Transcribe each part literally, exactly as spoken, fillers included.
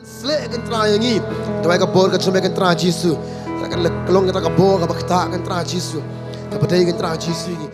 Sleh kin Trai ïa ngi. Duwai ka bor ka jong me kin Trai Jisu. Ka long kata ka bor kaba ktah kin Trai Jisu. Kaba dei kin Trai Jisu ïa ngi.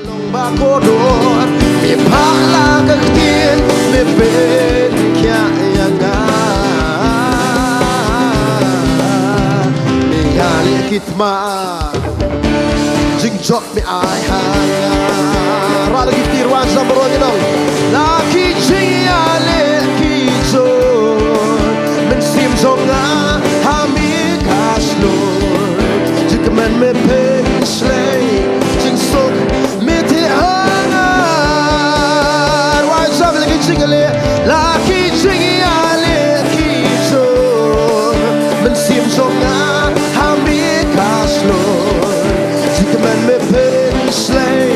Long ba kordor, me phah la ka ktien, me pynkhia ïa nga. Me ïaleh ki thma, jingjop me ai ha nga. Rwai la ki ktien, rwai jam baroh ngi ong. La ki jingïaleh ki jur, mynsiem jong nga ha me ka shlur. Jingkmen me pynslei, jingsuk me theh ha nga. Rwai jam la ki jingïaleh, la ki jingïaleh ki jur, mynsiem jong nga ha me ka shlur. Jingkmen me pynslei,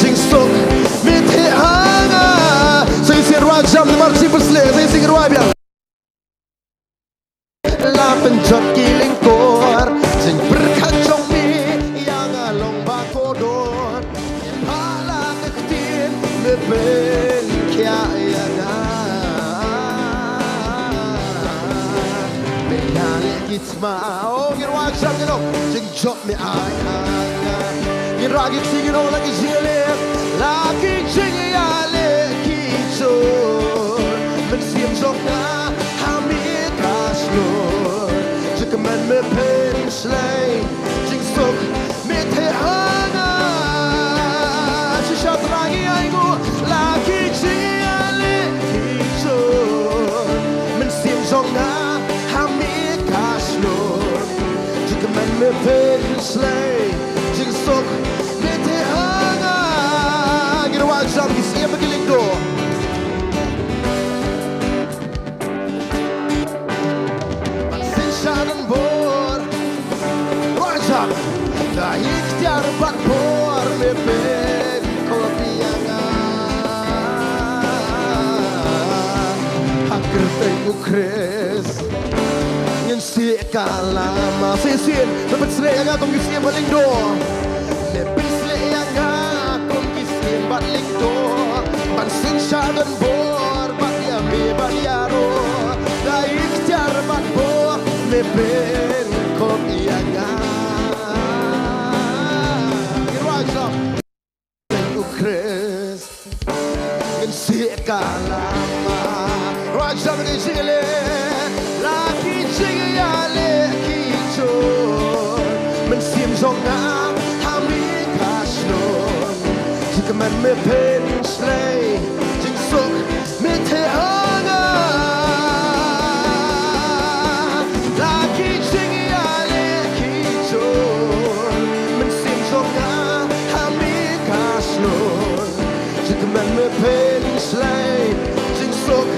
jingsuk me theh ha nga. Sa shisien rwai jam namar jingpynslei, sa shisien rwai biang. La pynjot ki lyngkor, jingpyrkhat jong me ïa nga long ba kordor. Me phah la ka ktien, me pynkhia ïa nga. Me ïaleh ki thma, oh, ngin rwai jam ngi ong. Jing jop me ai ha nga. Ngin rah ki ktien, ngin ong la ki jingïaleh, la ki jingïaleh ki jur, mynsiem jong nga ha me ka shlur. Jingkmen me pynslei, jingsuk me theh ha nga. Shisha Trai ngi ainguh, la ki jingïaleh ki jur, mynsiem jong nga ha me ka shlur. Jingkmen me pynslei, jingsuk me theh ha nga. Ngin rwai jam ki syiem bad ki lyngdoh. Ban synshar don bor, rwai jam. Da iktiar bad bor me pynkup ïa nga. Ha kyrteng U Khrist ngin sieh kalam. Sa shisien, me pynsleh ïa nga kum ki syiem bad lyngdoh. Me pynsleh ïa nga kum ki syiem bad lyngdoh. Ban synshar don Te ka lama rajam ki jingle la ki jingïaleh ki jur, mynsiem jong nga ha me ka shlur. Jingkmen me pynshlei, jingsuk me theh ha nga. La ki jingïaleh ki jur, mynsiem jong nga ha me ka shlur. Jingkmen me pynshlei, jingsuk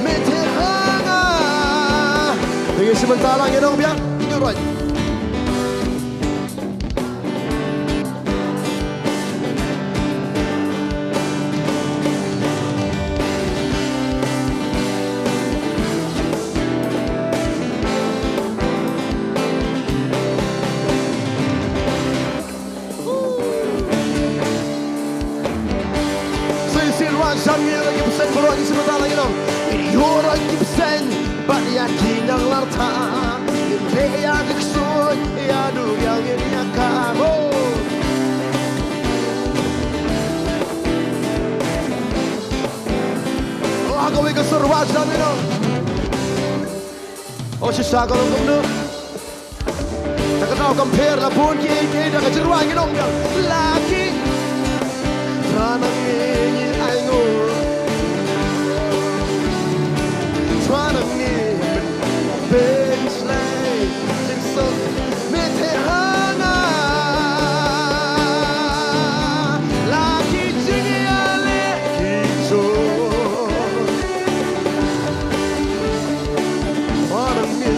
me theh ha nga. Ngi shim bynta lang ïa nong biang, ngi ruh. Sa shisien ruh sha ngi ruh ki bseiñ baroh ngi sngewbha la ngi long. Ïoh ruh ki bseiñ bad ïa ki nonglar tha. Ngin leh ïa ki ksuid ïa du ïa ngin ïa ka mo. Oh, ha kawei ka sur ruh sha ngi long. Oh, shisha ka long kumno. Da ka daw kam pher la bun kiei kiei da ka jingrwai ngi ong biang. La ki. Thrang nang ngi ainguh. Thrang nang ngi pynshlei. Jingsuk me theh ha nga. La ki jingïaleh ki jur. Thrang nang ngi.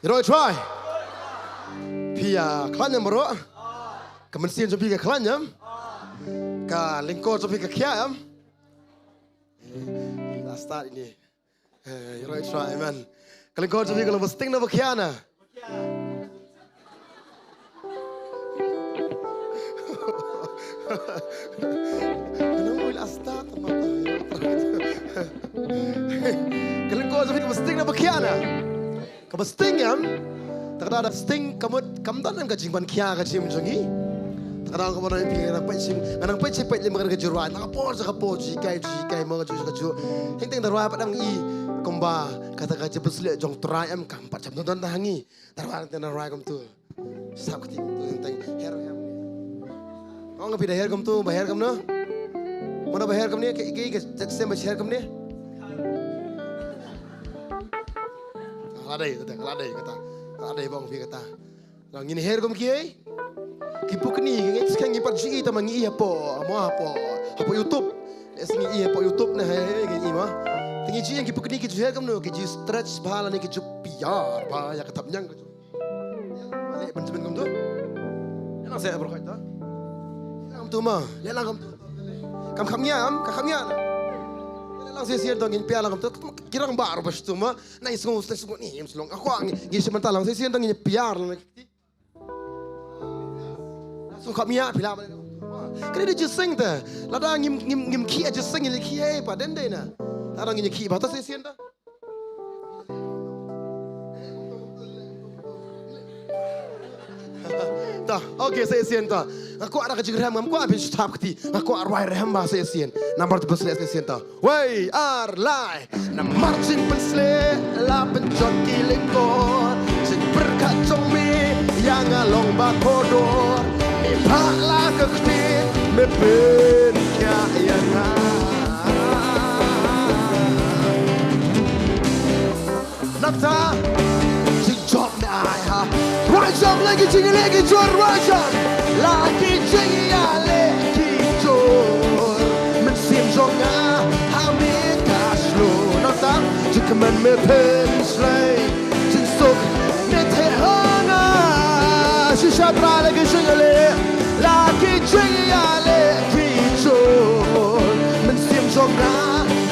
Ïaroh ïa u Trai. Phi ïa khlaiñ em baroh? Ka mynsiem jong phi ka khlaiñ em? Ka lyngkor jong phi ka khia em? Eh, la start ine. Eh, ïaroh ïa u Trai, amen. Ka lyngkor jong phi ka long ba sting ne ba khia na? Ka lyngkor jong phi ka ba sting ne ba khia na? Kaba sting em. Ta ka daw da sting ka mut kam don em ka jingpynkhia ka jingim jong ngi. Ta ka daw kaba don em phi nga nang peit shim, nga nang peit shi peit lem ka jingrwai. Na ka por sha ka por, ju hikai ju hikai mo, ka ju ka ju. Hynrei tang da rwai pat dang i kumba kata ka jingpynshlur jong u Trai em kam pat jam don don ha ngi. Da rwai tang da rwai kumtu. Sap kti kumtu tang her em. Ong phi da her kumtu, ba her kumno? Mano ba her kumne, ki ki ki sem ba her kumne? Ka la dei kata, ka la dei kata. Ka la dei ba ong phi kata. Ngan ngin her kum kiei? Ki pukni ngi ngi skang ngi pat ju i tang ma ngi i hapoh, mo hapoh, hapoh YouTube. Lehse ngi i hapoh YouTube ne ha ngi i ma. Te ngi ju i ki pukni ki ju her kumno, ki ju stretch bha lane ki ju piar bha ïa ka thapniang ka ju. Leh Benjamin kumtu. Leh lang se bro kata. Leh lang kumtu ma, leh lang kumtu. Kam kham ïa am, kam kham ïa. Leh lang shisien to ngin piar lang kumtu. Ki rangbah ruh ba shu tu ma. Nai sngew, nai sngew ni, im slong. Aku ngi, ngi shim bynta lang shisien to ngin piar lang. Sngewkhap ïa phi lah ba. Ka dei jingseng te. Lada ngim ngim ngim khih jingseng ïa khih hei pa den dei na. Lada ngin khih ba ta shisien ta. Ta, okay, shisien ta. Nga kwah da ka jingrhem, ngam kwah phin shu thap kti. Nga kwah rwai rhem ba shisien. Namar tu shisien ta. Wei, ar, lai. Namar jingpynshlur la pynjot ki lyngkor, jingpyrkhat jong me ïa nga long ba kordor. Me phah la ka ktien, me pynkhia ïa nga. Nangta jingjop me ai ha. Rwai jam la ki jingleh ki jor, rwai jam la ki jingïaleh ki jor. Mynsiem jong nga ha me ka shlur. Nangta jingkmen me pynshlei, jingsuk me theh ha nga. Shisha Trai la ki jingleh, la ki jingïaleh ki jor. Mynsiem jong nga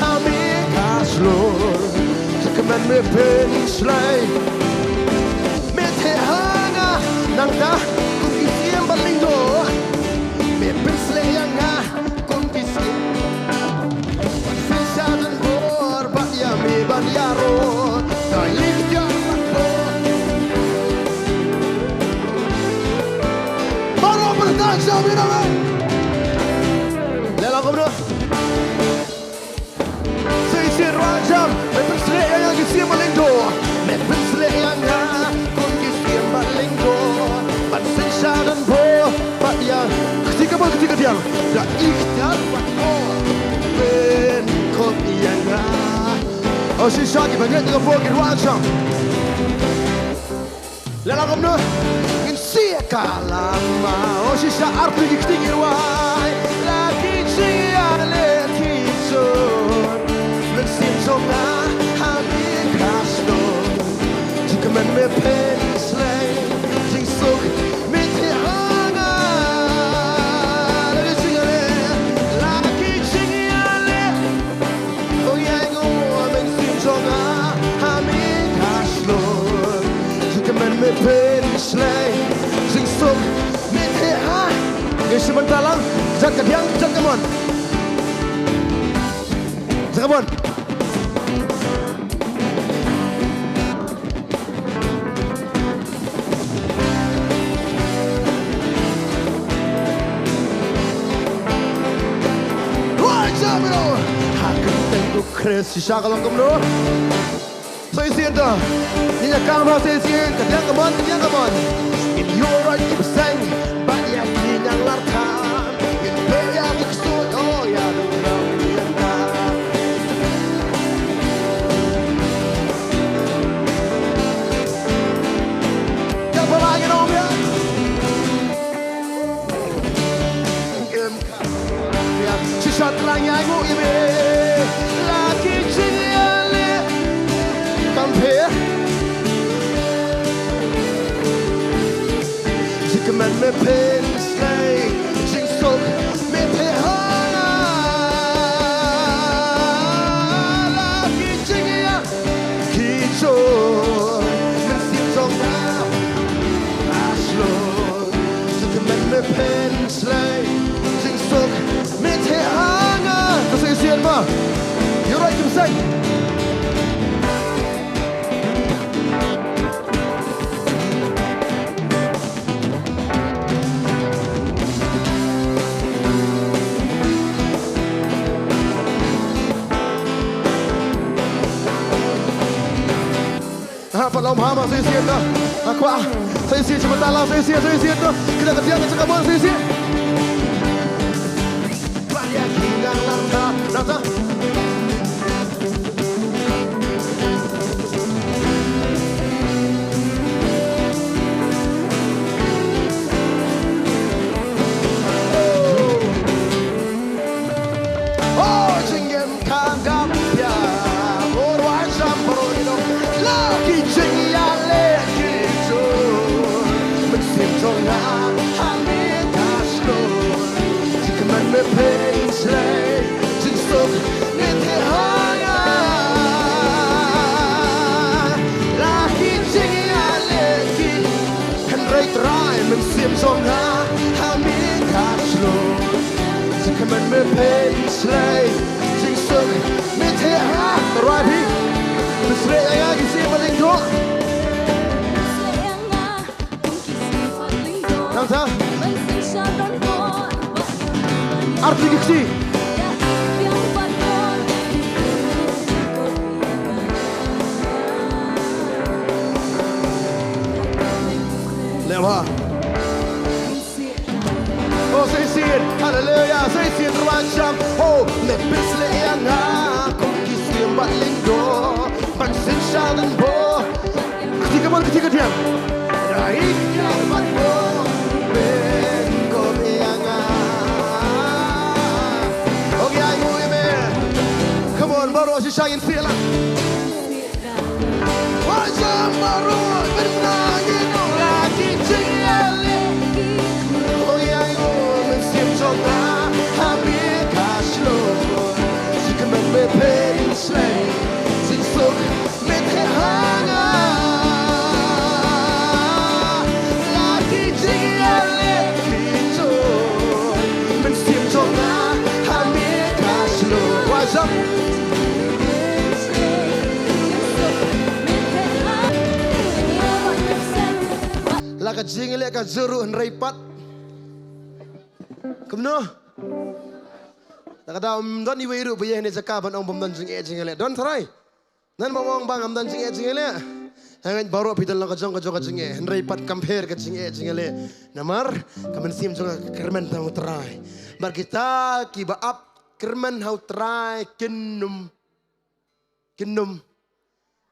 ha me ka shlur. Jingkmen Me pynsleh, me theh ha nga, nangta kum ki siem bad lyngdoh. Me pynsleh ïa nga kum ki siem. Pynshah don bor bad ïa me ban ïaroh. Da ïeit ïa bad bor. Baroh pyrta sha me na me. Leh lang kumno? Sa shisien Ruah Jam, me pynsleh ïa nga ki siem bad lyngdoh. Me pynsleh ïa nga kum ki siem bad lyngdoh. Ban synshar don bor bad ïa. Kti ka bor kti ka diang. Da ikhtiar bad bor. Pynkup ïa nga. Oh shisha ki bangeit ka bor ki Ruah Jam. Leh lang kumno? Ngin siew ka lama. Oh shisha arphew ki kti ki rwai. La ki jingïaleh ki jur. Mynsiem jong nga ha me ka shlur. Jingkmen me pynsleh. Jingsuk me theh ha nga. La ki jingïaleh. La ki jingïaleh. Ong ïa ngo mynsiem jong nga ha me ka shlur. Jingkmen me pynsleh. Jingsuk me theh ha. Ngi shu mynta lang. Jat ka diang, jat ka mon. Jat ka mon. Ruah Jam, you know. Ha kyrteng U Khrist shisha ka long kumno. Sa shisien to. Ngin ïa kang ba sa shisien. Ka diang ka mon, ka diang ka mon. Ngin ïoh roi ki bseiñ. Bad ïa ki nang lar than. Ngin peit ïa ki ksuid. Oh ïa. Shisha trai ïa ngu ïa me. La ki jingïaleh. Kam pher. Jingkmen me pynsleh. Jingsuk me pynhar. La ki jingïaleh. Ki jor mynsiem jong nga. Ashlur jingkmen me pynsleh. Jingsuk me theh ha nga. Ka shisien ma. Ïa roi ki bseiñ. Ha, pat lom ha ma, sa shisien na. Ha kwah. Sa shisien, sa shisien, sa shisien, sa shisien. Kita ka tiang, kita ka mon, sa shisien. Jingsuk me theh ha nga. La ki jingïaleh ki. Hynrei Trai mynsiem jong nga ha me ka shlur. Jingkmen me pynsleh. Jingsuk me theh ha nga. Trai phi. Pynsleh ïa nga ki siem bad lyngdoh. Nangta. Arti ki kti. Lewa. Oh, sa shisien. Hallelujah. Sa shisien ruh ba sham. Oh, me pynsleh ïa nga kum ki siem bad lyngdoh. Ban synshar don bor. Kti ka mon, kti ka diang. Rai ka ban bor. Ben ko ïa nga. Okay, ai mu ïa me. Come on, baroh shisha ngin siew lang. Wa jam baroh, ben na ngin ong la ki jingïaleh. Oh ïa, ïa, mynsiem jong nga ha me ka shlur. Jingkmen me pynsleh. Jingsuk me theh La ka jingïaleh ka jur ruh hynrei pat. Kumno? Lada ka dei ym don iwei ruh ba ïa hane jaka ban ong bym don jingeh jingïaleh. Don trai. Nan ba ong ba ngam don jingeh jingïaleh. Hangta baroh phi don la ka jong ka jong ka jingeh. Hynrei pat kam pher ka jingeh jingïaleh. Namar ka mynsiem jong ka kyrmen ha u Trai. Bad kita kiba ap kyrmen ha u Trai kin ym, kin ym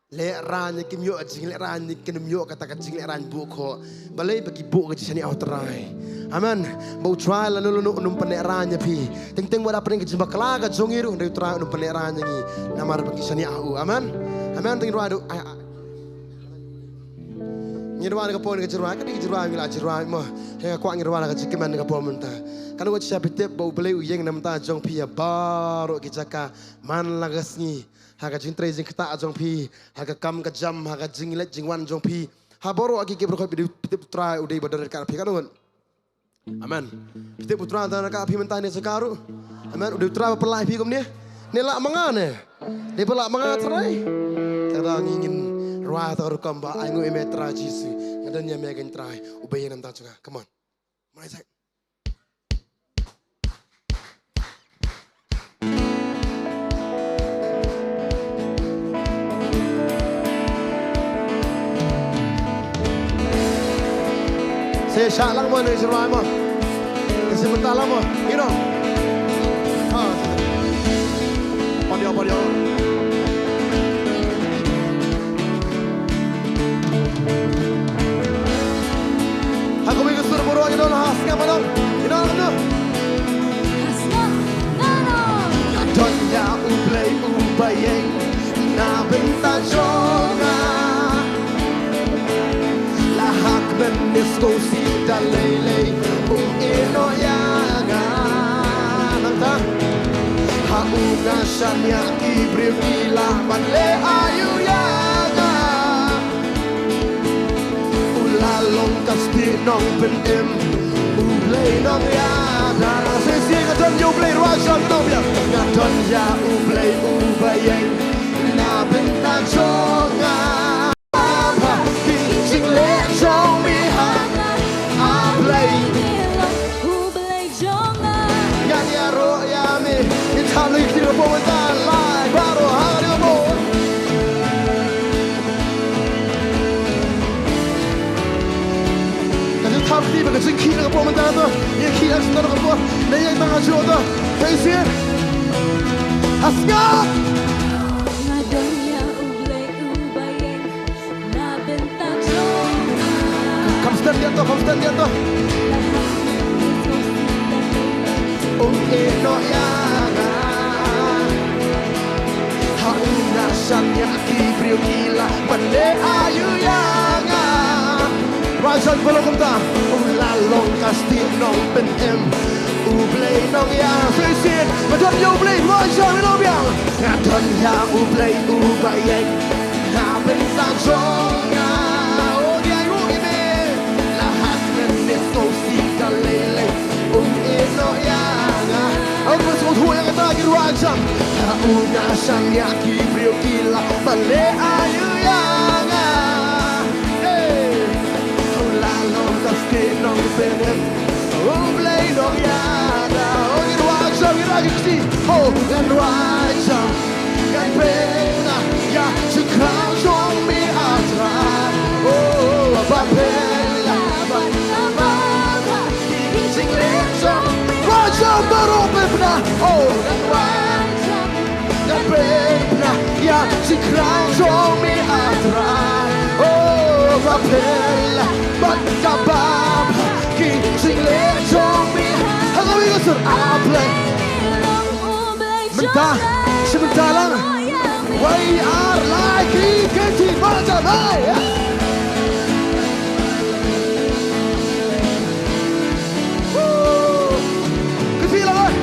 lehraiñ, kim ïoh jinglehraiñ, kin ym ïoh kata ka jinglehraiñ buh khoh. Balei? Ba ki buh ka jingshaniah ha u Trai. Amen. Ba u Trai lano lano un ym pynlehraiñ ïa phi. Teng teng wat hapdeng ka jingbakla ka jong ngi ruh, hynrei u Trai un ym pynlehraiñ ïa ngi. Namar ba ngi shaniah ha u. Amen. Amen. Te ngin rwai ruh. Ai, ai. Ngin rwai ka por ka jingrwai, ka dei ka jingrwai ngi la jingrwai mo. Hynrei nga kwah ngin rwai ka jingkmen ka por mynta. Kan wat sha phi tip ba U Blei u ïeng na bynta jong phi ha baroh ki jaka man la ka sngi. Ha ka jingtrei jingktah jong phi, ha ka kam ka jam, ha ka jingleit jingwan jong phi. Ha baroh ki ki baroh phi tip u Trai u dei ba don ryngkat phi, kan wat. Amen. Phi tip u Trai u don ryngkat phi mynta ne sa ka ruh. Amen. U dei u Trai ba pynlait phi kumne. Ne lah ma nga ne. Ne ba lah ma nga Trai. Te da ngi ngin rwai ta ka rukom ba ai nguh ïa me Trai Jisu. Nga don ïa me kein Trai. U Blei na bynta jong nga. Come on. Mari sa. Sa shah lang mo, ne shirwai mo. Sa mynta lang mo. You know. Ha. Padio, padio. Ha kawei ka sur baroh, you know, ha sngap, you know, you know, you know. Ha sngap, you know. Nga don ïa U Blei uba ïeng na bynta jong nga. La ha kmen ne sngewsih da lei lei, um ïehnoh ïa nga. Nangta ha u nga shaniah ki briew ki lah ban leh aïu ïa nga. U la long ka stieh nongpynim, U Blei nongïada. Sa shisien nga don ïa U Blei, rwai jam nongbiang. Nga don ïa U Blei uba ïeng na bynta jong nga. Ba ki jingleh jong me ha, A Blei. Ngan ïaroh ïa me. Ngin thap ïa ki kti ka bor mynta, lai baroh ha ka dei ka bor. Ka jingthap kti ba ka jingkhih na ka bor mynta to. Ïa khih ïa ka bor. Nang ïa tang ha shuh to. Sa shisien. Ha sngap. Nga don ïa U Blei uba ïeng na bynta jong nga. Kham stet ïa to, kham stet ïa to. Um ïehnoh ïa nga. Ha u nga shaniah ki briew ki lah ban leh aïu ïa nga. Rwai jam baroh kumta. U la long ka stieh nongpynim, U Blei nongïada. Sa shisien, nga don ïa U Blei, rwai jam nongbiang. Nga don ïa U Blei uba ïeng na bynta jong nga. Oh, dei aïu ïa me. La ha kmen ne sngewsih da lei lei, um ïehnoh ïa nga. Ong ba sngewthuh ïa kata ki rwai jam. Ha u nga shaniah ki briew ki lah ban leh aïu ïa nga. Hey. U la long ka stieh nongpynim, U Blei nongïada. Oh, ngi rwai jam, ngi rwai ki kti. Oh, ngan rwai jam. Ngan pynbna ïa jingkyrkhu jong me, A Trai. Oh, ba pynlah, ba pynlah ki jingleh jong me. Rwai jam baroh, pynbna. Oh, ngan rwai jam. Ngan pynbna ïa jingkyrkhu jong me, A Trai. Oh, ba pynlah bad kaba bha ki jingleh jong me. Ha kawei ka sur, A Blei. Mynta, shi mynta lang. Wei ar lai ki kynti ba jam, hey. Woo. Kynti lang, hey.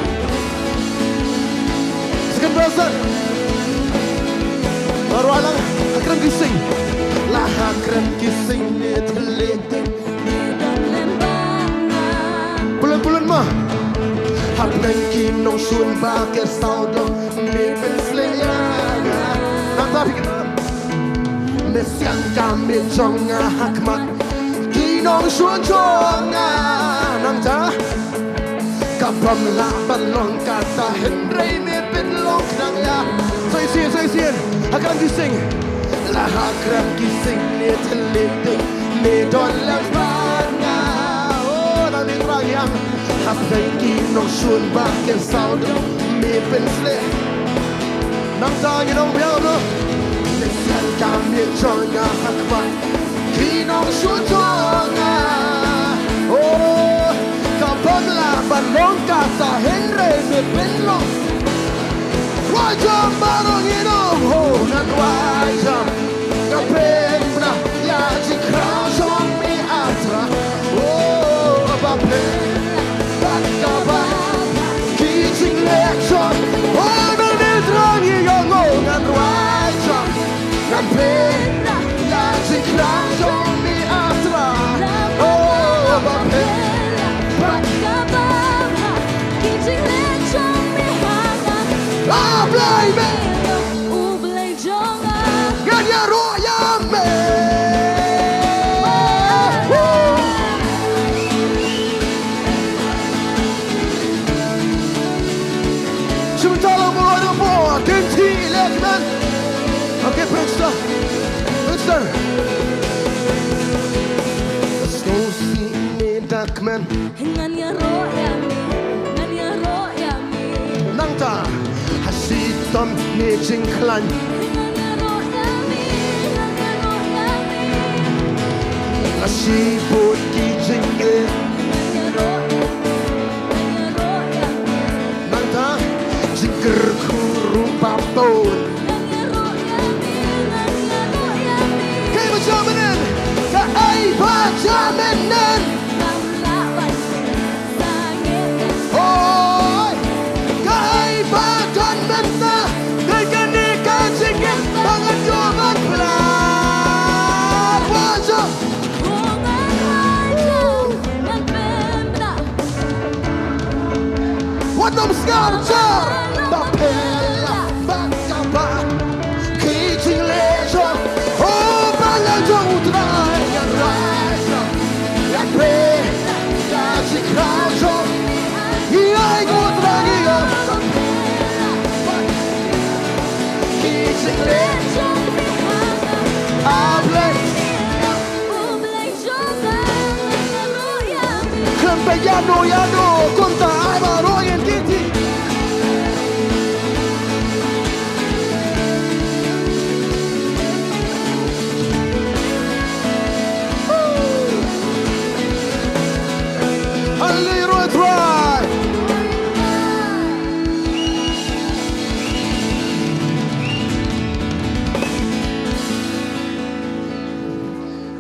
Second verse. Baroh lang, ha kren ki sing. La ha kren ki sing ne thylliej. Pulun, pulun ma. Hapdeng ki nongshun ba ki sawdong. Me siang ka miet jong nga ha khmat ki nongshun jong nga. Nangta ka bym lah ban long kata hynrei me pynlong khnang ïa. Sa shisien, sa shisien. Ha kram ki sing. La ha kram ki sing ne thylliej ding me don lem bad nga. Oh, nang dei Trai ïa. Hapdeng ki nongshun ba kin sawdong me pynsleh. Nangta ngi nong biang noh. Me siang ka miet jong nga ha khmat ki nongshun jong nga. Oh, ka bym lah ban long kata hynrei me pynlong. Ruah jam baroh ngi nong ho ngan ruah jam. Nga pynbna ïa jingkhraw jong me A Trai. Oh, ba pynbna bad kaba ki jingleh jong. Oh, nang ne Trai ngi ïa ngo ngan ruah jam. Ngan pynbna ïa jingkhraw jong me A Trai. Oh, ba pynbna bad kaba ki jingleh jong me ha nga. Ah, Blei me. U Blei jong nga. Ngan ïaroh ïa me. Woo! Shim ta la mo la mo kin ti le man. Okay, Prince. Prince. Let's go see me dark man. Ngan ïaroh ïa me, ngan ïaroh ïa me. Nangta ha shitom ne jingkhlaiñ. Ngan ïaroh ïa me, ngan ïaroh ïa me. La shibun ki jingeh. Ngan ïaroh ïa me, ngan ïaroh ïa me. Nangta jingkyrkhu ruh ba bun. Ngan ïaroh ïa me, ngan ïaroh ïa me. Kaei ba jia mynnin? Kaei ba jia mynnin? Ngam lah ban sangeh. Oi, kaei ba don mynta? Dei kane ka jingeh ba ngan ïoh ban pynlait. Ba jia. Wat nym sngewsih ba pynlait ba kaba ki jingleh jong, oh, ba la jong U Trai, ïa rai jong, ïa pynlait ïa jingkhraw jong, ïa ai ko U Trai ïa ki jingleh jong, ah, Blei. Khlem peit ïano ïano kumta ai baroh ngin kiti. Haleluya, ïaroh Trai.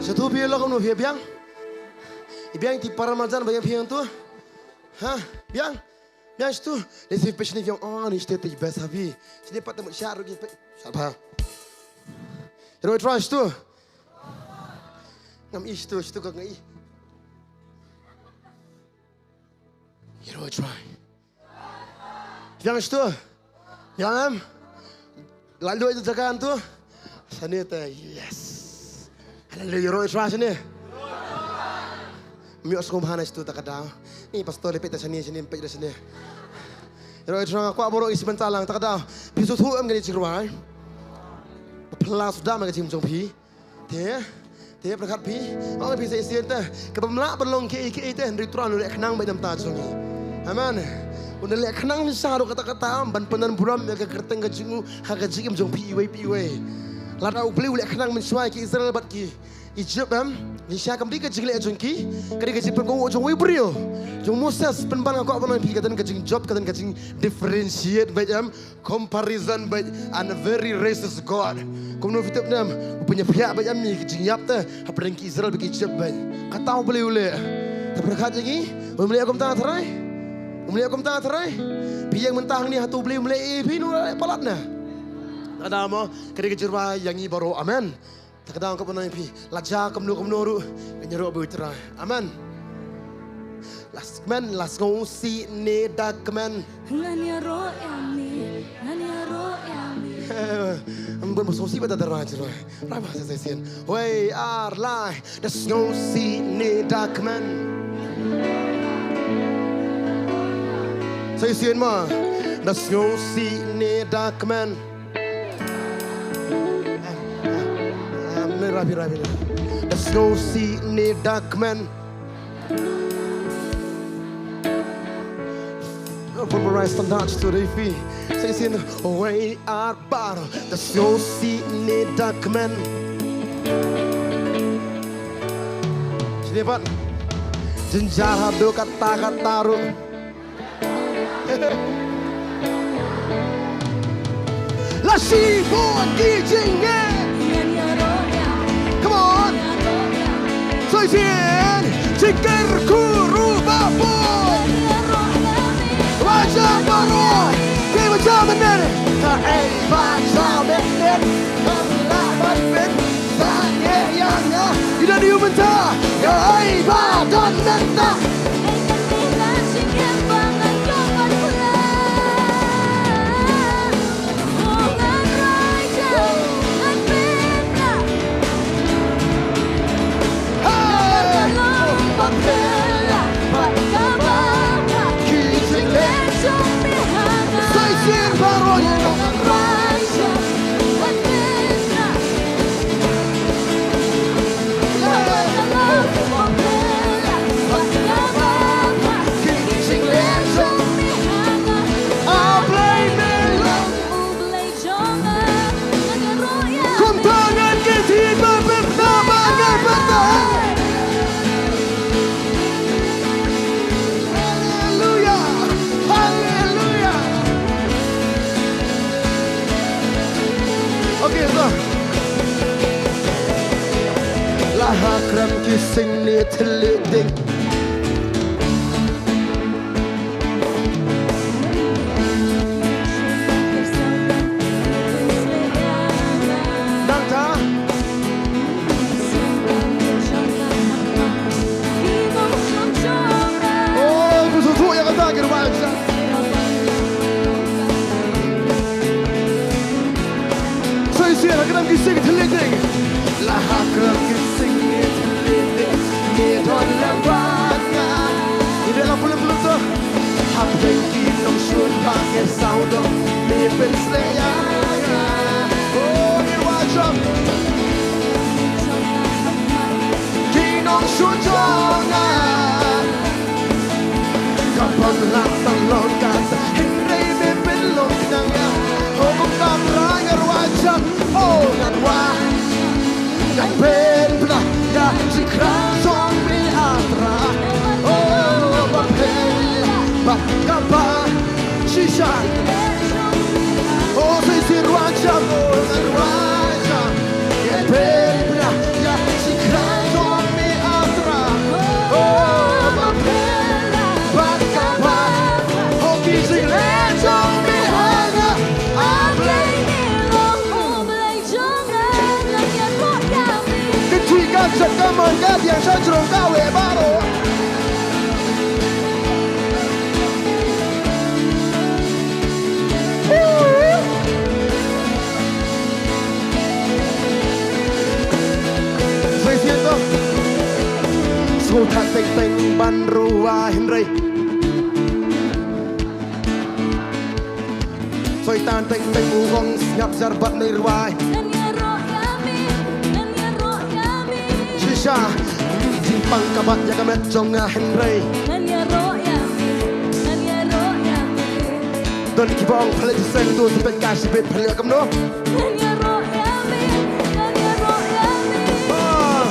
Sha tu phi la kumno phi biang? I biang ti para marjan ba ïeng phi ïeng tu. Ha, biang. Biang sha tu. Dei sha phi peit shane biang. Oh, ni sha te te best ha phi. Shane pat te mut sha ruh ki peit. Sha pha. Ïaroh Trai sha tu. Ngam i sha tu, sha tu ka ngi i. Ïaroh Trai. Biang sha tu. Biang em. Lait luid tu jaka tu. Shane te, yes. Haleluya, ïaroh Trai shane. Ym ïoh sngewbha na sha tu ta ka daw. Ni pastor leh peit ta shane, shane, peit ta shane. Ïaroh Trai nga kwah baroh i smen ta lang ta ka daw. Phi sngewthuh em kane jingrwai? Ba phylla suda ma ka jingim jong phi. Te, te pyrkhat phi, ong phi sa shisien te, ka bym lah ban long kiei kiei te, hynrei U Trai un leh khnang bad namar jong ngi. Amen. Un leh khnang shisha ruh katta katta, ban pyndon burom ïa ka kyrteng ka jong u ha ka jingim jong phi iwei pa iwei. Lada U Blei u leh khnang mynshuwa ïa ki Israel bad ki Egypt, em, shisha kam dei ka jingleh jong ki, ka dei ka jingpynkohnguh jong uwei u briew. Jong u Moses, pynban nga kwah ban ong ïa phi, ka don ka jingjop, ka don ka jingdifferentiate bad, em, comparison bad, and a very racist God. Kumno phi tip ne em? U pynïaphiah bad ïa mi ki jingïap te hapdeng ki Israel bad ki Egypt bad. Kata U Blei u leh. Te pyrkhat ïa ngi, um leh kumta Trai? Um leh kumta Trai? Phi ïeng mynta hangne, hato U Blei um leh ïa phi, un leh palat ne? Kata mo, ka dei ka jingrwai ïa ngi baroh. Amen. Ta ka daw nga kwah ban ong ïa phi, la jia kumno kumno ruh, ngin ïaroh bad U Trai. Amen. La kmen, la sngewsih ne da kmen. Ngan ïaroh ïa me, ngan ïaroh ïa me. Bun ba sngewsih ba da da raj roi. Rai ba sa sien. Wei ar lai. Da sngewsih ne da kmen. Sa sien ma. Da sngewsih ne da kmen. Ah, ah, ah, ne rabi, rabi, rabi. Da sngewsih ne da kmen. Pulverized standard to the fee. Sa sien wei ar bar. Da sngewsih ne da kmen. Sini pat. Jynjar haduh kata kata ruh. La shi bun ki jingeh. Come on. Sa sien jingker kuru ba bun. Raja baroh. Ki ba jam mynnin. Kaei ba jam mynnin. Kam lah ban pynshah ïa nga. Ïa don ïa u mynta. Kaei ba don mynta. Kumta ngan ïa thikna ba ngan pyrta. Haleluya. Haleluya. Okay, so. La ha kram ki sing ne thylliej ding. Nangta. Oh, pynshong ïa kata ki rwai. Sa shisien ha kram ki sing thylliej ding. La ha kram ki sing thylliej ding. Ngi don lang bad nga. Ngi dei lang pule pule to. Hapdeng ki nongshun ba ngi sawdong, me pynsleh ïa nga. Oh, ngin wad jam. Ki nongshun jong nga. Ka pang lang tang long kata, hynrei me pynlong khnang ïa. Ho kum ka trai ngan wad jam. Oh, ngan wad. Ngan pynbna ïa jingkyrkhu jong me, A Trai. Oh, ba pynbna ba kaba shisha. Oh, sa shisien rwai jam, oh, ngan rwai jam. Ngan pynbna ïa jingkyrkhu jong me, A Trai. Oh, ba pynbna ba kaba, oh, ki jingleh jong me ha nga, A Blei. Ka jingkyrkhu ka mon ka diang sha jrong kawei baroh. Sa shisien to. Sngewthuh teng teng ban rwai hynrei. Soitan teng teng u ong sngap jar bad nei rwai. Ngan ïaroh ïa me, ngan ïaroh ïa me. Shisha, jingpang ka bat ïa ka met jong nga hynrei. Ngan ïaroh ïa me, ngan ïaroh ïa me. Don kiba ong pynleit shisha to sa peit ka shibit pynleit kumno. Ngan ïaroh ïa me, ngan ïaroh ïa me. Ah,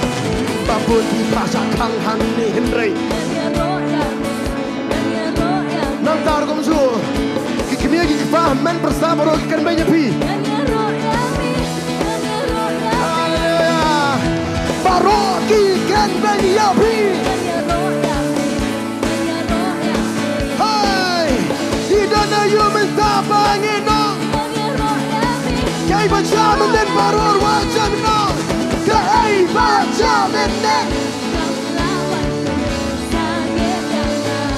ba bun ki ba shah khang hangne hynrei. Ngan ïaroh ïa me. Nangta ruh kumjuh. Ki kmie ki kpa, hynmen pyrsa baroh ki kynbeiñ ïa phi. Haleluya. Baroh ki kynbeiñ ïa phi. Hai. Ki don na ïa mynta ba ngi nong. Kaei ba jia mynnin baroh rwai jam nong. Kaei ba jia mynnin.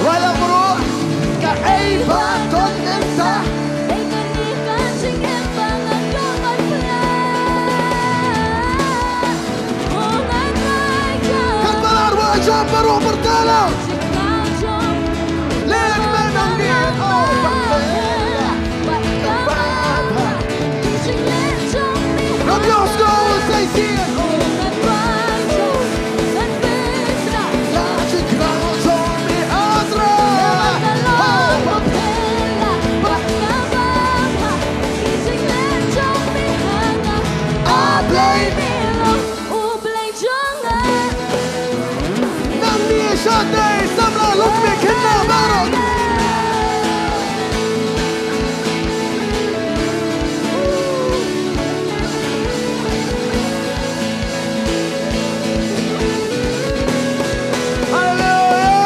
Wala bro, kaei ba don mynta. Jump baroh byrtela. Leh leh leh nangne. Oh, byrtela. Rap yoh sko, say, say. Oh. La jingkyrkhu jong me ha U Trai. Oh, byrtela. Ah, Blei. U Blei jong nga. Nangne shatei samla lok me khynnah baroh. Haleluya.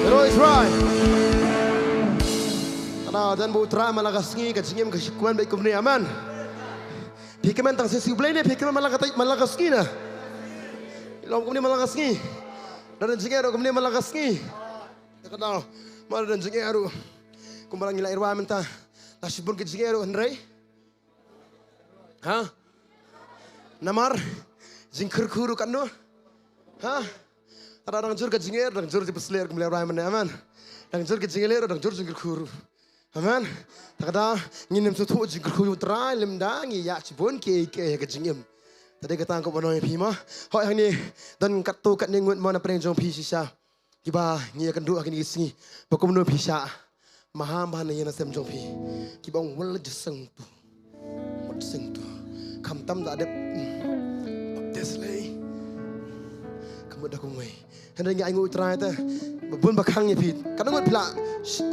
Hero Israel. Ka dei don ba U Trai man la ka sngi ka jingim ka shu kmen beit kumne, amen. Phi kmen tang shisha U Blei ne phi kmen man la ka, man la ka sngi ne? Long kumne man la ka sngi. Don jingeh ruh kumne man la ka sngi. Ka dei, ma don jingeh ruh. Kumba ngi la ïa rwai mynta, la shibun ka jingeh ruh hynrei. Ha? Namar jingkyrkhu ruh katno? Ha? Ka dei dang jur ka jingeh, dang jur jingpysllir kum leh rwai mynne, amen. Dang jur ka jingeh, dang jur jingkyrkhu ruh. Amen. Ka dei ngin ym sngewthuh jingkyrkhu U Trai lymda ngi ïa shibun kiei kiei ha ka jingim. Te dei kata nga kwah ban ong ïa phi mo. Hooid hangne don katto katne ngut mo na pdeng jong phi shisha. Kiba ngi ïa kynduh ha kine ki sngi ba kumno phi shah maham bha na ïing na sem jong phi. Kiba ong wat la jingïaseng to. Wat jingïaseng to. Khamtam da dep baptis lei. Ka mut da kumwei. Hynrei ngi ainguh U Trai te ba bun ba khang ïa phi. Katno ngut phi la,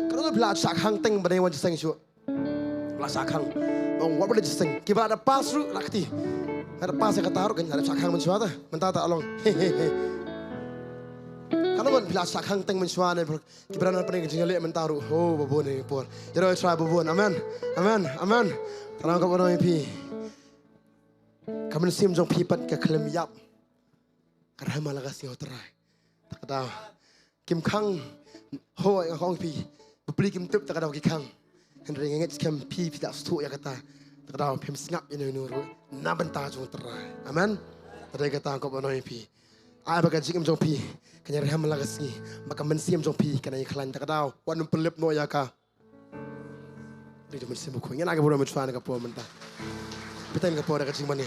katno ngut phi la shah khang teng ba dei wan jingïaseng shuh. La shah khang. Ong wat ba la jingïaseng. Kiba la pass ruh la kti. Nga la pass ïa kata ruh kan la shah khang mynshuwa te. Mynta te long. Katno ngut phi la shah khang teng mynshuwa ne. Kiba don na pdeng ka jingïaleh mynta ruh. Ho ba bun ne por. Ïaroh ïa U Trai ba bun. Amen. Amen. Amen. Ka dei nga kwah ban ong ïa phi. Ka mynsiem jong phi pat ka khlem ïap. Ka rhem man la ka sngi ha U Trai. Te ka dei. Kim khang, hooid nga ong ïa phi. Bapli kim tip te ka dei ki khang. Hynrei nga ngeit skhem phi, phi la sngewthuh ïa kata. Te ka dei phim sngap ïano ïano ruh na bynta jong U Trai. Amen. Te dei kata nga kwah ban ong ïa phi. Ai ba ka jingim jong phi kan ïa rhem man la ka sngi. Ba ka mynsiem jong phi kan ïa khlaiñ. Te ka dei wat nym pynlip noh ïa ka. Dei da mynsiem bakhuid. Ngin ai ka burom mynshwa na ka por mynta. Pyntan ka por da ka jingmane.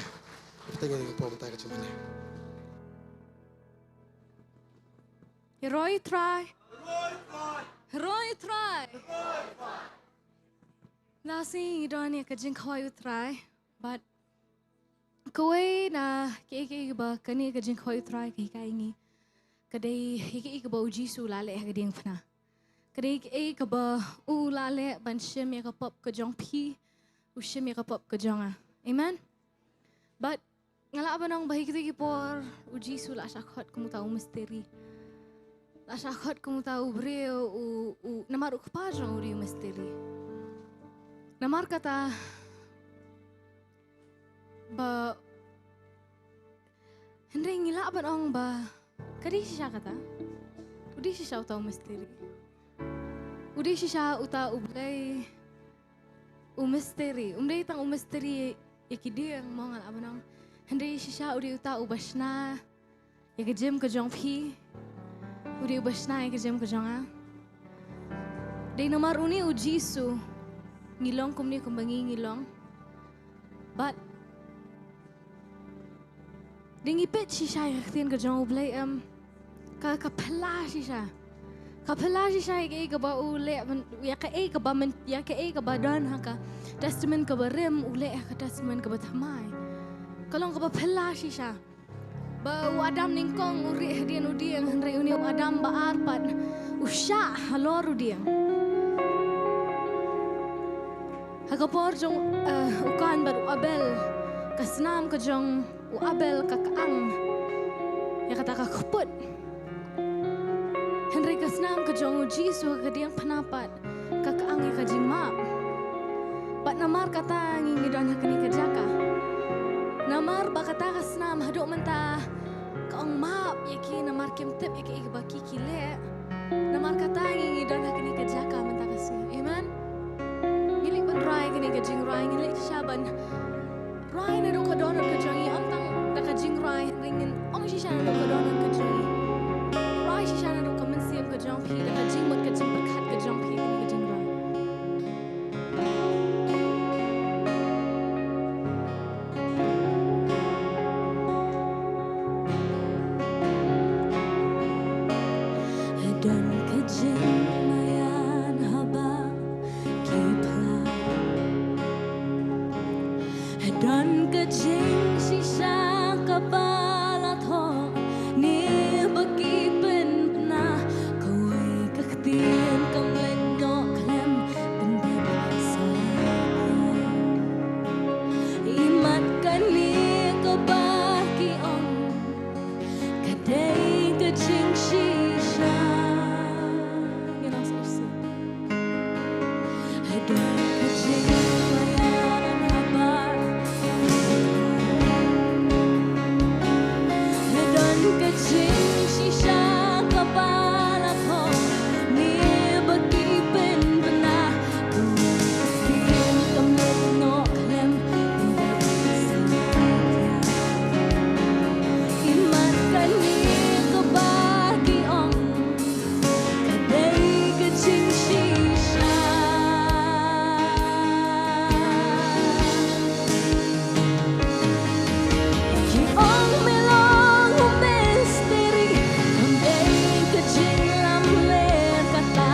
Pyntan ka por mynta ka jingmane. Ïaroh ïa U Trai. Ïaroh ïa U Trai. La shi ngi don ïa ka jingkhawai U Trai. Bad kawei na kiei kiei ba kane ka jingkhawai U Trai ka hikai ïa ngi. Ka dei ïa kiei kiei ba u Jisu u la leh ha ka diengphna. Ka dei kiei kiei ba u la leh ban shim ïa ka pop ka jong phi. U shim ïa ka pop ka jong nga. Amen. Bad nga lah ban ong ba ha kito ki por u Jisu la shah khot kum uta u misteri. La shah khot kum uta u briew u, u, namar u kpa jong u dei u misteri. Namar kata ba hynrei ngi lah ban ong ba ka dei shisha kata. U dei shisha uta u misteri. U dei shisha uta U Blei u misteri. Um dei tang u misteri ïa ki dieng mo nga lah ban ong. Hynrei shisha u dei uta uba shna ïa ka jingim ka jong phi. U dei uba shna ïa ka jingim ka jong nga. Dei namar une u Jisu ngi long kumne kumba ngi ngi long. Bad dei ngi peit shisha ïa ka ktien ka jong U Blei em. Ka, ka phylla shisha. Ka phylla shisha ïa kaei kaba u leh, ïa kaei kaba myn, ïa kaei kaba don ha ka Testament kaba rim u leh ha ka Testament kaba thymmai. Ka long kaba phylla shisha. Ba u Adam nyngkong u rieh hadien u dieng, hynrei une u Adam ba ar pat u shah halor u dieng. Ha ka por jong, eh, u Kain bad u Abel, ka snam ka jong u Abel ka kyang ïa kata ka kput. Hynrei ka snam ka jong u Jisu ha ka diengphna pat ka kyang ïa ka jingmap. Bad namar kata ngi ngi don ha kane ka jaka. Namar ba kata ka snam haduh mynta ka ong map ïa ki namar kim tip ïa kaei kaba ki ki leh. Namar kata ngi ngi don ha kane ka jaka mynta ka sngi. Amen. Ngi leit ban rai kane ka jaka. Ai, ngin leit shisha ban rai naduh ka dohnud ka jong ngi, ym tang da ka jingrai, hynrei ngin ong shisha naduh ka dohnud ka jong ngi. Rai shisha naduh ka mynsiem ka jong phi, da ka jingmut ka jingpyrkhat ka jong phi, kane ka jingrai. Don ka jingmaïan haba ki phla. Don ka jingshisha kaba la thoh ne ba ki pynbna, kawei ka ktien kam leit noh khlem pyndep satia. Imat kane kaba ki ong ka dei ka jingshisha. Ngin ong shisha. Don ka jingmaïan haba, don ka jingshisha kaba la thoh ne ba ki pynbna, kawei ka ktien kam leit noh khlem pyndep satia. Imat kane kaba ki ong ka dei ka jingshisha. Ki ong me long u misteri, kam dei ka jinglamler kata.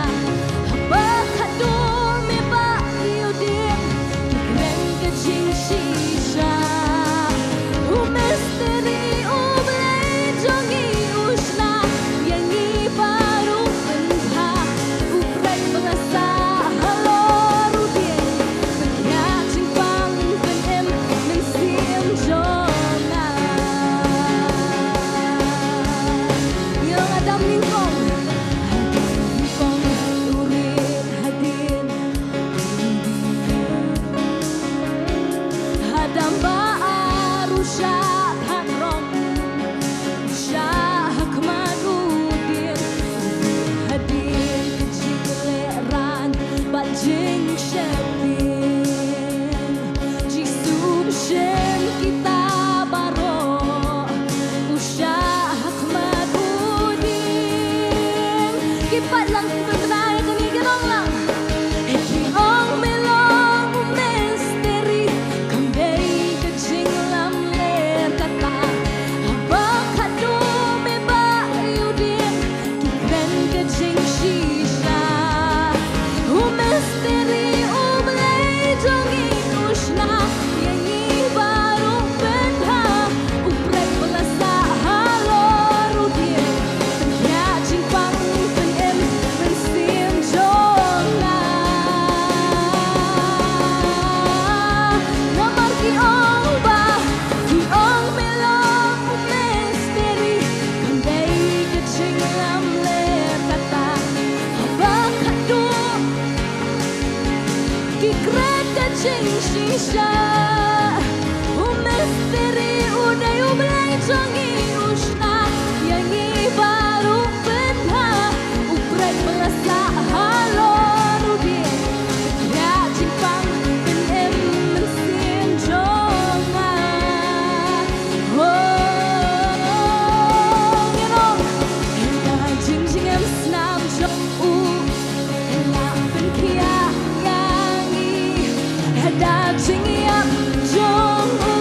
Haba khadduh me bah ïa u dieng, ki kren ka jingshisha. U misteri U Blei jong ngi u shna ïa ngi baroh, pynbha u prek ba la sah halor u dieng, pynkhia jingpang pynim mynsiem jong nga. Ngi long Adam nyngkong, Adam nyngkong u rit hadien. Adam ba ar u shah thad rong, u shah ha khmat u dieng, hadien ka jinglehrain bad jingsheptieng. Jisu bishim kita baroh, u shah ha khmat u dieng. Ki paid lang ki pynbna ïa kane, ki ong lang. Ki ong me long u misteri, kam dei ka jinglamler kata. Haba khadduh me bah ïa u dieng, ki kren ka jingshisha. U misteri U Blei jong ngi u shna ïa ngi baroh, pynbha u prek ba la sah halor u dieng, pynkhia jingpang pynim mynsiem jong nga. Namar ki ong ba, ki ong me long u misteri, kam dei ka jinglamler kata. Haba khadduh ki kren ka jingshisha. U misteri u dei U Blei jong ngi u shna ïa ngi baroh, pynbha u prek ba la sah halor u dieng, pynkhia jingpang pynim mynsiem jong nga. Oh, ngin ong, ka jingjngem snam jong u la pynkhiah ïa ngi, da jingïap jong u.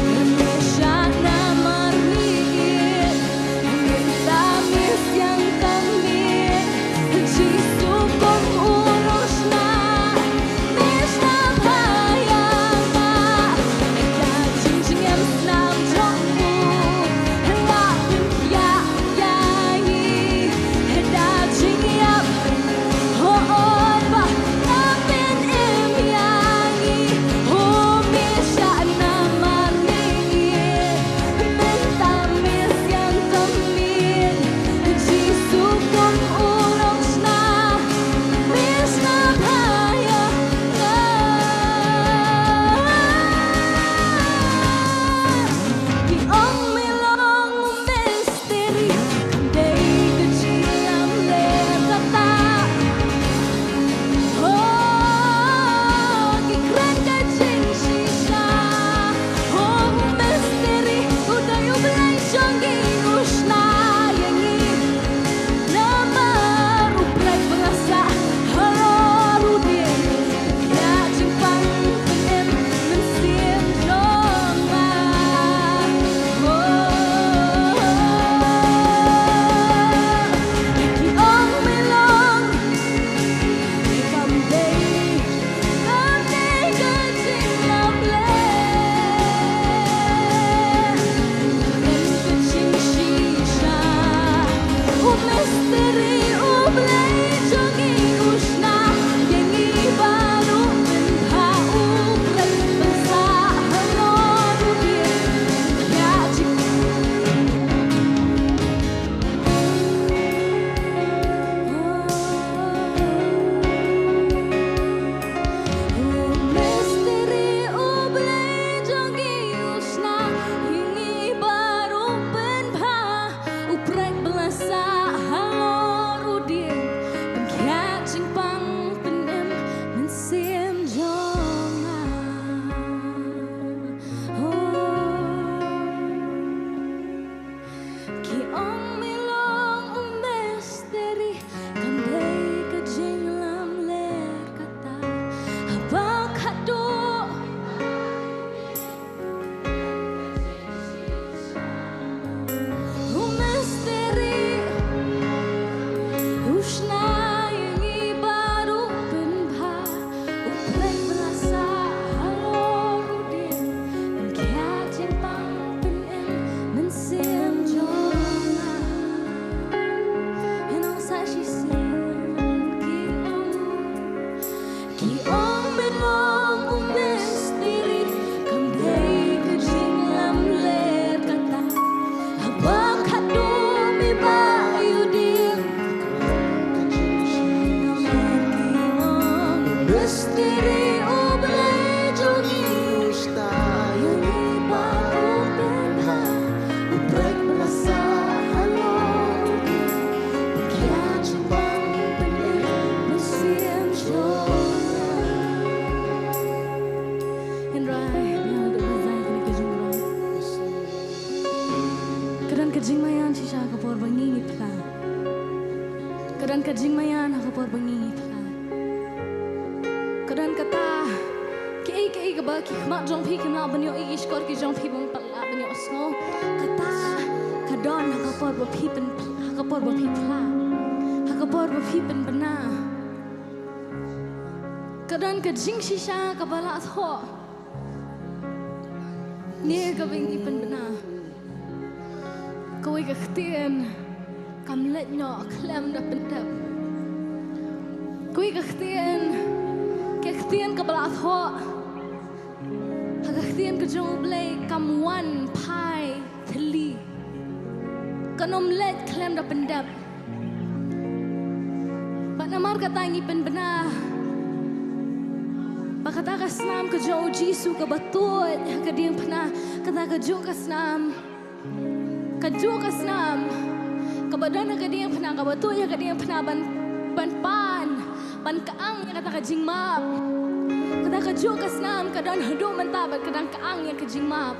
Hynrei sha Ka jingmaïan shisha ha ka por ba ngi ngi phla. Ka don ka jingmaïan ha ka por ba ngi ngi phla. Ka don kata, kiei kiei kaba ki khmat jong phi kim lah ban ïohi, ki shkor ki jong phi bym pat lah ban ïohsngew. Kata ka don ha ka por ba phi pyn, ha ka por ba phi phla, ha ka por ba phi pynbna. Ka don ka jingshisha kaba la thoh. Ne kaba ngi pynbna. Kawei ka ktien kam leit noh khlem da pyndep. Kawei ka ktien, ka ktien kaba la thoh ha ka ktien ka jong U Blei kam wan phai thylli. Kan ym leit khlem da pyndep. Bad namar kata ngi pynbna ba kata ka snam ka jong U Jisu kaba tuid ha ka diengphna, kata kajuh ka snam, kajuh ka snam kaba don ha ka diengphna, kaba tuid ha ka diengphna ban, ban pan, ban kyang ïa kata ka jingmap. Kata kajuh ka snam ka don haduh mynta bad ka dang kyang ïa ka jingmap.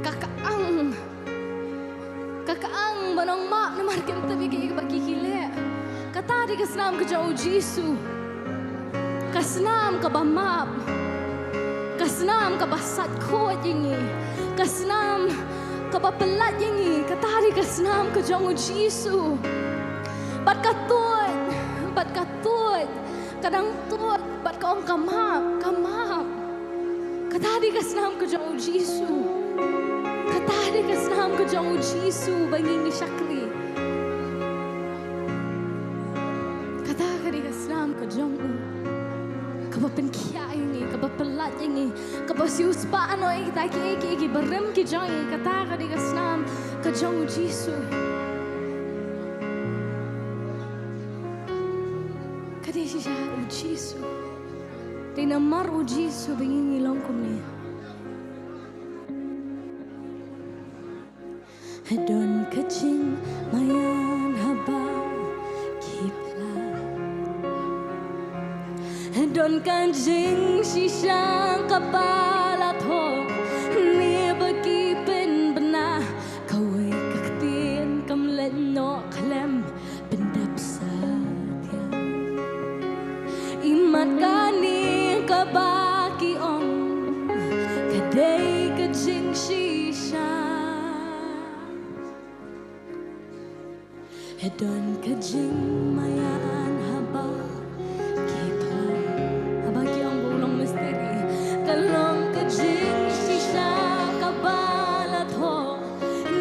Ka kyang, ka kyang ban ong map namar kim tip ïa kiei kiba ki ki leh. Kata dei ka snam ka jong U Jisu. Ka snam kaba map. Ka snam kaba sait khuid ïa ngi. Ka snam kaba pyllait ïa ngi. Kata dei ka snam ka jong U Jisu. Bad ka tuid, bad ka tuid, ka dang tuid bad ka ong ka map, ka map. Kata dei ka snam ka jong U Jisu. Kata dei ka snam ka jong U Jisu ba ngi ngi shakri. Kata ka dei ka snam ka jong U, kaba pynkhiah ïa ngi, kaba pyllait ïa ngi, kaba siewspah noh ïa kita kiei kiei kiba rim ki jong ngi. Kata ka dei ka snam ka jong U Jisu. Ka dei shisha U Jisu. Dei namar U Jisu ba ngi ngi long kumne. Don ka jingmaïan haba ki phla. Don ka jingshisha kaba la thoh ne ba ki pynbna. Kawei ka ktien kam leit noh khlem pyndep satia. Imat kane kaba ki ong ka dei ka jingshisha. Don ka jingmaïan haba ki phla, haba ki ong ba u long misteri. Ka long ka jingshisha kaba la thoh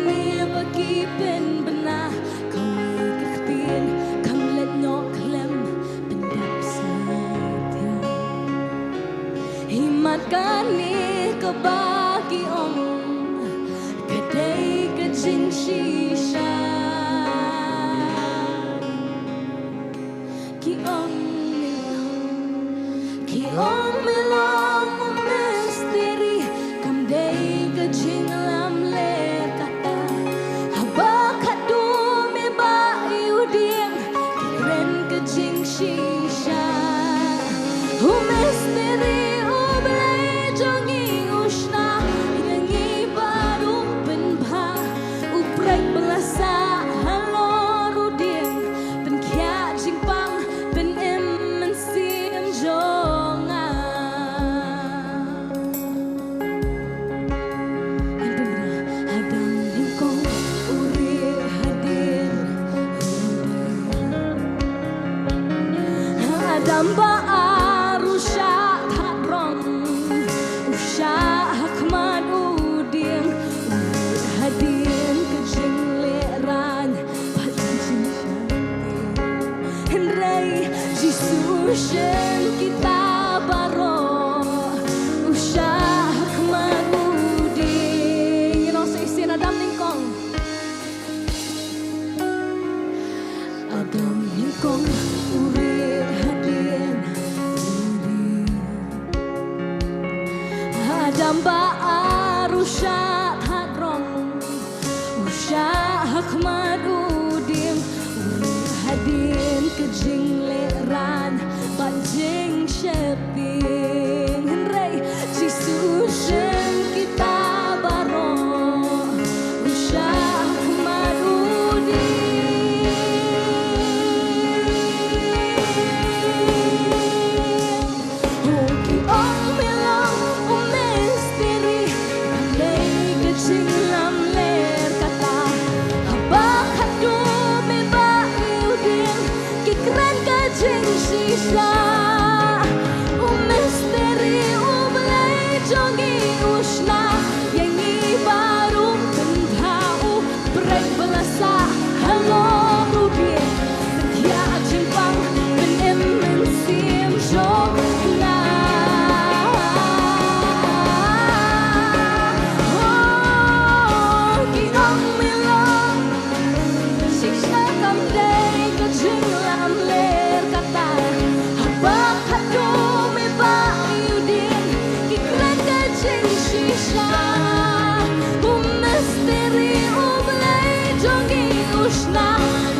ne ba ki pynbna. Kawei ka ktien kam leit noh khlem pyndep satia. Imat kane kaba ki ong ka dei ka jingshisha. Ki ong me long, ki ong me long u misteri. Kam dei ka jinglamler kata. Haba khadduh me bah ïa u dieng, ki kren ka jingshisha. U misteri U Blei jong ngi u shna ïa ngi baroh pynbha. U prek ba la sah halor u dieng, pynkhiah jingpang, pynim mynsiem jong nga. Adam nyngkong u rieh hadien. Adam ba ar u shah thad rong, u shah ha khmat u dieng, u rieh hadien ka jinglehrain bad ka jingsheptieng. Hynrei Jisu u shem kita baroh, u shah ha khmat u dieng. Ngin ong sa shisien, Adam nyngkong. Adam nyngkong u rieh hadien. Adam ba ar u shah thad rong, u shah ha khmat u dieng, u rieh hadien ka jinglehrain bad jingsheptieng. Hynrei Jisu u shem kita baroh, U misteri U Blei jong ngi u shna ïa ngi baroh pynbha, u prek ba la sah halor u dieng, pynkhiah jingpang pynim mynsiem jong nga. Oh, ki ong me long shisha kam dei ka jinglamler kata. Haba khadduh me bah ïa u dieng ki kren ka jingshisha. U misteri U Blei jong ngi u shna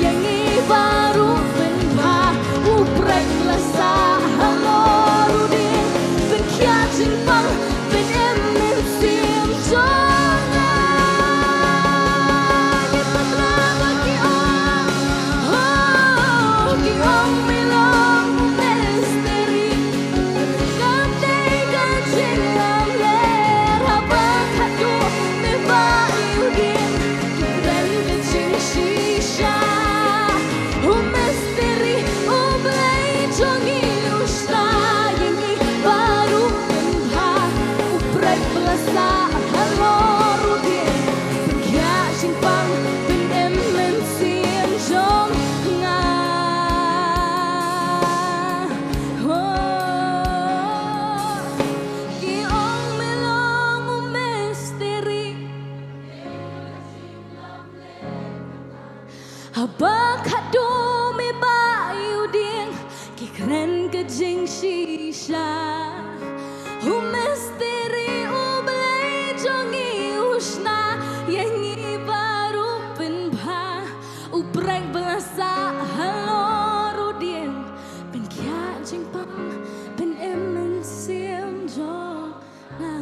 ïa ngi baroh pynbha, u prek ba la sah halor u dieng, pynkhiah jingpang pynim mynsiem jong nga. Ngi pynbna ba ki ong, oh, ki ong me long u misteri. Kam dei ka jinglamler haba khadduh me bah ïa u dieng ki kren ka jingshisha. U misteri U Blei jong ngi u shna ïa ngi baroh pynbha, u prek ba la sah halor u dieng, pynkhiah jingpang pynim mynsiem jong nga. Oh, ki ong me long u misteri. Haba khadduh me bah ïa u dieng ki kren ka jingshisha. U misteri U Blei jong ngi u shna ïa ngi baroh pynbha, u prek ba la sah halor u dieng, pynkhiah jingpang pynim mynsiem jong nga.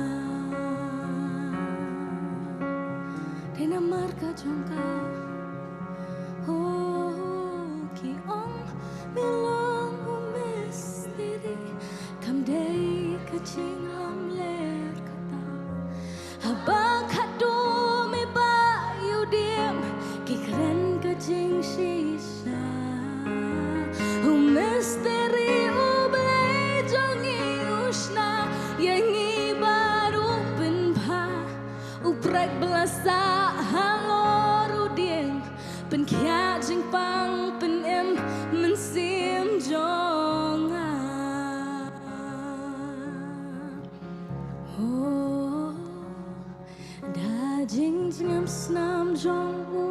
Dei namar ka jong ka. Oh, ki ong me long u misteri. Kam dei ka jinglamler kata. Haba khadduh me bah ïa u dieng ki kren ka jingshisha. U misteri U Blei jong ngi u shna ïa ngi baroh pynbha, u prek ba la sah halor u dieng, pynkhiah jingpang pynim mynsiem jong nga. Oh, da jingjngem snam jong u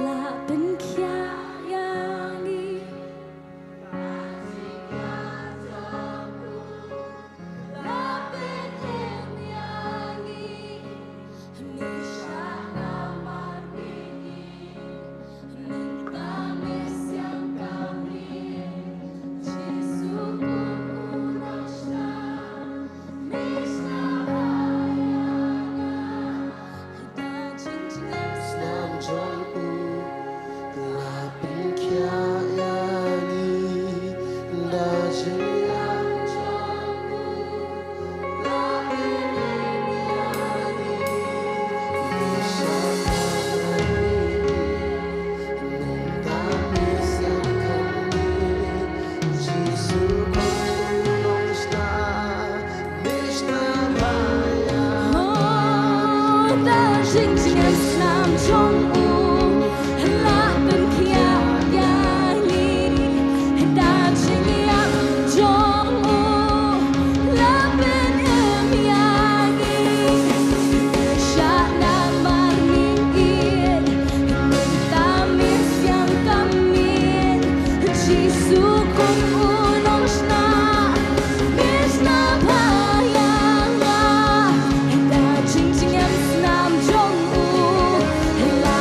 la pynkhiah ïa ngi. Oh, da jingjngem snam jong u la pynkhiah ïa ngi. Da jingïap jong u la pynim ïa ngi. Shah namar ngi ïeit, mynta me siang ka miet. Jisu kum u nongshna, me shna bha ïa nga. Da jingjngem snam jong u la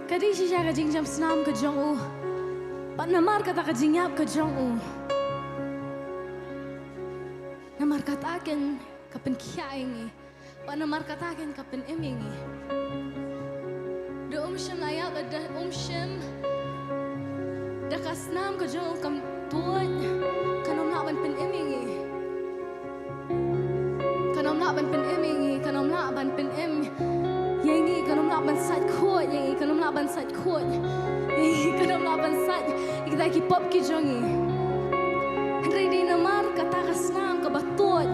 Ka dei shisha ka jingjam snam ka jong u. Bad namar kata ka jingïap ka jong u. Namar kata kein ka pynkhiah ïa ngi. Bad namar kata kein ka pynim ïa ngi. Da um shym la ïap, da um shym, da ka snam ka jong u kam tuid, kan ym lah ban pynim ïa ngi. Kan ym lah ban pynim ïa ngi, kan ym lah ban pynim ïa ngi, kan ym lah ban sait khuid ïa ngi, kan ym lah ban sait khuid ïa ngi, kan ym lah ban sait ïa kita ki pop ki jong ngi. Hynrei dei namar kata ka snam kaba tuid,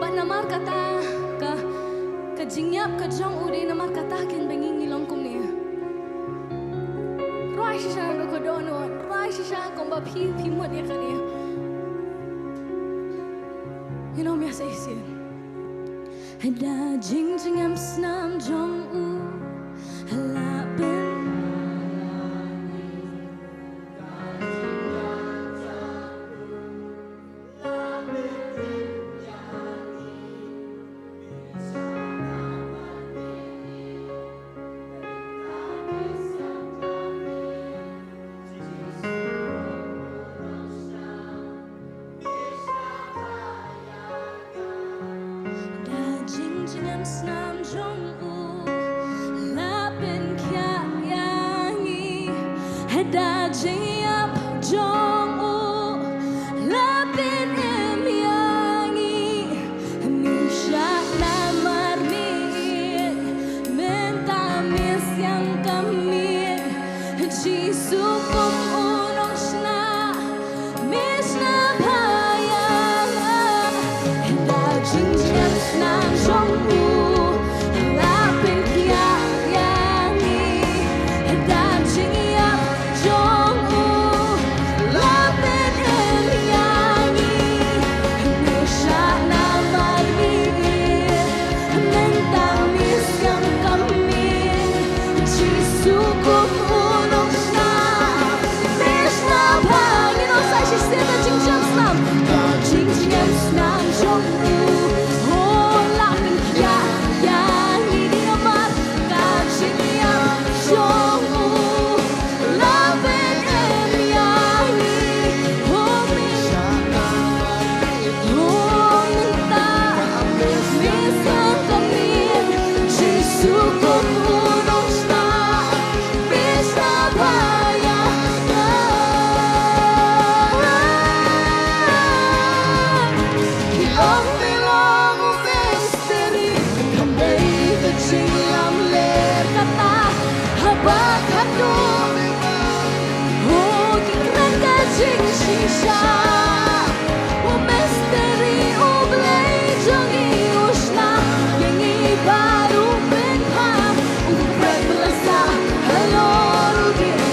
bad namar kata ka, ka jingïap ka jong u, dei namar kata kein ba ngi ngi long kumne. Rwai shisha naduh ka dohnud, rwai shisha kumba phi, phi mut ïa kane. Ngan ong ïa sa shisien. Da jingjngem snam jong u la pyn Da jingjngem snam jong u la pynkhiah ïa ngi, da jingïap jong u la pynim ïa ngi. Mih shah namar miet, mynta mih sdang ka miet. Jisu kum u nongshna, mih shna bha ïa nga. Da jingjngem snam jong u la pynkhiah ïa ngi, da jingïap jong u la pynim ïa ngi. Mih shah namar miet, mynta mih sdang ka miet. Jisu kum u nongshna, mih shna bha. Ngin ong sa shisien da jingjngem snam, da jingjngem snam jong u. Oh, la pynkhiah ïa ngi, dei namar ka jingïap jong u la pynim ïa ngi. Oh, mih shah namar miet, oh, mynta mih sdang ka miet. Jisu kum u nongshna, mih shna bha ïa nga. Ki ong me long u misteri, kam dei ka jinglamler kata, haba khadduh, oh, ki kren ka jingshisha. U misteri, U Blei jong ngi u shna ïa ngi baroh pynban. U khreh ba la sah halor u dieng.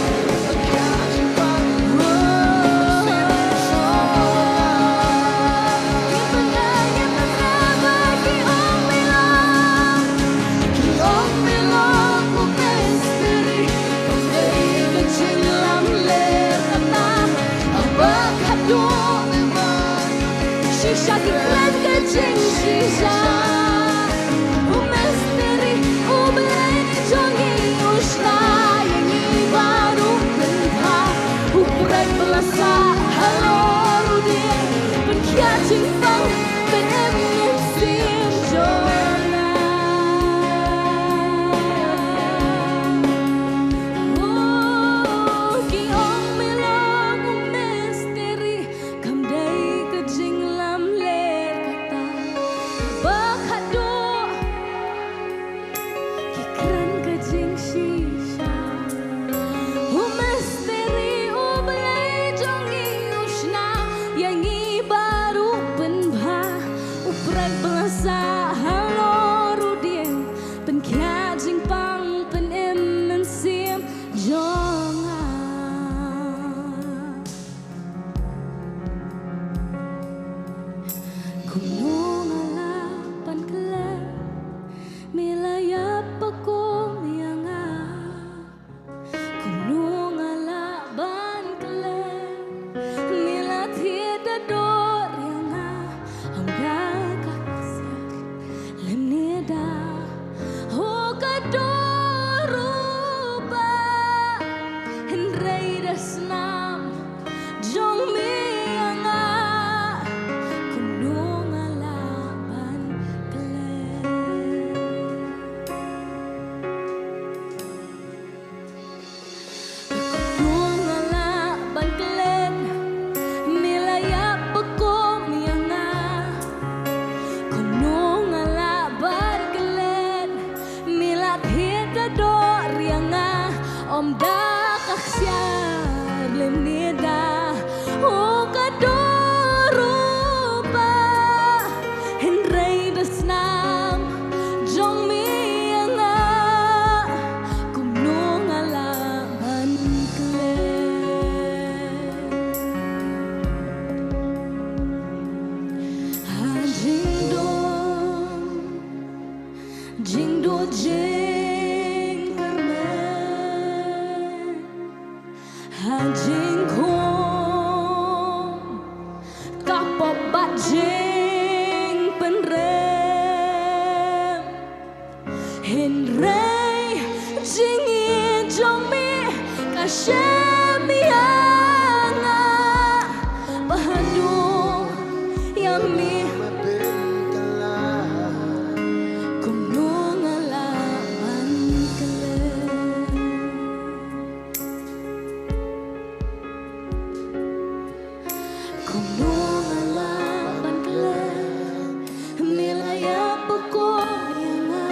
Ki ong me long u misteri, kam dei ka jinglamler kata, haba khadduh. Shisha ki kren ka jingshisha. U misteri, U Blei jong ngi u shna ïa ngi baroh pynban. U khreh ba la sah halor u dieng, pynkhiah jingpang, pynim mynsiem jong nga. Oh, ki ong me long u misteri, kam dei ka jinglamler kata, haba khadduh. Ki kren ka jingshisha. U misteri, U Blei jong ngi u shna ïa ngi baroh pynban. Jingkhum ka pop bad jingpynrem, hynrei jingïeit jong me ka shem ïa nga. Ba haduh ïa me kumno nga lah ban klet. Kumno nga lah ban klet, me la ïap ba kum ïa nga.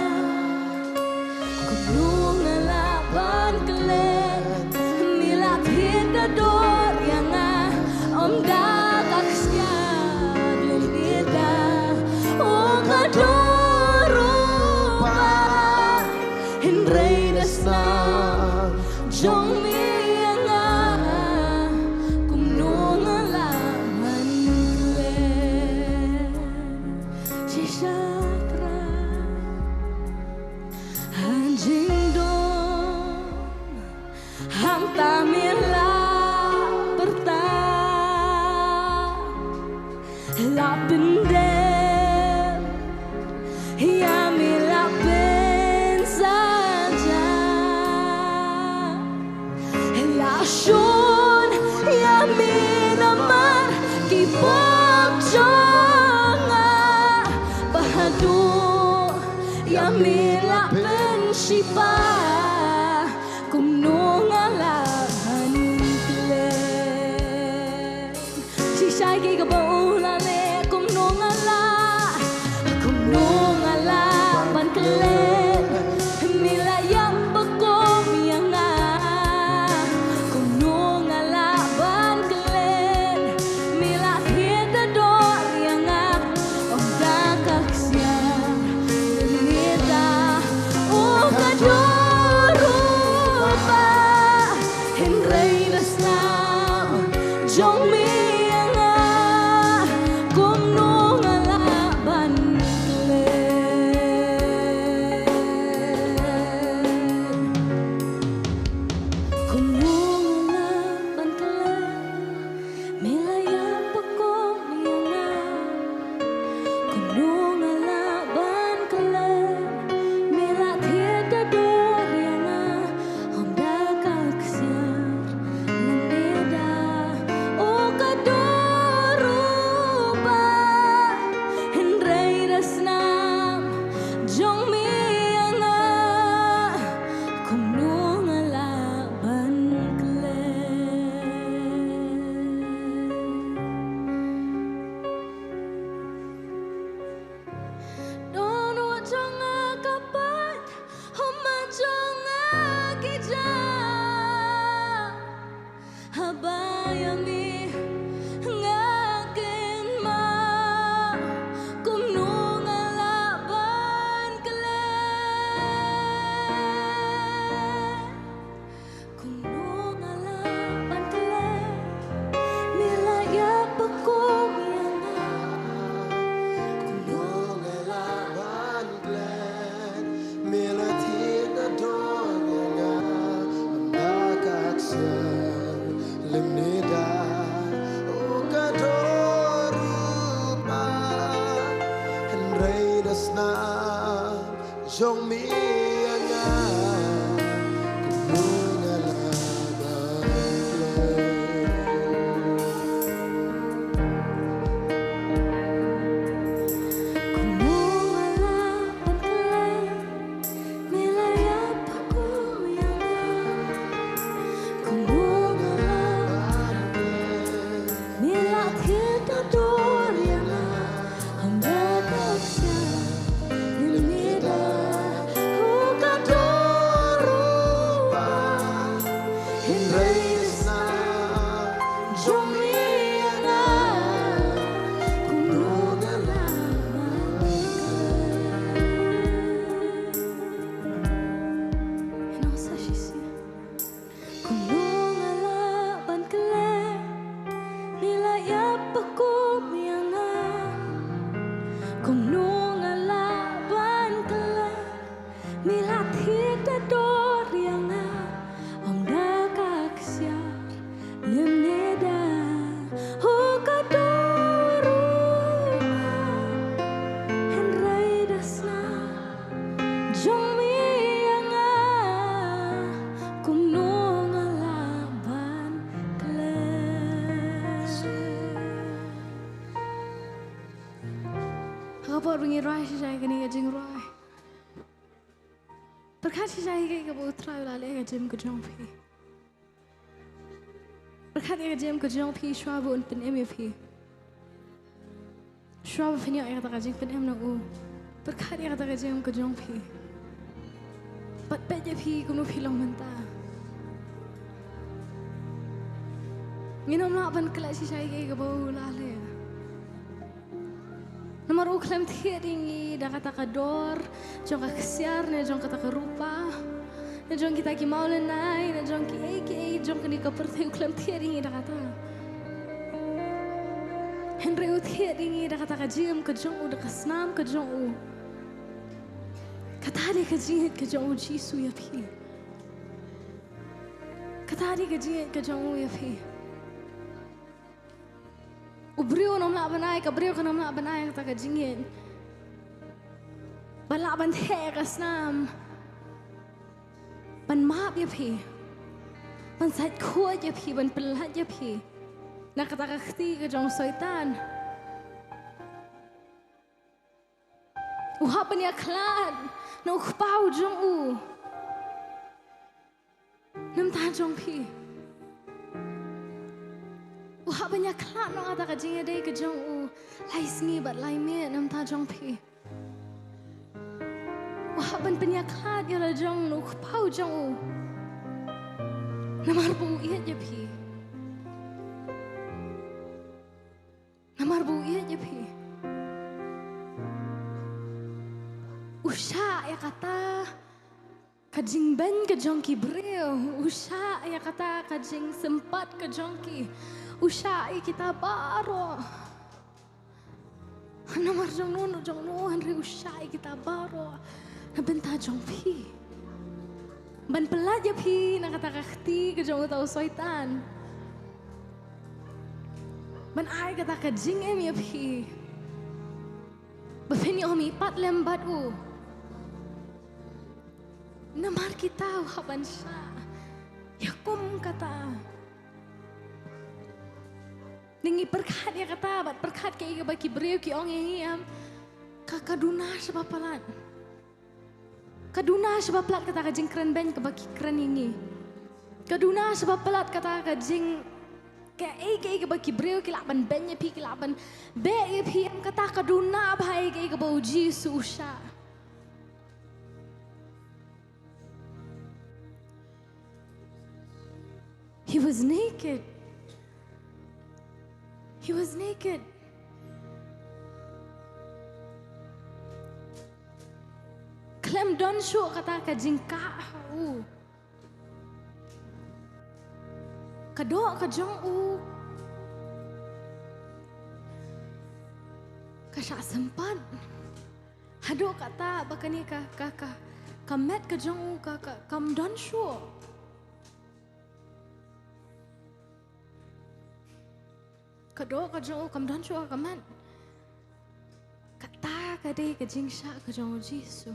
Kumno nga lah ban klet, me la thied da dor ïa nga. Ym da ka ksiar lane da, oh, ka dur u Kpa. Hynrei da snam jong me ïa nga, kumno nga lah ban klet. Shisha Trai, ha jingdon hangta me la pyrta, la pyndem ïa me, la pynsaja, la shun ïa me namar ki pop jong nga. Ba haduh ïa me la pynshitom, kumno nga lah ban klet. Shisha ïa kiba u la leh, kumno nga lah, kumno nga lah ban klet, me la ïap ba kum ïa nga. Kumno nga lah ban klet, me la thied da dor ïa nga. Ym da ka ksiar lane da, oh, ka dur u Kpa. Hynrei da snam jong me ïa nga, kumno nga lah ban klet. Kumno nga lah ban klet, me la ïap ba kum ïa nga. Kumno nga lah ban klet, me la thied da dor ïa nga. Ym da ka ksiar lane da, oh, ka dur u Kpa. Hynrei da snam jong me ïa nga, kumno nga lah ban klet. Don wat jong nga ka pait, homa jong nga ki ja. Haba ïa me nga kynmaw, kumno nga lah ban klet. Kumno nga lah ban klet, me la ïap ba kum ïa nga. Kumno nga lah ban klet, me la thied da dor ïa nga. Ym da ka ksiar lane da, oh, ka dur u Kpa. Hynrei da snam jong me ïa nga, kumno nga lah ban klet. Kumno nga lah ban klet, me la ïap ba kum ïa nga. Kumno nga lah ban klet, me la thied da dor ïa nga. Ym da ka ksiar lane da, oh, Por ba ngi rwai shisha ïa kane ka jingrwai, pyrkhat shisha ïa kaei kaba U Trai u la leh ha ka jingim ka jong phi. Pyrkhat ïa ka jingim ka jong phi shuwa ba un pynim ïa phi. Shuwa ba phin ïoh ïa kata ka jingpynim na u, pyrkhat ïa kata ka jingim ka jong phi. Bad peit ïa phi kumno phi long mynta. Ngin ym lah ban klet shisha ïa kaei kaba u la leh. Namar u khlem thied ïa ngi da kata ka dor jong ka ksiar ne jong kata ka rupa, ne jong kita ki mawlynnai, ne jong kiei kiei jong kane ka pyrthei, u khlem thied ïa ngi da kata. Hynrei u thied ïa ngi da kata ka jingim ka jong u, da ka snam ka jong u. Kata dei ka jingïeit ka jong U Jisu ïa phi. Kata dei ka jingïeit ka jong u ïa phi. U briew un ym lah ban ai, ka briew kan ym lah ban ai kata ka jingïeit. Ban lah ban theh ïa ka snam ban map ïa phi, ban sait khuid ïa phi, ban pyllait ïa phi na kata ka kti ka jong u Soitan. U hap ban ïakhlad na u Kpa u jong u na bynta jong phi. U hap ban ïakhlad na kata ka jingïadei ka jong u lai sngi bad lai miet na bynta jong phi. U hap ban pynïakhlad ïa la jong na u Kpa u jong u. Namar ba u ïeit ïa phi. Namar ba u ïeit ïa phi. U shah ïa kata ka jingbeiñ ka jong ki briew. U shah ïa kata ka jingsympat ka jong ki. U shah ïa kita baroh. Namar jong no, no jong no, hynrei u shah ïa kita baroh na bynta jong phi. Ban pyllait ïa phi na kata ka kti ka jong uta u Soitan. Ban ai kata ka jingim ïa phi. Ba phin ïoh mih pat lem bad u. Namar kita u hap ban shah ïa kum kata. Ngi pyrkhat ïa kata, bad pyrkhat kaei kaba ki briew ki ong ïa ngi em. Ka, ka duna shaba palat. Ka duna shaba palat kata ka jingkren beiñ kaba ki kren ïa ngi. Ka duna shaba palat kata ka jing, kaei kaei kaba ki briew ki lah ban beiñ ïa phi, ki lah ban beh ïa phi em, kata ka duna bha ïa kaei kaba U Jisu u shah. He was naked. He was naked. Khlem don shuh kata ka jingkah ha u. Ka doh ka jong u ka shah sympat. Haduh katta ba kane ka, ka, ka, ka met ka jong u ka, ka, kam don shuh. Ka doh ka jong u kam don shuh ka met. Kata ka dei ka jingshah ka jong u Jisu.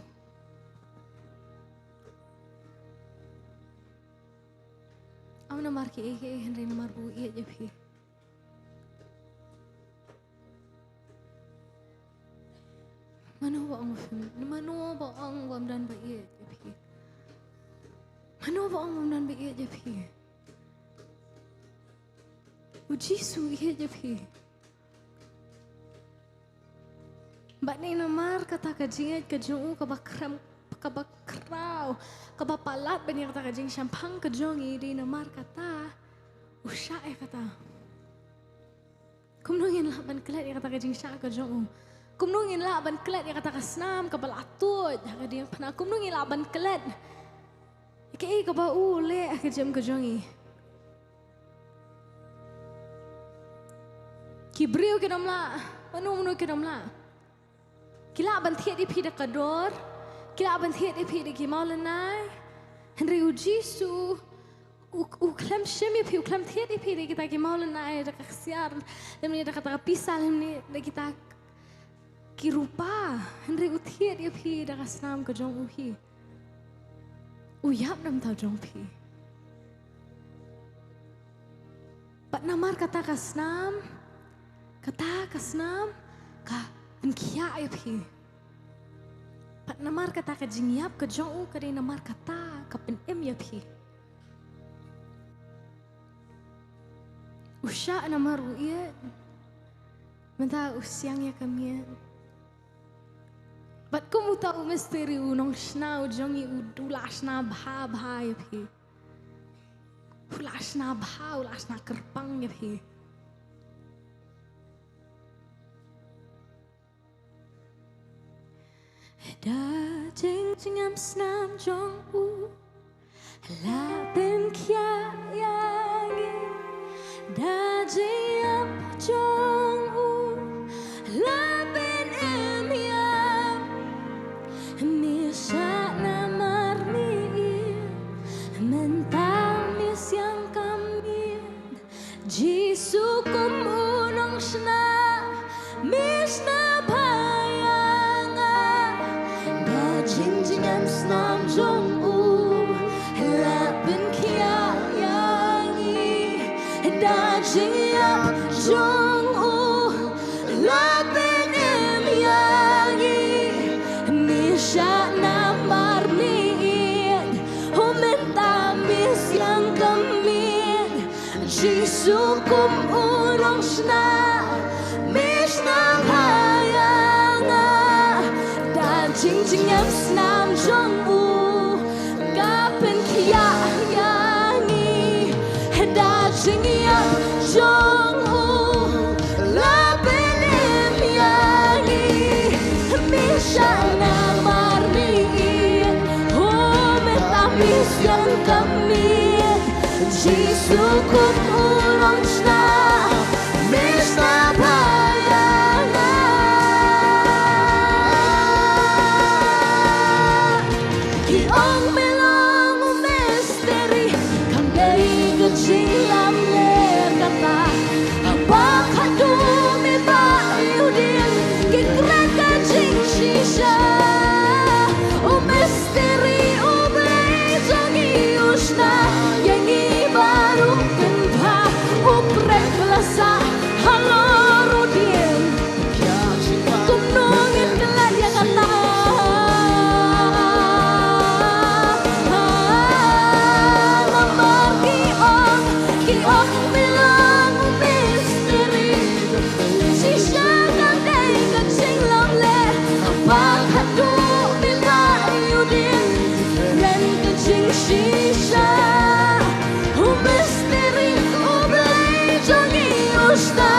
Ym namar kiei kiei hynrei namar ba u ïeit ïa phi. Mano ba ong, mano ba ong ba ym don ba ïeit ïa phi? Mano ba ong ba ym don ba ïeit ïa phi? U Jisu u ïeit ïa phi. Bad dei namar kata ka jingïeit ka jong u kaba khrem, kaba khraw, kaba palat ban ïa kata ka jingshemphang ka jong ngi, dei namar kata u shah ïa kata. Kumno ngin lah ban klet ïa kata ka jingshah ka jong u? Kumno ngin lah ban klet ïa kata ka snam kaba la tuid ha ka diengphna? Kumno ngin lah ban klet ïa kaei kaba u leh ha ka jingim ka jong ngi? Ki briew kin ym lah, mano mano kin ym lah. Ki lah ban thied ïa phi da ka dor, ki lah ban thied ïa phi da ki mawlynnai. Hynrei u Jisu u, u khlem shim ïa phi, u khlem thied ïa phi da kita ki mawlynnai, da ka ksiar, lymne da kata ka pisa, lymne da kita ki rupa. Hynrei u thied ïa phi da ka snam ka jong u hi. U ïap na bynta jong phi. Bad namar kata ka snam, kata ka snam ka pynkhiah ïa phi. Bad namar kata ka jingïap ka jong u ka dei namar kata ka pynim ïa phi. U shah namar u ïeit. Mynta u siang ïa ka miet. Bad kum uta u misteri u nongshna u jong ngi u, u la shna bha bha ïa phi. U la shna bha, u la shna kyrpang ïa phi. Da jingjngem snam jong u la pynkhiah ïa ngi. Da jingïap jong u la pynim ïa ngi. Me shah namar me ïeit, mynta me siang ka miet. Jisu kum u nongshna, me shna bha ïa nga. Da jingjngem snam jong u la pynkhiah ïa ngi. Da jingïap jong u la pynim ïa ngi. Me shah namar me ïeit, u mynta me siang ka miet. Jisu kum u nongshna, me shna bha ïa nga. Da jingjngem snam jong u ka pynkhiah ïa ngi. Da jingïap jong u la pynim ïa ngi. Me shah namar me ïeit, u mynta me siang ka miet. Jisu kum u nongshna, me shna bha ïa nga. Ki ong me long u misteri, kam dei ka jinglamler kata. Haba khadduh me ba ïoh dien, ki kren ka jingshisha. U misteri u Blei jong ngi u shna ïa ngi baroh pynban. U prek la sah halor u dien. Kumno ngin klet ïa kata? Namar ki ong, ki ong me long u misteri. Shisha ka dei ka jinglamler, haba khadduh me ba ïoh dien, kren ka jingshisha. U misteri u Blei jong ngi u shna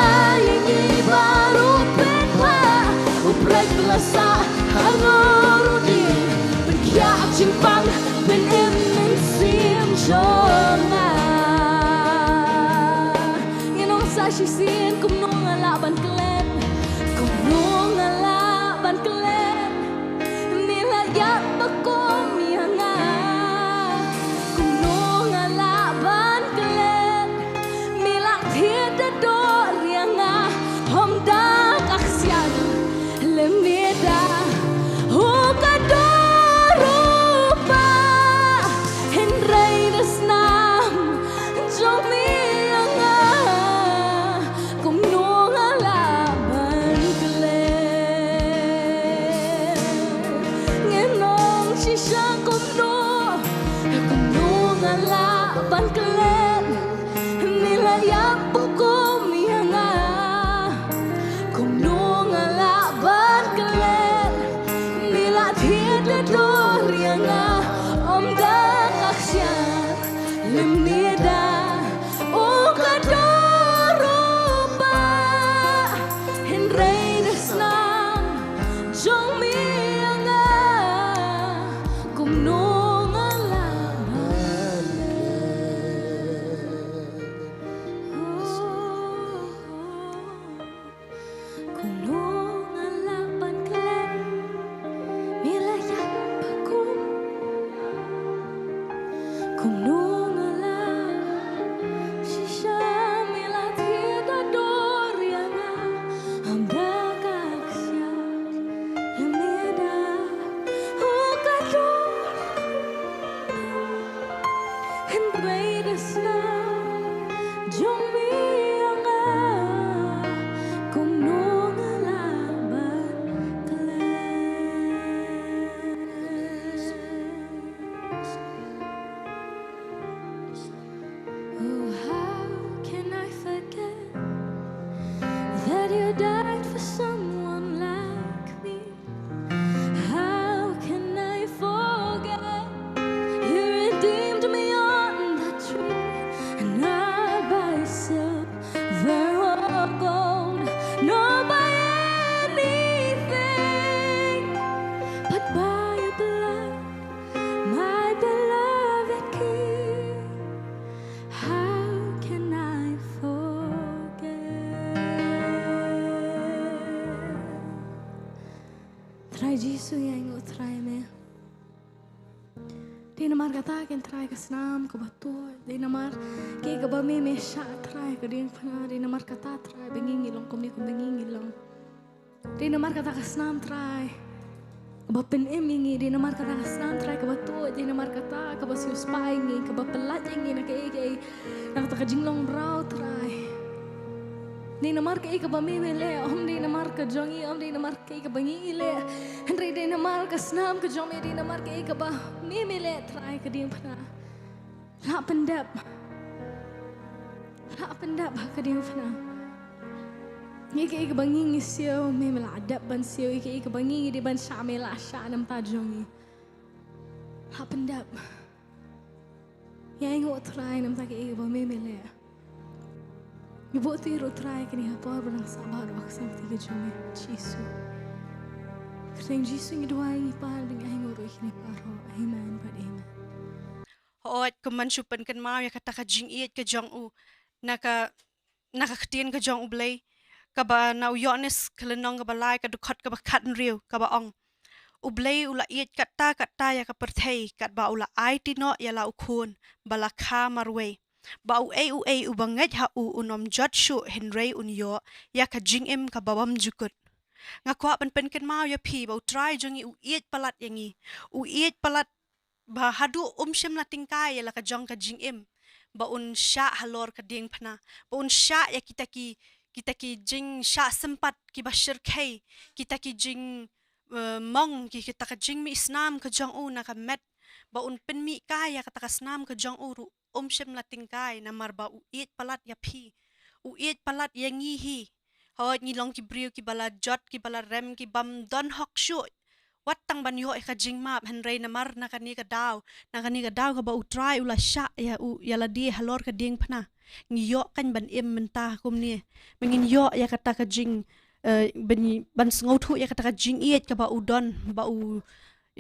ïa ngi baroh pynban. U prek la sah halor u dien, pynkhiah jingpang, pynim mynsiem jong nga. Ngin ong sa shisien, kumno nga lah ban klet, kumno nga lah ban klet. Me la ïap ba kum ïa nga. Kumno nga lah ban klet. Me la thied da dor ïa nga. Ym da ka ksiar lymne da u ka dor u pa. Hynrei da snam jong me ïa nga. Kumno nga lah ban klet. Ngin ong shisha kumno, kumno nga lah ban klet. Me la ïap ba kum ïa nga. Kumno nga lah ban klet. Me la thied da dor ïa nga. Ym da ka ksiar lymne da u ka dor u pa. Hynrei da snam jong me ïa nga. Kumno nga lah ban klet. Kumno nga lah ban klet. Me la ïap ba kum. Kumno nga lah, shisha me la thied da dor ïa nga. Ym da ka ksiar lymne da u ka dor. Hynrei da snam jong me ïa nga. Kumno nga lah ban Jisu, ïa ngi u Trai me. Dei namar kata ken Trai ka snam kaba tuid, dei namar kaei kaba me me shah Trai ka diengphna, dei namar kata Trai ba ngi ngi long kumne kumba ngi ngi long. Dei namar kata ka snam Trai kaba pynim ïa ngi, dei namar kata ka snam Trai kaba tuid, dei namar kata kaba siewspah ïa ngi, kaba pyllait ïa ngi na kaei kaei, na kata ka jinglong rau Trai. Dei namar kaei kaba me me leh, ym dei namar ka jong ngi, ym dei namar kaei kaba ngi ngi leh. Hynrei dei namar ka snam ka jong me, dei namar kaei kaba me me leh Trai ka diengphna. La pyndep. La pyndep ha ka diengphna. Ïa kaei kaba ngi ngi siew, me me la dep ban siew, ïa kaei kaba ngi ngi dei ban shah, me la shah na bynta jong ngi. La pyndep. Ïa ngi u Trai na bynta kaei kaba me me leh. Ngi buh ïa u Trai kane ha por ba nang sah bad u Kpa Ïing ka jong me Jisu. Kyrteng Jisu ngi duwai ngi pan, ba ngi ainguh ruh ïa kine baroh. Amen bad amen. Hooid, kumban shu pynkynmaw ïa kata ka jingïeit ka jong u na ka, na ka ktien ka jong U Blei, kaba na u Ïoannis ka lynnong kaba lai ka dkhot kaba khathynriew kaba ong: U Blei u la ïeit katta katta ïa ka pyrthei katba u la aiti noh ïa la u Khun ba la kha marwei, ba uei uei uba ngeit ha u un ym jot shuh hynrei un ïoh ïa ka jingim kaba bymjukut. Nga kwah ban pynkynmaw ïa phi ba u Trai jong ngi u ïeit palat ïa ngi. U ïeit palat ba haduh um shym la tyngkai ïa la ka jong ka jingim, ba un shah halor ka diengphna, ba un shah ïa kita ki, kita ki jingshah sympat kiba shyrkhei, kita ki jing, eh, mong, ki, kita ka jingmih snam ka jong u na ka met, ba un pynmih kai ïa kata ka snam ka jong u ruh um shym la tyngkai, namar ba u ïeit palat ïa phi. U ïeit palat ïa ngi hi. Hooid, ngi long ki briew kiba la jot, kiba la rem, kibym don hok shuh wat tang ban ïoh ïa ka jingmap, hynrei namar na kane ka daw, na kane ka daw kaba u Trai u la shah ïa u, ïa lade halor ka diengphna, ngi ïoh kan ban im mynta kumne. Ba ngin ïoh ïa kata ka jing, eh, ban, ban sngewthuh ïa kata ka jingïeit kaba u don, ba u,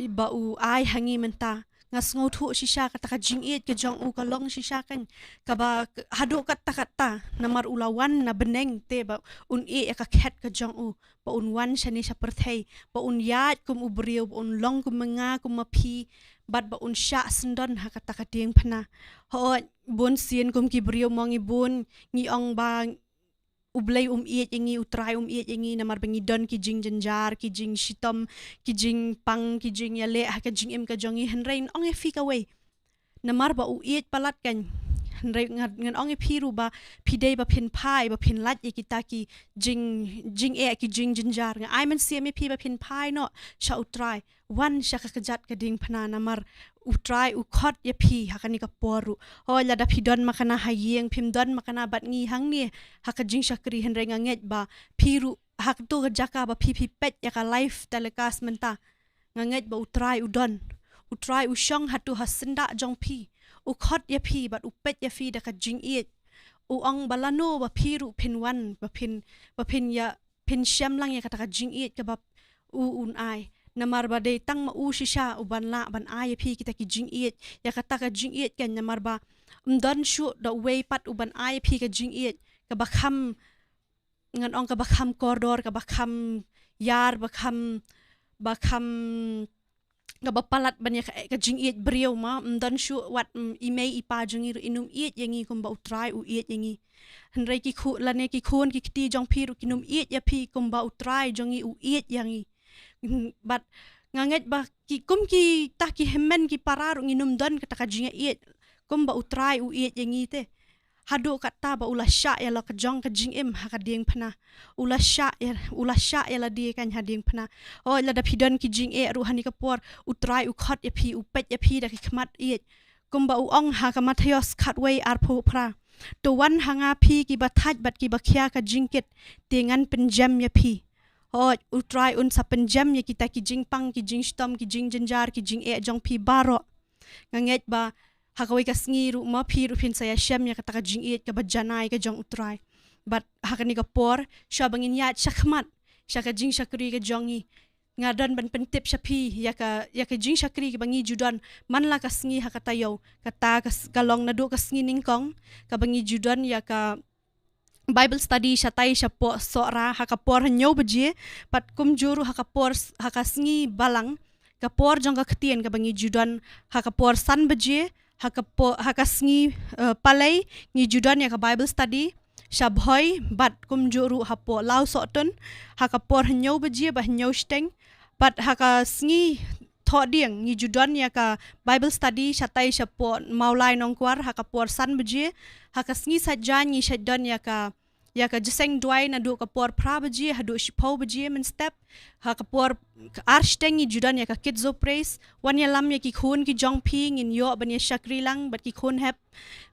ba u ai ha ngi mynta. Nga sngewthuh shisha kata ka jingïeit ka jong u ka long shisha kan, kaba k-, haduh katta katta, namar u la wan na bneng te ba un ïeh ïa ka khet ka jong u, ba un wan shane sha pyrthei, ba un ïaid kum u briew, ba un long kum ma nga kum ma phi, bad ba un shah syndon ha kata ka diengphna. Hooid, bun sien kum ki briew mo ngi bun, ngi ong ba U Blei um ïeit ïa ngi, u Trai um ïeit ïa ngi, namar ba ngi don ki jingjynjar, ki jingshitom, ki jingpang, ki jingïaleh ha ka jingim ka jong ngi, hynrei ngan ong ïa phi kawei. Namar ba u ïeit palat kan. Hynrei ngan, ngan ong ïa phi ruh ba phi dei ba phin phai, ba phin lait ïa kita ki jing, jingeh, ki jingjynjar. Nga ai mynsiem ïa phi ba phin phai noh sha u Trai. Wan sha ka kjat ka diengphna namar u Trai u khot ïa phi ha kane ka por ruh. Hooid, lada phi don makna ha ïing, phim don makna bad ngi hangne ha ka jingshakri, hynrei nga ngeit ba phi ruh ha kato ka jaka ba phi, phi peit ïa ka live telecast mynta, nga ngeit ba u Trai u don. U Trai u shong hato ha syndah jong phi. U khot ïa phi bad u peit ïa phi da ka jingïeit. U ong ba lano ba phi ruh phin wan, ba phin, ba phin ïa, phin shem lang ïa kata ka jingïeit kaba u un ai. Namar ba dei tang ma u shisha uban lah ban ai ïa phi kita ki jingïeit. Ïa kata ka jingïeit kan, namar ba ym don shuh da uwei pat uban ai ïa phi ka jingïeit kaba kham, ngan ong, kaba kham kordor, kaba kham ïar, ba kham, ba kham, kaba palat ban ïa ka, ka jingïeit briew mo, ym don shuh wat, mm, i mei i pa jong ngi ruh kin ym ïeit ïa ngi kumba u Trai u ïeit ïa ngi. Hynrei ki khu-, lane ki khun ki kti jong phi ruh kin ym ïeit ïa phi kumba u Trai jong ngi u ïeit ïa ngi. Bad nga ngeit ba ki, kum kita ki hynmen ki para ruh ngin ym don kata ka jingïeit kumba u Trai u ïeit ïa ngi te. Haduh katta ba u la shah ïa la ka jong ka jingim ha ka diengphna. U la shah ïa, u la shah ïa lade kan ha diengphna. Hooid, lada phi don ki jingeh ruh ha kane ka por, u Trai u khot ïa phi, u peit ïa phi da ki khmat ïeit. Kumba u ong ha ka Mathaios khatwei arphew phra: To wan ha nga phi kiba thait bad kiba khia ka jingkit, te ngan pynjem ïa phi. Hooid, u Trai un sa pynjem ïa kita ki jingpang, ki jingshitom, ki jingjynjar, ki jingeh jong phi baroh. Nga ngeit ba ha kawei ka sngi ruh ma phi ruh phin sa ïashem ïa kata ka jingïeit kaba janai ka jong u Trai. Bad ha kane ka por, shuwa ba ngin ïaid shakhmat sha ka jingshakri ka jong ngi, nga don ban pyntip sha phi ïa ka, ïa ka jingshakri kaba ngi ju don man la ka sngi ha ka taïew. Kata ka s-, ka long naduh ka sngi nyngkong kaba ngi ju don ïa ka Bible study shatai shapoh Sohra ha ka por hynñiew baje, bad kumjuh ruh ha ka por s-, ha ka sngi Balang, ka por jong ka ktien kaba ngi ju don ha ka por san baje, ha ka por, ha ka sngi, eh, Palei, ngi ju don ïa ka Bible study sha Bhoi, bad kumjuh ruh hapoh Lawsohtun ha ka por hynñiew baje bad hynñiew shiteng, bad ha ka sngi Thohdieng ngi ju don ïa ka Bible study shatai shapoh Mawlai Nongkwar ha ka por san baje, ha ka sngi Saitjaiñ ngi shait don ïa ka ïa ka jingïaseng duwai naduh ka por phra baje haduh shiphew baje mynstep. Ha ka por ar shiteng ngi ju don ïa ka Kids Praise. Wan ïalam ïa ki khun ki jong phi, ngin ïoh ban ïa shakri lang bad ki khun hep.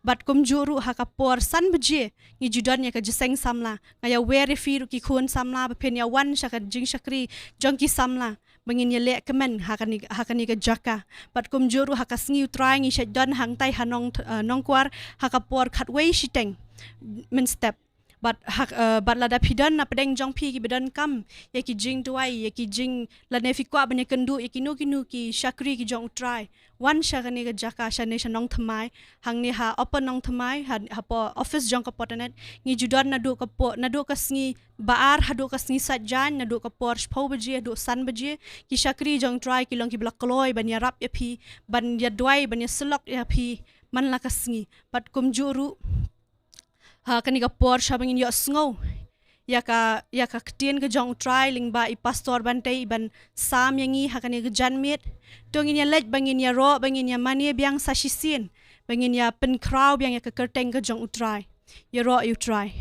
Bad kumjuh ruh ha ka por san baje ngi ju don ïa ka jingïaseng samla. Nga ïawer ïa phi ruh ki khun samla ba phin ïa wan sha ka jingshakri jong ki samla ba ngin ïaleh kmen ha kane, ha kane ka jaka. Bad kumjuh ruh ha ka sngi U Trai ngi shait don hangtai ha Nong, eh, Nongkwar ha ka por khatwei shiteng mynstep. Bad ha, eh, bad lada phi don na pdeng jong phi kiba donkam ïa ki jingduwai, ïa ki jing, lane phi kwah ban ïakynduh ïa kino kino ki shakri ki jong U Trai, wan sha kane ka jaka, shane sha Nongthymmai, hangne ha Upper Nongthymmai, ha, hapoh office jong ka Portanet. Ngi ju don naduh ka por, naduh ka sngi Ba-ar haduh ka sngi Saitjaiñ, naduh ka por shiphew baje haduh san baje, ki shakri jong U Trai ki long kiba la kloi ban ïarap ïa phi, ban ïaduwai, ban ïasyllok ïa phi man la ka sngi. Bad kumjuh ruh ha kane ka por shwa ba ngin ïohsngew ïa ka, ïa ka ktien ka jong U Trai lyngba i Pastor Bantei, i ban sam ïa ngi ha kane ka janmiet. To ngin ïaleit ba ngin ïaroh, ba ngin ïamane biang sa shisien, ba ngin ïapynkhraw biang ïa ka kyrteng ka jong U Trai. Ïaroh ïa U Trai.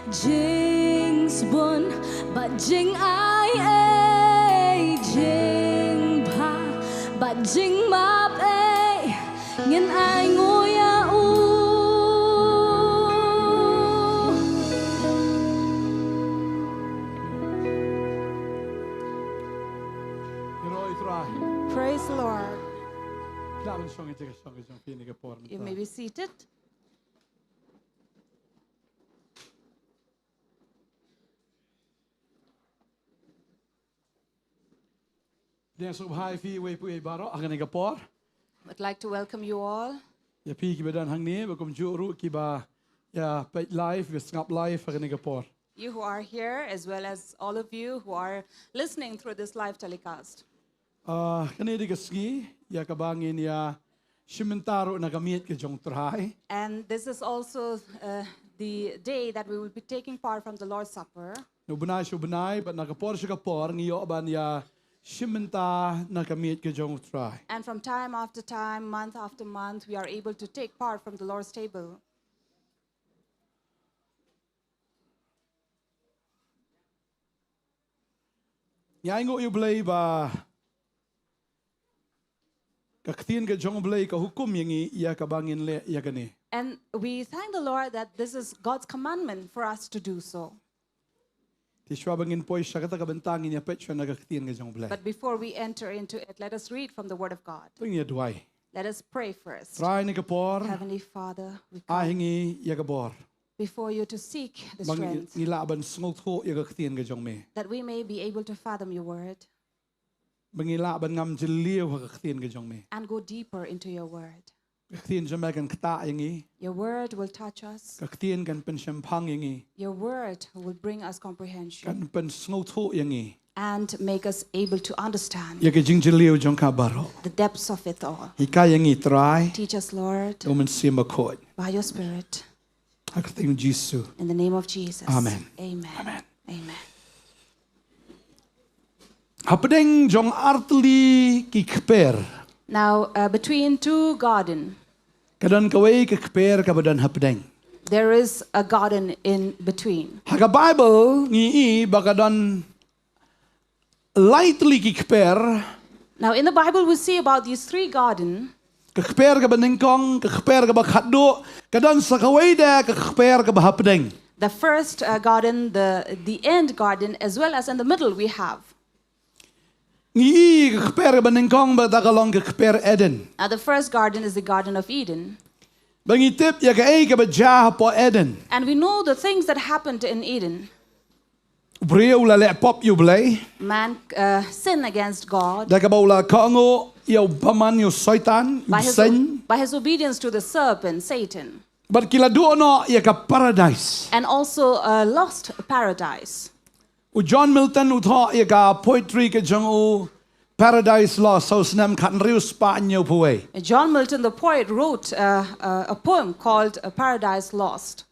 Jingsbun bad jingai ei, jingbha bad jingmap ei, ngin ainguh ïa u. Praise the Lord. You may be seated. Dang sngewbha ïa phi uwei pa uwei baroh ha kane ka por. I'd like to welcome you all. Ïa phi kiba don hangne, bad kumjuh ruh kiba ïa peit live, ïa sngap live ha kane ka por. You who are here, as well as all of you who are listening through this live telecast. Ah, kane dei ka sngi ïa kaba ngin ïa shim bynta ruh na ka miej ka jong U Trai. And this is also, uh, the day that we will be taking part from the Lord's Supper. Na u bnai sha u bnai, bad na ka por sha ka por, ngi ïoh ban ïa shim bynta na ka miej ka jong U Trai. And from time after time, month after month, we are able to take part from the Lord's table. Ngi ainguh ïa U Blei ba ka ktien ka jong U Blei ka hukum ïa ngi ïa kaba ngin leh ïa kane. And we thank the Lord that this is God's commandment for us to do so. Te shuwa ba ngin poi sha kata ka bynta, ngin ïa peit shuwa na ka ktien ka jong U Blei. But before we enter into it, let us read from the Word of God. To ngin ïa duwai. Let us pray first. Trai, ha kane ka por, Heavenly Father, we come, ai ha ngi ïa ka bor, before you to seek the, ba ngi, strength, ngi lah ban sngewthuh ïa ka ktien ka jong me, that we may be able to fathom your word, ba ngi lah ban ngam jylliew ha ka ktien ka jong me. And go deeper into your word. Ka ktien jong me kan ktah ïa ngi. Your word will touch us. Ka ktien kan pynshemphang ïa ngi. Your word will bring us comprehension. Kan pynsngewthuh ïa ngi. And make us able to understand, ïa ka jingjylliew jong ka baroh. The depths of it all. Hikai ïa ngi, Trai. Teach us, Lord. Da U Mynsiem Bakhuid. By your Spirit. Ha ka kyrteng U Jisu. In the name of Jesus. Amen. Amen. Amen. Amen. Hapdeng jong artylli ki kper, now, uh, between two garden, ka don kawei ka kper kaba don hapdeng. There is a garden in between. Ha ka Bible ngi i ba ka don lai tylli ki kper. Now, in the Bible, we see about these three garden. Ka kper kaba nyngkong, ka kper kaba khatduh, ka don sa kawei de ka kper kaba hapdeng. The first, uh, garden, the, the end garden, as well as in the middle, we have. Ngi i ka kper kaba nyngkong ba kata ka long ka kper Eden. Now, the first garden is the Garden of Eden. Ba ngi tip ïa kaei kaba jia hapoh Eden. And we know the things that happened in Eden. U briew u la leh pop ïa U Blei. Man, uh, sin against God. Da kaba u la kohnguh ïa u bymman, ïa u Soitan, ïa u bseiñ. By his, by his obedience to the serpent, Satan. Bad ki la duh noh ïa ka paradise. And also, uh, lost paradise. U John Milton u thoh ïa ka poetry ka jong u, Paradise Lost, ha u snem khathynriew spah hynñiewphew wei. John Milton, the poet, wrote, uh, uh, a poem called, uh, Paradise Lost.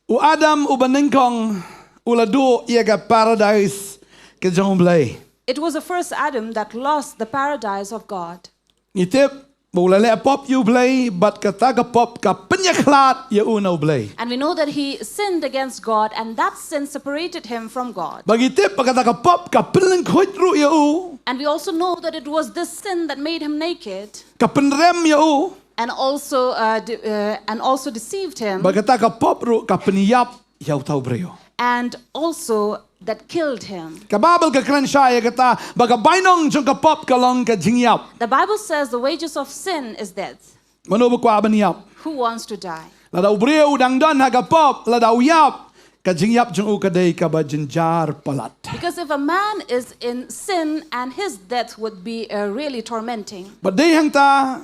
U Adam uba nyngkong u la duh ïa ka paradise ka jong U Blei. It was the first Adam that lost the paradise of God. Ngi tip ba u la leh pop ïa U Blei, bad kata ka pop ka pynïakhlad ïa u na U Blei. And we know that he sinned against God, and that sin separated him from God. Bad ngi tip ba kata ka pop ka pynlyngkhuid ruh ïa u. And we also know that it was this sin that made him naked. Ka pynrem ïa u. And also, uh, de-, uh, and also deceived him. Bad kata ka pop ruh ka pynïap ïa uta u briew. And also that killed him. Ka Bible ka kren shai ïa kata, ba ka bainong jong ka pop ka long ka jingïap. The Bible says the wages of sin is death. Mano ba kwah ban ïap? Who wants to die? Lada u briew u dang don ha ka pop, lada u ïap, ka jingïap jong u ka dei kaba jynjar palat. Because if a man is in sin, and his death would be, uh, really tormenting. Bad dei hangta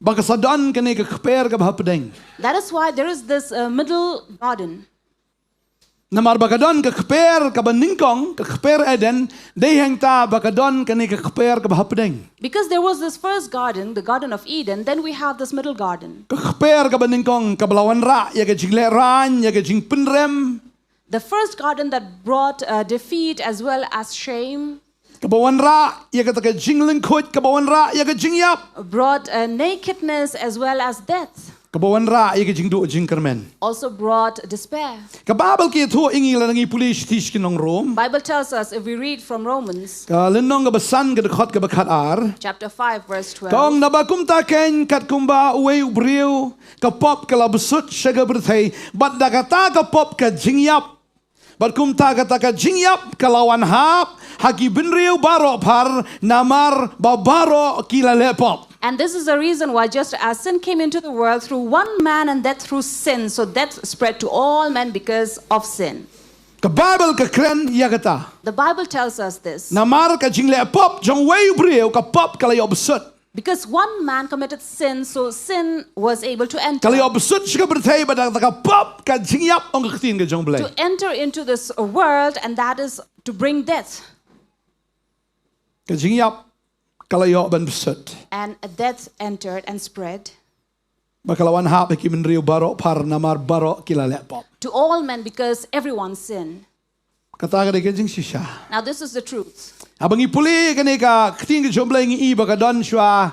ba ka sa don kane ka kper kaba hapdeng. That is why there is this, uh, middle garden. Namar ba ka don ka kper kaba nyngkong, ka kper Eden, dei hangta ba ka don kane ka kper kaba hapdeng. Because there was this first garden, the Garden of Eden, then we have this middle garden. Ka kper kaba nyngkong kaba la wanrah ïa ka jinglehrain, ïa ka jingpynrem. The first garden that brought, uh, defeat as well as shame. Kaba wanrah ïa kata ka jinglyngkhuid, kaba wanrah ïa ka jingïap. Brought, uh, nakedness as well as death. Kaba wanrah ïa ka jingduh jingkyrmen. Also brought despair. Ka Bible ka ïathuh ïa ngi lada ngi pule shithi sha ki nong Rom. Bible tells us, if we read from Romans, ka lynnong kaba san, ka dkhot kaba khatar. Chapter five, verse twelve. Ka ong, naba kumta keiñ katkumba uwei u briew ka pop ka la bsut sha ka pyrthei, bad da kata ka pop ka jingïap. Bad kumta kata ka jingïap ka la wan hap ha ki bynriew baroh phar, namar ba baroh ki la leh pop. And this is the reason why, just as sin came into the world through one man, and death through sin, so death spread to all men because of sin. Ka Bible ka kren ïa kata. The Bible tells us this. Namar ka jingleh pop jong uwei u briew, ka pop ka la ïoh bsut. Because one man committed sin, so sin was able to enter. Ka la ïoh bsut sha ka pyrthei, bad da ka pop ka jingïap, ong ka ktien ka jong U Blei. To enter into this world, and that is to bring death. Ka jingïap ka la ïoh ban bsut. And death entered and spread. Ba ka la wan hap ha ki bynriew baroh phar, namar baroh ki la leh pop. To all men, because everyone sinned. Kata ka dei ka jingshisha. Now this is the truth. Haba ngi pule kane ka ktien ka jong U Blei, ngi i ba ka don shuwa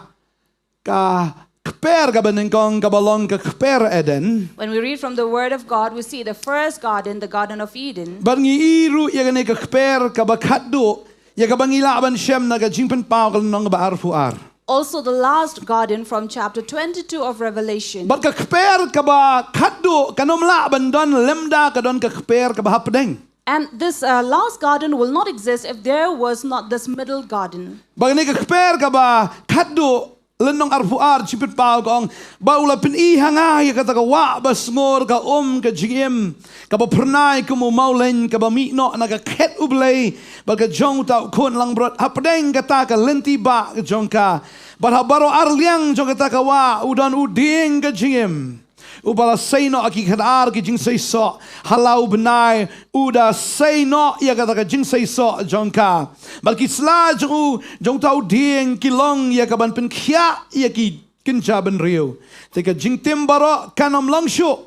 ka kper kaba nyngkong kaba long ka kper Eden. When we read from the Word of God, we see the first garden, the Garden of Eden. Bad ngi i ruh ïa kane ka kper kaba khatduh, ïa kaba ngi lah ban shem na ka Jingpynpaw ka lynnong kaba arphew ar. Also the last garden from chapter twenty-two of Revelation. Bad ka kper kaba khatduh kan ym lah ban don lymda ka don ka kper kaba hapdeng. And this uh, last garden will not exist if there was not this middle garden. Ba kane ka kper kaba khatduh, lynnong arphew ar jingpynpaw ka ong, ba u la pyni ha nga ïa kata ka wah ba sngur, ka um ka jingim, kaba phyrnai kum u mawleiñ, kaba mih noh na ka khet U Blei bad ka jong uta u khun langbrot. Hapdeng kata ka lynti bah ka jong ka, bad ha baroh ar liang jong kata ka wah u don u dieng ka jingim, uba la sei noh ha ki khatar ki jingseisoh. Ha la u bnai u da sei noh ïa kata ka jingseisoh jong ka. Bad ki sla jong u, jong uta u dieng, ki long ïa kaban pynkhiah ïa ki kynja bynriew. Te ka jingtim baroh kan ym long shuh.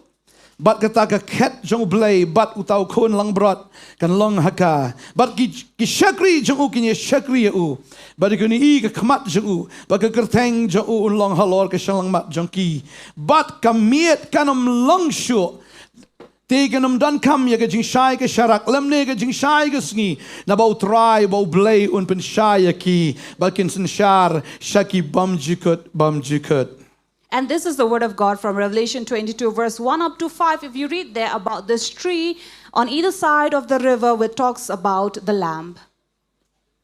Bad kata ka khet jong U Blei bad uta u khun langbrot kan long ha ka. Bad ki, ki shakri jong u kin ïa shakri ïa u. Bad kin ïohi ka khmat jong u, bad ka kyrteng jong u un long halor ka shyllangmat jong ki. Bad ka miet kan ym long shuh. Te kan ym donkam ïa ka jingshai ka sharak lymne ka jingshai ka sngi, naba U Trai, ba U Blei un pynshai ïa ki, bad kin synshar sha ki bymjukut bymjukut. And this is the word of God from Revelation twenty-two, verse one up to five. If you read there about this tree on either side of the river, where it talks about the Lamb.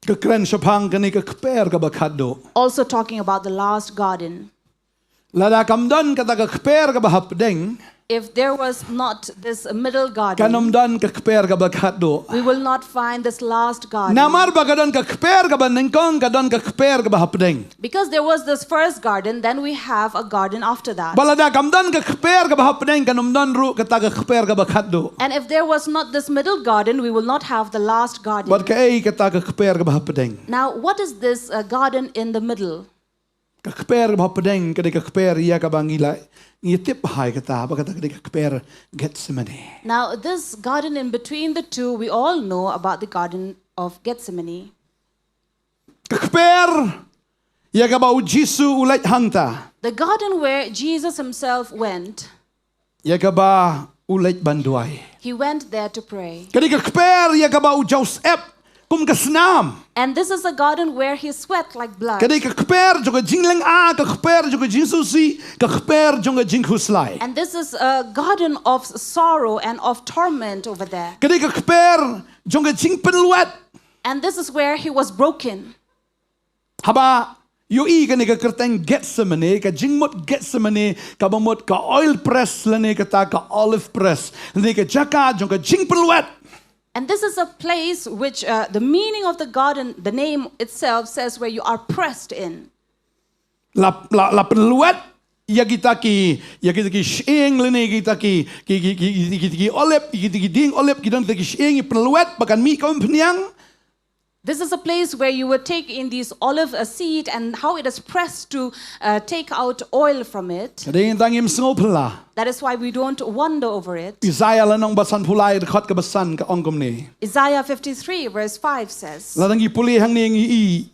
Ka kren shaphang kane ka kper kaba khatduh. Also talking about the last garden. Lada kam don kata ka kper kaba hapdeng, If there was not this middle kan ym garden, don ka kper kaba khatduh. We will not find this last garden. Namar ba ka don ka kper kaba nyngkong, ka don ka kper kaba hapdeng. Because there was this first garden, then we have a garden after that. Ba lada kam don ka kper kaba hapdeng, kan ym don ruh kata ka kper kaba khatduh. And if there was not this middle garden, we will not have the last garden. Bad kaei kata ka kper kaba hapdeng? Now, what is this uh, garden in the middle? Ka kper kaba hapdeng ka dei ka kper ïa kaba ngi la, ngi tip bha ïa kata, ba kata ka dei ka kper Gethsemane. Now, this garden in between the two, we all know about the Garden of Gethsemane. Ka kper ïa kaba u Jisu u leit hangta. The garden where Jesus himself went, Ïa kaba u leit ban duwai. He went there to pray. Ka dei ka kper ïa kaba u Joseph kum ka snam. And this is a garden where he sweat like blood. Ka dei ka kper jong ka jinglyngngoh, ka kper jong ka jingsngewsih, ka kper jong ka jingkhuslai. And this is a garden of sorrow and of torment over there. Ka dei ka kper jong ka jingpynlwet. And this is where he was broken. Haba ïohi kane ka kyrteng Gethsemane, ka jingmut Gethsemane, kaba mut ka oil press lane kata ka olive press, lane ka jaka jong ka jingpynlwet. And this is a place which uh, the meaning of the garden, the name itself says where you are pressed in. La, la, la pynlwet ïa kita ki, ïa kita ki shyieng lane kita ki, ki, ki, ki, ki, ki, ki olib, kita ki dieng olib, ki don kita ki shyieng, ïa pynlwet ba kan mih ka umphniang. This is a place where you would take in these olive uh, seed and how it is pressed to uh, take out oil from it. Ka dei tang ngim sngewphylla. That is why we don't wonder over it. Isaiah lynnong ba sanphew lai, dkhot kaba san ka ong kumne. Isaiah fifty-three, verse five says, Lada ngi pule hangne ngi i,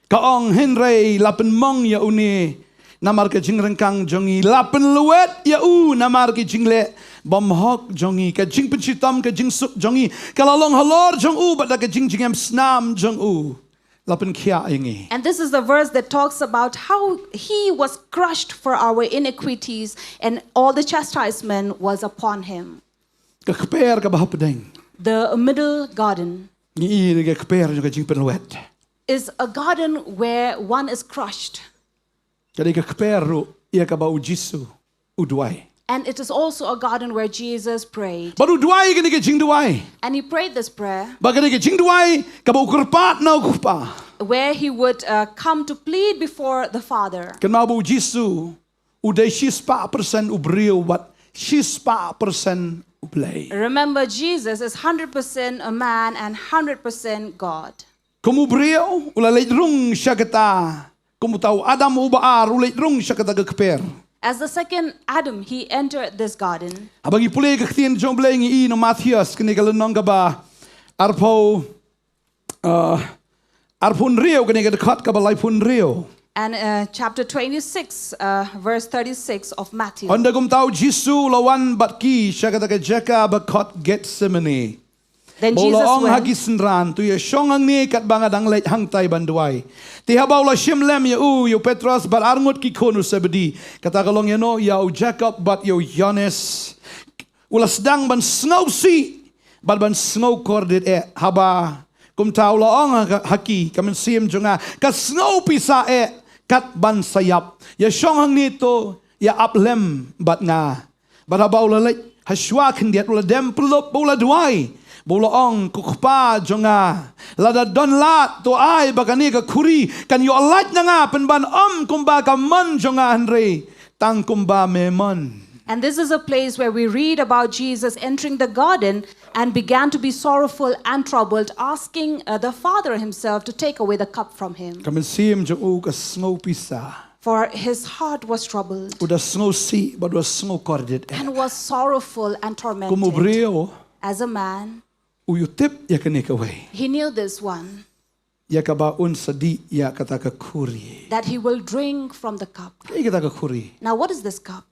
ka ong, hynrei la pynmong ïa une namar ka jingryngkang jong ngi, la pynlwet ïa u namar ki jingleh bymhok jong ngi. Ka jingpynshitom, ka jingsuk jong ngi ka la long halor jong u, bad da ka jingjngem snam jong u la pynkhiah ïa ngi. And this is the verse that talks about how he was crushed for our iniquities and all the chastisement was upon him. Ka kper kaba hapdeng, The middle garden ngi i ka kper jong ka jingpynlwet. is a garden where one is crushed. Ka dei ka kper ruh ïa kaba u Jisu u duwai. And it is also a garden where Jesus prayed. Bad u duwai kane ka jingduwai. And he prayed this prayer Bad ka dei ka jingduwai kaba u kyrpad na u Kpa. Where he would uh, come to plead before the Father. Kynmaw ba u Jisu u dei shispah persen u briew bad shispah persen u Blei. Remember, Jesus is one hundred percent a man and one hundred percent God. Kum u briew u la leit rung sha kata, kum uta u Adam uba ar u leit rung sha kata ka kper. As the second Adam, he entered this garden. Haba ngi pule ka ktien jong u Blei ngi i na u Mathaios kane ka lynnong kaba arphew, uh, arphew hynriew, kane ka dkhot kaba laiphew hynriew. And uh, chapter twenty-six, uh, verse thirty-six of Matthew. Hynda kumta u Jisu u la wan bad ki sha kata ka jaka ba khot Gethsemane. Then Bad u la Jesus ong ha went. ki synran, to ïashong hangne katba nga dang leit hangtai ban duwai. Te haba u la shim lem ïa u, ïa u Petros bad arngut ki khun u Sebedi, kata ka long ïano, ïa u Jakob bad ïa u Ïoannis, u la sdang ban sngewsih bad ban sngew kordit eh. Haba kumta u la ong ha, ha ki, ka mynsiem jong nga ka sngew pisa eh, kat ban sa ïap. Ïa shong hangne to, ïa ap lem bad nga. Bad haba u la leit ha shuwa khyndiat, u la dem pyllup bad u la duwai, bad u la ong, ko Kpa jong nga, lada don lad to ai ba kane ka khuri kan ïoh lait na nga, pynban ym kumba ka mon jong nga hynrei tang kumba me mon. And this is a place where we read about Jesus entering the garden and began to be sorrowful and troubled, asking uh, the Father himself to take away the cup from him. Ka mynsiem jong u ka sngew pisa. For his heart was troubled U da sngew sih bad u da sngew kordit eh. And was sorrowful and Kum u tormented. Briew, As a man, u ïa u tip ïa kane kawei. He knew this one, Ïa kaba un sa dih ïa kata ka khuri. That he will drink from the cup. Kaei kata ka khuri? Now, what is this cup?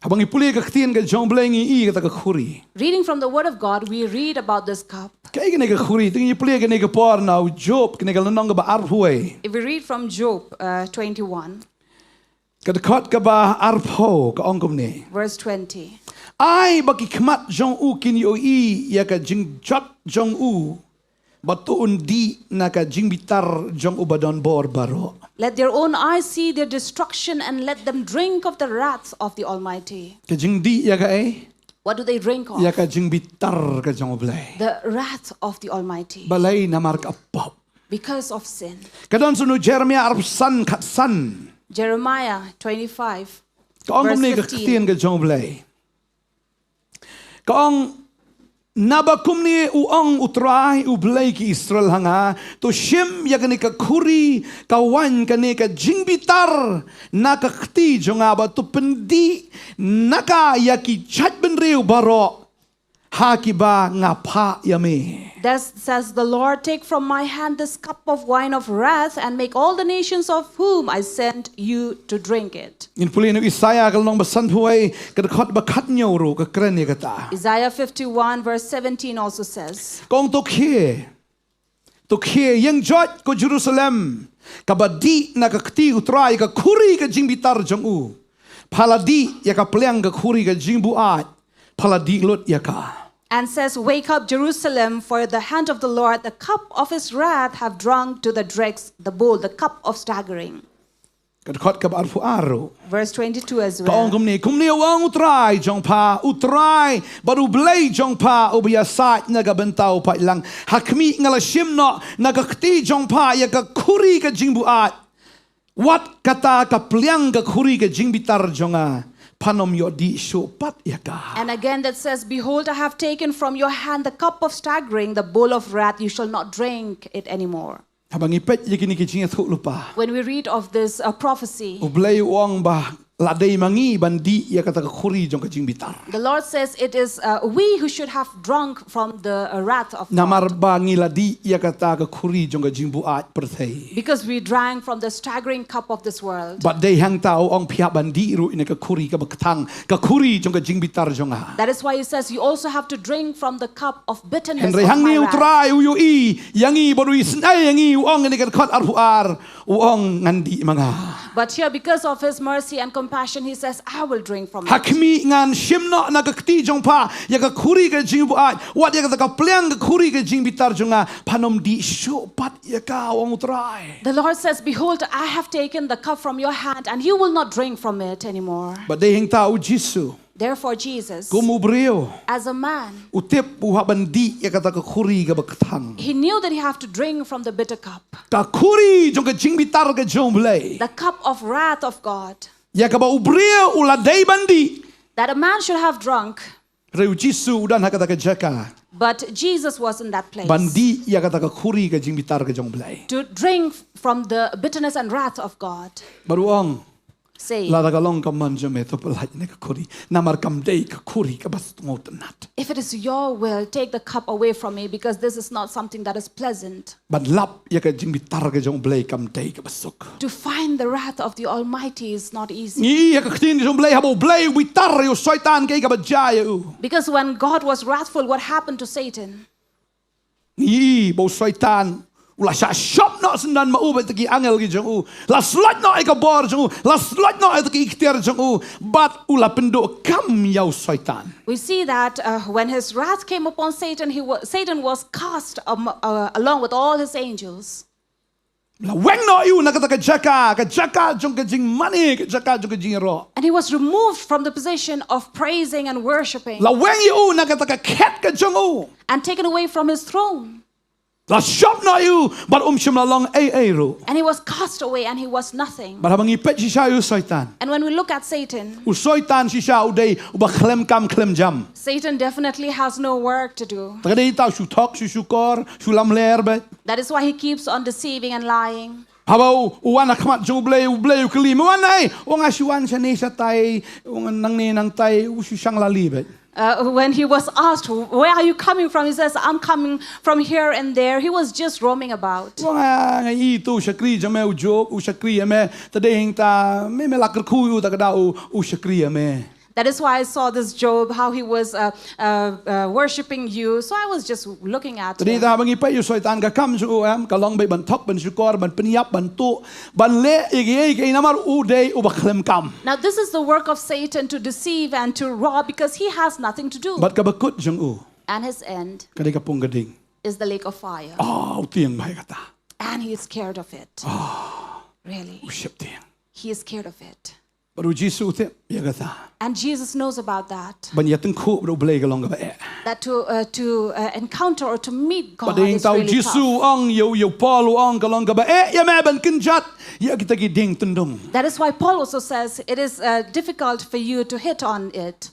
Haba ngi pule ka ktien ka jong u Blei ngi i kata ka khuri. Reading from the Word of God, we read about this cup. Kaei kane ka khuri? Te ngi pule kane ka por na u Job, kane ka lynnong kaba arphew. If we read from Job uh, twenty-one, Ka dkhot kaba arphew ka ong kumne. Verse twenty. Ai ba ki khmat jong u kin ïohi ïa ka jingjot jong u, bad to un dih na ka jingbitar jong u badonbor baroh. Let their own eyes see their destruction and let them drink of the wrath of the Almighty. Ka jingdih ïa kaei? What do they drink of? Ïa ka jingbitar ka jong u Blei. The wrath of the Almighty. Balei? Namar ka pop. Because of sin. Ka don sha u Jeremiah arphew san khatsan. Jeremiah twenty-five. Ka ong kumne ka ktien ka jong u Blei. Ka ong, naba kumne u ong u Trai u Blei ki Israel ha nga, to shim ïa kane ka khuri ka waiñ kane ka jingbitar na ka kti jong nga bad to pyndih na ka ïa ki jait bynriew baroh ha kiba nga phah ïa me. Thus says the Lord, take from my hand this cup of wine of wrath and make all the nations of whom I sent you to drink it. Ngin pule na u Isaiah ka lynnong ba sanphew, ka dkhot ba khathynñiew ruh ka kren ïa kata. Isaiah fifty-one verse seventeen also says, Ka ong to khie. To khie, ïeng joit ko Jerusalem, kaba dih na ka kti u Trai ka khuri ka jingbitar jong u. Pha la dih ïa ka pliang ka khuri ka jingbuaid, pha la dih lut ïa ka. And says, wake up, Jerusalem, for the hand of the Lord, the cup of his wrath, have drunk to the dregs the bowl, the cup of staggering. Ka dkhot kaba arphew ar ruh. Verse twenty-two 22 as Ka ong well. Kumne, kumne u ong u Trai jong pha, u Trai bad u Blei jong pha, uba ïasaid na ka bynta u paidlang. Ha khmih, nga la shim noh na ka kti jong pha ïa ka khuri ka jingbuaid. Wat kata ka pliang ka khuri ka jingbitar jong nga, phan ym ïoh dih shuh pat ïa ka. And again that says, behold, I have taken from your hand the cup of staggering, the bowl of wrath, you shall not drink it anymore. Haba ngi peit ïa kine ki jingïathuhlypa, When we read of this uh, prophecy, u Blei u ong ba la dei ma ngi ban dih ïa kata ka khuri jong ka jingbitar. The Lord says it is uh, we who should have drunk from the uh, wrath of Namar God. ba ngi la dih ïa kata ka khuri jong ka jingbuaid pyrthei. Because we drank from the staggering cup of this world. Bad dei hangta u ong phi hap ban dih ruh ïa ka khuri kaba kthang, ka khuri jong ka jingbitar jong nga. That is why he says you also have to drink from the cup of bitterness Hynrei of hangne my u wrath. Trai u ïohi ïa ngi bad u isynei ïa ngi, u ong ïa ngi ha ka dkhot arphew ar, u ong, ngan dih ma nga. But here, because of his mercy and compassion, he says, I will drink from Ha it. khmih, ngan shim noh na ka kti jong pha ïa ka khuri ka jingbuaid, wat ïa kata ka pliang ka khuri ka jingbitar jong nga, phan ym dih shuh pat ïa ka, u ong u Trai. The Lord says, behold, I have taken the cup from your hand, and you will not drink from it anymore. Bad dei hangta u Jisu, Therefore, Jesus, kum u briew, as a man, u tip u hap ban dih ïa kata ka khuri kaba kthang. He knew that he have to drink from the bitter cup, Ka khuri jong ka jingbitar ka jong u Blei, the cup of wrath of God, ïa kaba u briew u la dei ban dih. that a man should have drunk. Hynrei u Jisu u don ha kata ka jaka But Jesus was in that place ban dih ïa kata ka khuri ka jingbitar ka jong u Blei. To drink from the bitterness and wrath of God. Bad u ong, Say, lada ka long ka mon jong me, to pyllait ïa kane ka khuri. Namar kam dei ka khuri kaba sngewtynnat. If it is your will, take the cup away from me, because this is not something that is pleasant. Ban lap ïa ka jingbitar ka jong u Blei kam dei kaba suk. To find the wrath of the Almighty is not easy. Ngi ïa ka ktien ka jong u Blei, haba u Blei u bitar ïa u Soitan, kaei kaba jia ïa u. Because when God was wrathful, what happened to Satan? Ngi ba u Soitan U la shah shop noh syndon ma u bad ïa kita ki angel ki jong u. La slot noh ïa ka bor jong u. La slot noh ïa kita ki ikhtiar jong u. Bad u la pynduh kam ïa u Soitan. We see that uh, when his wrath came upon Satan, he was, Satan was cast um, uh, along with all his angels. La weng noh ïa u na kata ka jaka, ka jaka jong ka jingmane, ka jaka jong ka jingïaroh. And he was removed from the position of praising and worshipping. La weng ïa u na kata ka khet ka jong u. And taken away from his throne. La shop noh ïa u, bad um shym la long ei ei ruh. And he was cast away and he was nothing. Bad haba ngi peit shisha ïa u Soitan. And when we look at Satan, u Soitan shisha u dei uba khlem kam khlem jam. Satan definitely has no work to do. Te ka dei ta u shu thok, shu shukor, shu lamler beit. That is why he keeps on deceiving and lying. Haba u, u wan ha khmat jong u Blei, u Blei u kylli, me wan ei? U ong nga shu wan shane shatai, u ong nangne nangtai, u shu shang lali beit. Uh, when he was asked, "Where are you coming from?" He says, "I'm coming from here and there." He was just roaming about. U ong nga, nga i tu u shakri jong me u Job, u shakri ïa me, te dei hangta me, me la kyrkhu ïa u, te ka da u, u shakri ïa me. That is why I saw this Job, how he was uh, uh, uh, worshipping you. So I was just looking at him. Te dei ta haba ngi peit ïa u Soitan, ka kam jong u em, ka long beit ban thok, ban shukor, ban pynïap, ban tuh, ban leh ïa kiei kiei, namar u dei uba khlem kam. Now, this is the work of Satan to deceive and to rob because he has nothing to do. Bad kaba kut jong u. And his end. Ka dei ka pung ka ding. Is the lake of fire. Oh, u tieng bha ïa kata. And he is scared of it. Oh. Really. U sheptieng. He is scared of it. Bad u Jisu u tip ïa kata. And Jesus knows about that. Ban ïatyngkhuh bad u Blei ka long kaba eh. That to uh, to uh, encounter or to meet God is really tough. Bad hangta u Jisu u ong ïa u, ïa u Paul u ong ka long kaba eh ïa me ban kynjat ïa kita ki dieng tyndong. That is why Paul also says it is uh, difficult for you to hit on it.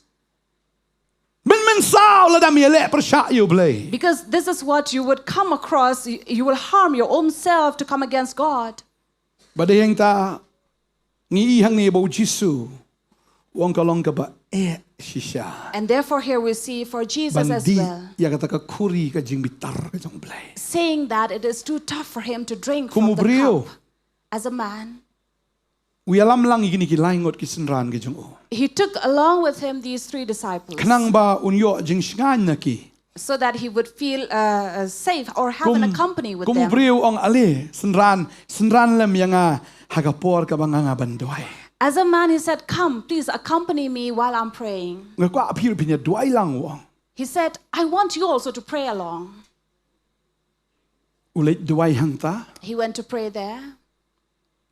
Mynmynsaw lada me ïaleh pyrshah ïa u Blei. Because this is what you would come across, you, you will harm your own self to come against God. Bad hangta ngi i hangne ba u Jisu u ong ka long kaba eh shisha. And therefore here we see for Jesus as well. Ban dih ïa kata ka khuri ka jingbitar ka jong u Blei. Saying that it is too tough for him to drink from the cup. Kum u briew. As a man. U ïalam lang ïa kine ki lai ngut ki synran ki jong u. He took along with him these three disciples. Khnang ba un ïoh jingshngaiñ na ki. So that he would feel uh, uh, safe or have an accompany with them. Kum u briew u ong ale, synran, synran lem ïa nga ha ka por kaba nga nga ban duwai. As a man, he said, "Come, please accompany me while I'm praying." Nga kwah phi ruh phin ïa duwai lang u ong. He said, "I want you also to pray along." U leit duwai hangta. He went to pray there.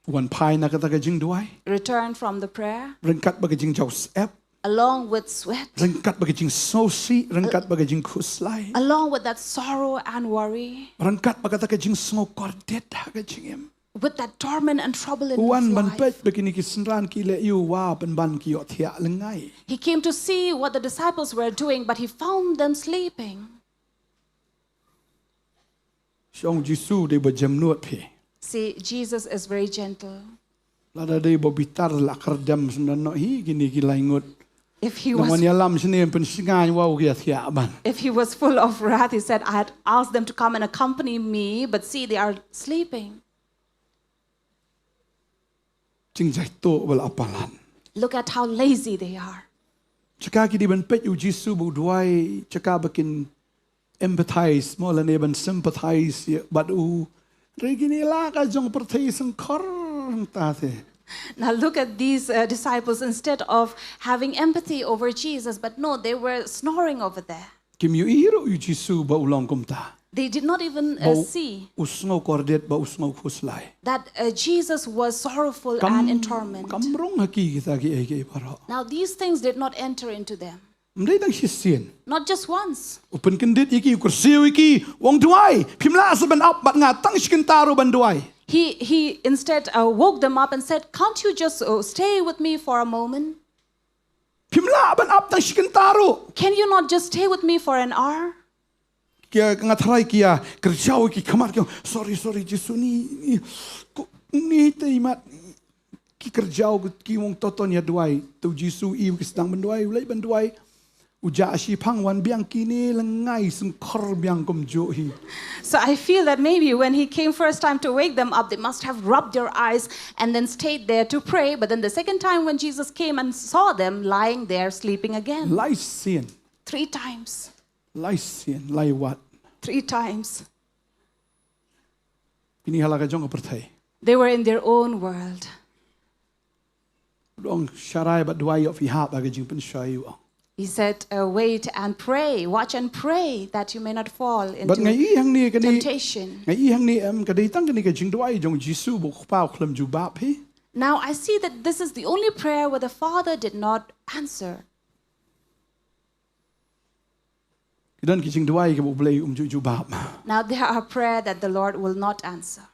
Wan phai na kata ka jingduwai. Returned from the prayer. Ryngkat bad ka jingjaw syep. Along with sweat. Ryngkat bad ka jingsngewsih, ryngkat bad ka jingkhuslai. Along with that sorrow and worry. Ryngkat bad kata ka jingsngew kordit ha ka jingim. With that torment and trouble in his life. U wan ban peit ba kine ki synran ki leh ïa u, pynban ki ïohthiah lyngngai. He came to see what the disciples were doing, but he found them sleeping. Shu ong u Jisu dei ba jemnud phi. See, Jesus is very gentle. Lada dei ba bitar la kyrdem sngewdon noh hi kine ki lai ngut. If he was, ngan ïalam shane pynshngaiñ, wow, ki ïathiah ban. If he was full of wrath, he said, "I had asked them to come and accompany me, but see, they are sleeping." Jingjaituh ba la palat. Look at how lazy they are. Jaka ki dei ban peit ïa u Jisu ba u duwai, jaka ba kin empathize mo lane ban sympathize ïa bad u. Hynrei kine la ka jong pyrthei sngewkhor hangta te. Now look at these uh, disciples, instead of having empathy over Jesus, but no, they were snoring over there. Kim ïohi ruh ïa u Jisu ba u long kumta. They did not even uh, see. Ba u sngew kordit, ba u sngew khuslai. That uh, Jesus was sorrowful and in torment. Kam rung ha ki kita kiei kiei baroh. Now these things did not enter into them. Ym dei tang shisien. Not just once. U pynkyndit ïa ki, u kyrsiew ïa ki, u ong duwai, phim lah sa ban ap bad nga tang shi kynta ruh ban duwai. He, he instead uh, woke them up and said, "Can't you just uh, stay with me for a moment?" Phim lah ban ap tang shi kynta ruh. Can you not just stay with me for an hour? Ki ïa, nga tharai ki ïa kyrjaw ki khmat ki, "Sorry, sorry, Jisu, ni, ni, ko, ni te imat." Ki kyrjaw ki, ki ong to to ïa duwai. Te u Jisu i ki sdang ban duwai, u leit ban duwai. U jah shiphang, wan biang kine lyngngai sngewkhor biang kumjuh hi. So I feel that maybe when he came first time to wake them up, they must have rubbed their eyes and then stayed there to pray. But then the second time when Jesus came and saw them lying there sleeping again. Lai sien. Three times. Lai sien, lai wat. Three times. Ini ha la ka jong ka pyrthei. They were in their own world. U ong sharai bad duwai ïoh phi hap ha ka jingpynshoi, u ong. He said, uh, "Wait and pray, watch and pray that you may not fall into Bad nga i hangne ka dei temptation." Nga i hangne em ka dei tang kane ka jingduwai jong Jisu ba u kpa u khlem jubab hi. Now I see that this is the only prayer where the Father did not answer. Ki don ki jingduwai kaba u Blei um ju jubab. Now there are prayer that the Lord will not answer.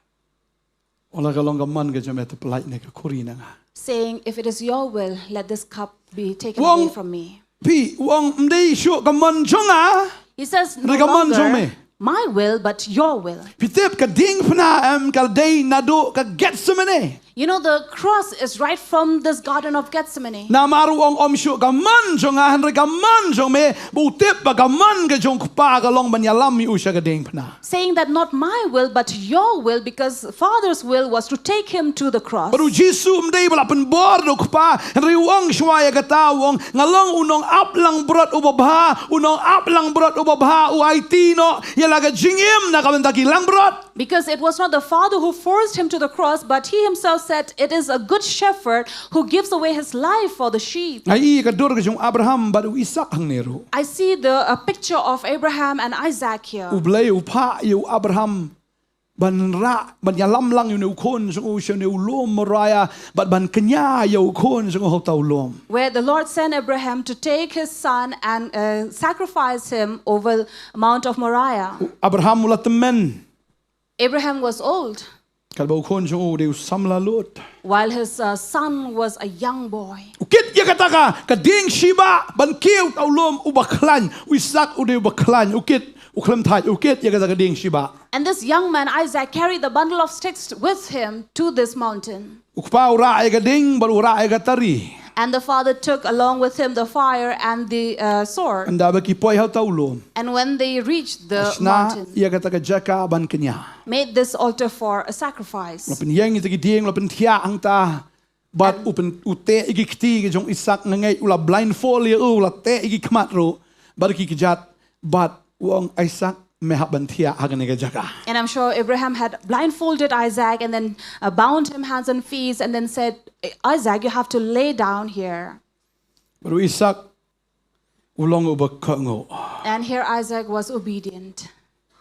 Wat la ka long ka mon ka jong me, to pyllait ne ka khuri na nga. Saying, "If it is your will, let this cup be taken Wong- away from me." Phi, u ong ym dei shuh ka mon jong nga. He says, "No Hynrei ka mon jong longer me. my will, but your will." Phi tip ka diengphna em ka dei naduh ka Gethsemane. You know, the cross is right from this Garden of Gethsemane. Namar u ong ym shuh ka mon jong nga hynrei ka mon jong me, ba u tip ba ka mon ka jong u kpa ka long ban ïalam ïa u sha ka diengphna. Saying that, "Not my will, but your will," because Father's will was to take him to the cross. Bad u Jisu ym dei ba la pynbor da u kpa, hynrei u ong shuwa ïa kata, u ong nga long u nongap langbrot uba bha, u nongap langbrot uba bha u aiti noh ïa la ka jingim na ka bynta ki langbrot. Because it was not the Father who forced him to the cross, but he himself said, "It is a good shepherd who gives away his life for the sheep." Nga i ka dur ka jong u Abraham bad u Isaak hangne ruh. I see the a picture of Abraham and Isaac here. U Blei u phah ïa u Abraham ban rah, ban ïalam lang ïa une u khun jong u sha une u lum Moriah, bad ban kñia ïa u khun jong u ha uta u lum. Where the Lord sent Abraham to take his son and uh, sacrifice him over Mount of Moriah. U Abraham u la tymmen. Abraham was old. Katba u khun jong u u dei u samla lut. While his uh, son was a young boy. U kit ïa kata ka, ka dieng shibah, ban kiew uta u lum uba khlaiñ, u Isaak u dei uba khlaiñ, u kit, u khlem thait, u kit ïa kata ka dieng shibah. And this young man, Isaac, carried the bundle of sticks with him to this mountain. U kpa u rah ïa ka dieng, bad u rah ïa ka tari. And the father took along with him the fire and the uh, sword. Ynda ba ki poi ha uta u lum. And when they reached the mountain, shna ïa kata ka jaka ban kñia. Made this altar for a sacrifice. La pynïeng ïa kita ki dieng, la pynthiah hangta. Bad u pyn, u teh ïa ki kti ki jong u Isaak, nga ngeit u la blindfold ïa u, u la teh ïa ki khmat ruh. Bad ki kjat, bad u ong Isaak, me hap ban thiah ha kane ka jaka. And I'm sure Abraham had blindfolded Isaac and then uh, bound him hands and feet and then said, "Isaac, you have to lay down here." Bad u Isaak u long uba kohnguh. And here Isaac was obedient.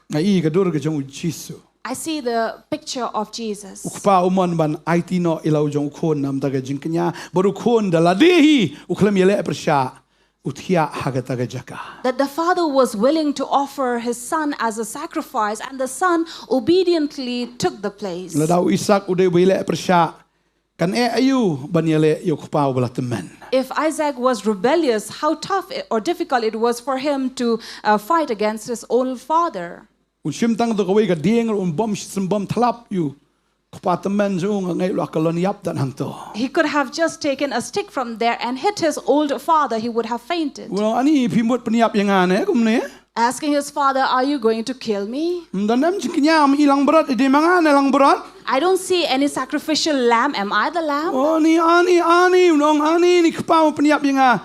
Nga i ka dur ka jong u Jisu. I see the picture of Jesus. U kpa u mon ban aiti noh ïa la u jong u khun namar ka jingkñia. Bad u khun da lade hi u khlem ïaleh pyrshah, u thiah ha kata ka jaka. That the father was willing to offer his son as a sacrifice, and the son obediently took the place. Lada u Isaak u dei uba ïaleh pyrshah, kan eh aïu ban ïaleh ïa u kpa uba la tymmen. If Isaac was rebellious, how tough or difficult it was for him to uh, fight against his own father. Un shim tang da kawei ka dieng ruh un bom shi-, sym bom thlap ïa u kpa tymmen jong u, nga ngeit u la kyllon ïap tang hangto. He could have just taken a stick from there and hit his old father, he would have fainted. U ong, ani phi mut pynïap ïa nga ne kumne? Asking his father, "Are you going to kill me?" Ym don em jingkñia, ym i langbrot, i dei ma nga ne langbrot? "I don't see any sacrificial lamb. Am I the lamb?" Oh, ni ani, ani, u ong ani, ni kpa u pynïap ïa nga.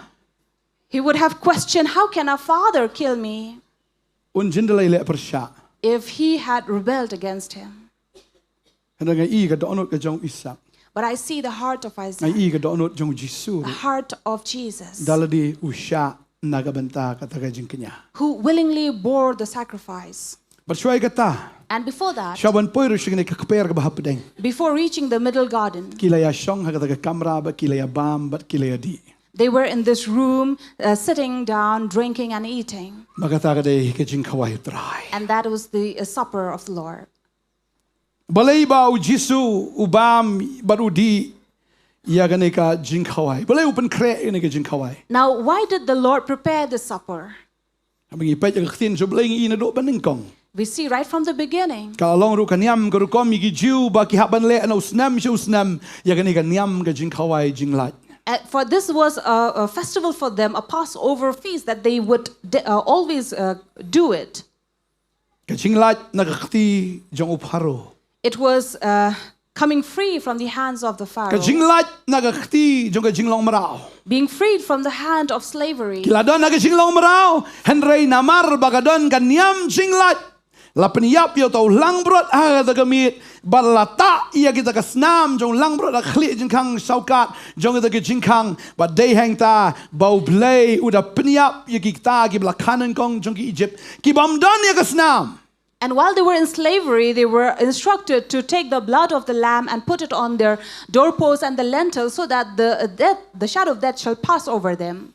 He would have questioned, "How can our father kill me?" Un jin da la ïaleh pyrshah. If he had rebelled against him. Hynrei nga i ka dohnud ka jong u Isaak. But I see the heart of Isaac. Nga i ka dohnud jong u Jisu. The heart of Jesus. Da lade u shah na ka bynta kata ka jingkñia. Who willingly bore the sacrifice. Bad shuwa ïa kata. And before that, shuwa ban poi ruh sha kane ka kper kaba hapdeng. Before reaching the middle garden, ki la ïashong ha kata ka kamra bad ki la ïabam bad ki la ïadih. They were in this room, uh, sitting down, drinking and eating. Bad kata ka dei ka jingkhawai u Trai. And that was the uh, supper of the Lord. Balei ba u Jisu u bam bad u dih ïa kane ka jingkhawai? Balei u pynkhreh ïa kane ka jingkhawai? Now, why did the Lord prepare the supper? Haba ngi peit ïa ka ktien jong U Blei ngi i naduh ba nyngkong. We see right from the beginning. Ka la long ruh ka niam ka rukom ïa ki Jiw ba ki hap ban leh na u snem sha u snem ïa kane ka niam ka jingkhawai jinglait. Uh, for this was a, a festival for them, a Passover feast that they would de- uh, always uh, do it. Ka jinglait na ka kti jong u Pharaoh. It was uh, coming free from the hands of the Pharaoh. Ka jinglait na ka kti jong ka jinglong mraw. Being freed from the hand of slavery. Ki la don ha ka jinglong mraw, hynrei namar ba ka don ka niam jinglait, La pynïap ïa uta u langbrot ha kata ka miet, bad la tah ïa kita ka snam jong u langbrot ha khlieh jingkhang shawkat jong kita ki jingkhang, bad dei hangta ba U Blei u da pynïap ïa kita kiba la kha nyngkong jong ki Egypt, ki bym don ïa ka snam. And while they were in slavery, they were instructed to take the blood of the lamb and put it on their doorposts and the lintels, so that the, uh, death, the shadow of death shall pass over them.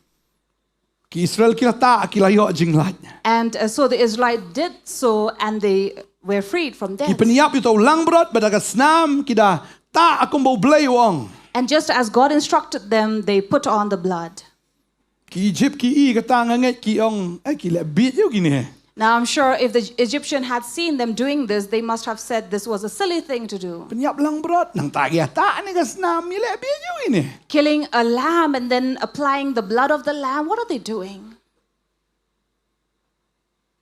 Ki Israel ki la tah, ki la ïoh jinglait. And, uh, so the Israelites did so, and they were freed from death. Ki pynïap ïa uta u langbrot, bad da ka snam ki da tah, kumba U Blei u ong. And just as God instructed them, they put on the blood. Ki Egypt ki i kata, nga ngeit ki ong, eh, ki leh bieit ïa u kine. Now, I'm sure if the Egyptian had seen them doing this, they must have said this was a silly thing to do. Pynïap langbrot, nangta ki ïa tah ne ka snam, ïa leh bieit ïa u kine. Killing a lamb and then applying the blood of the lamb, what are they doing?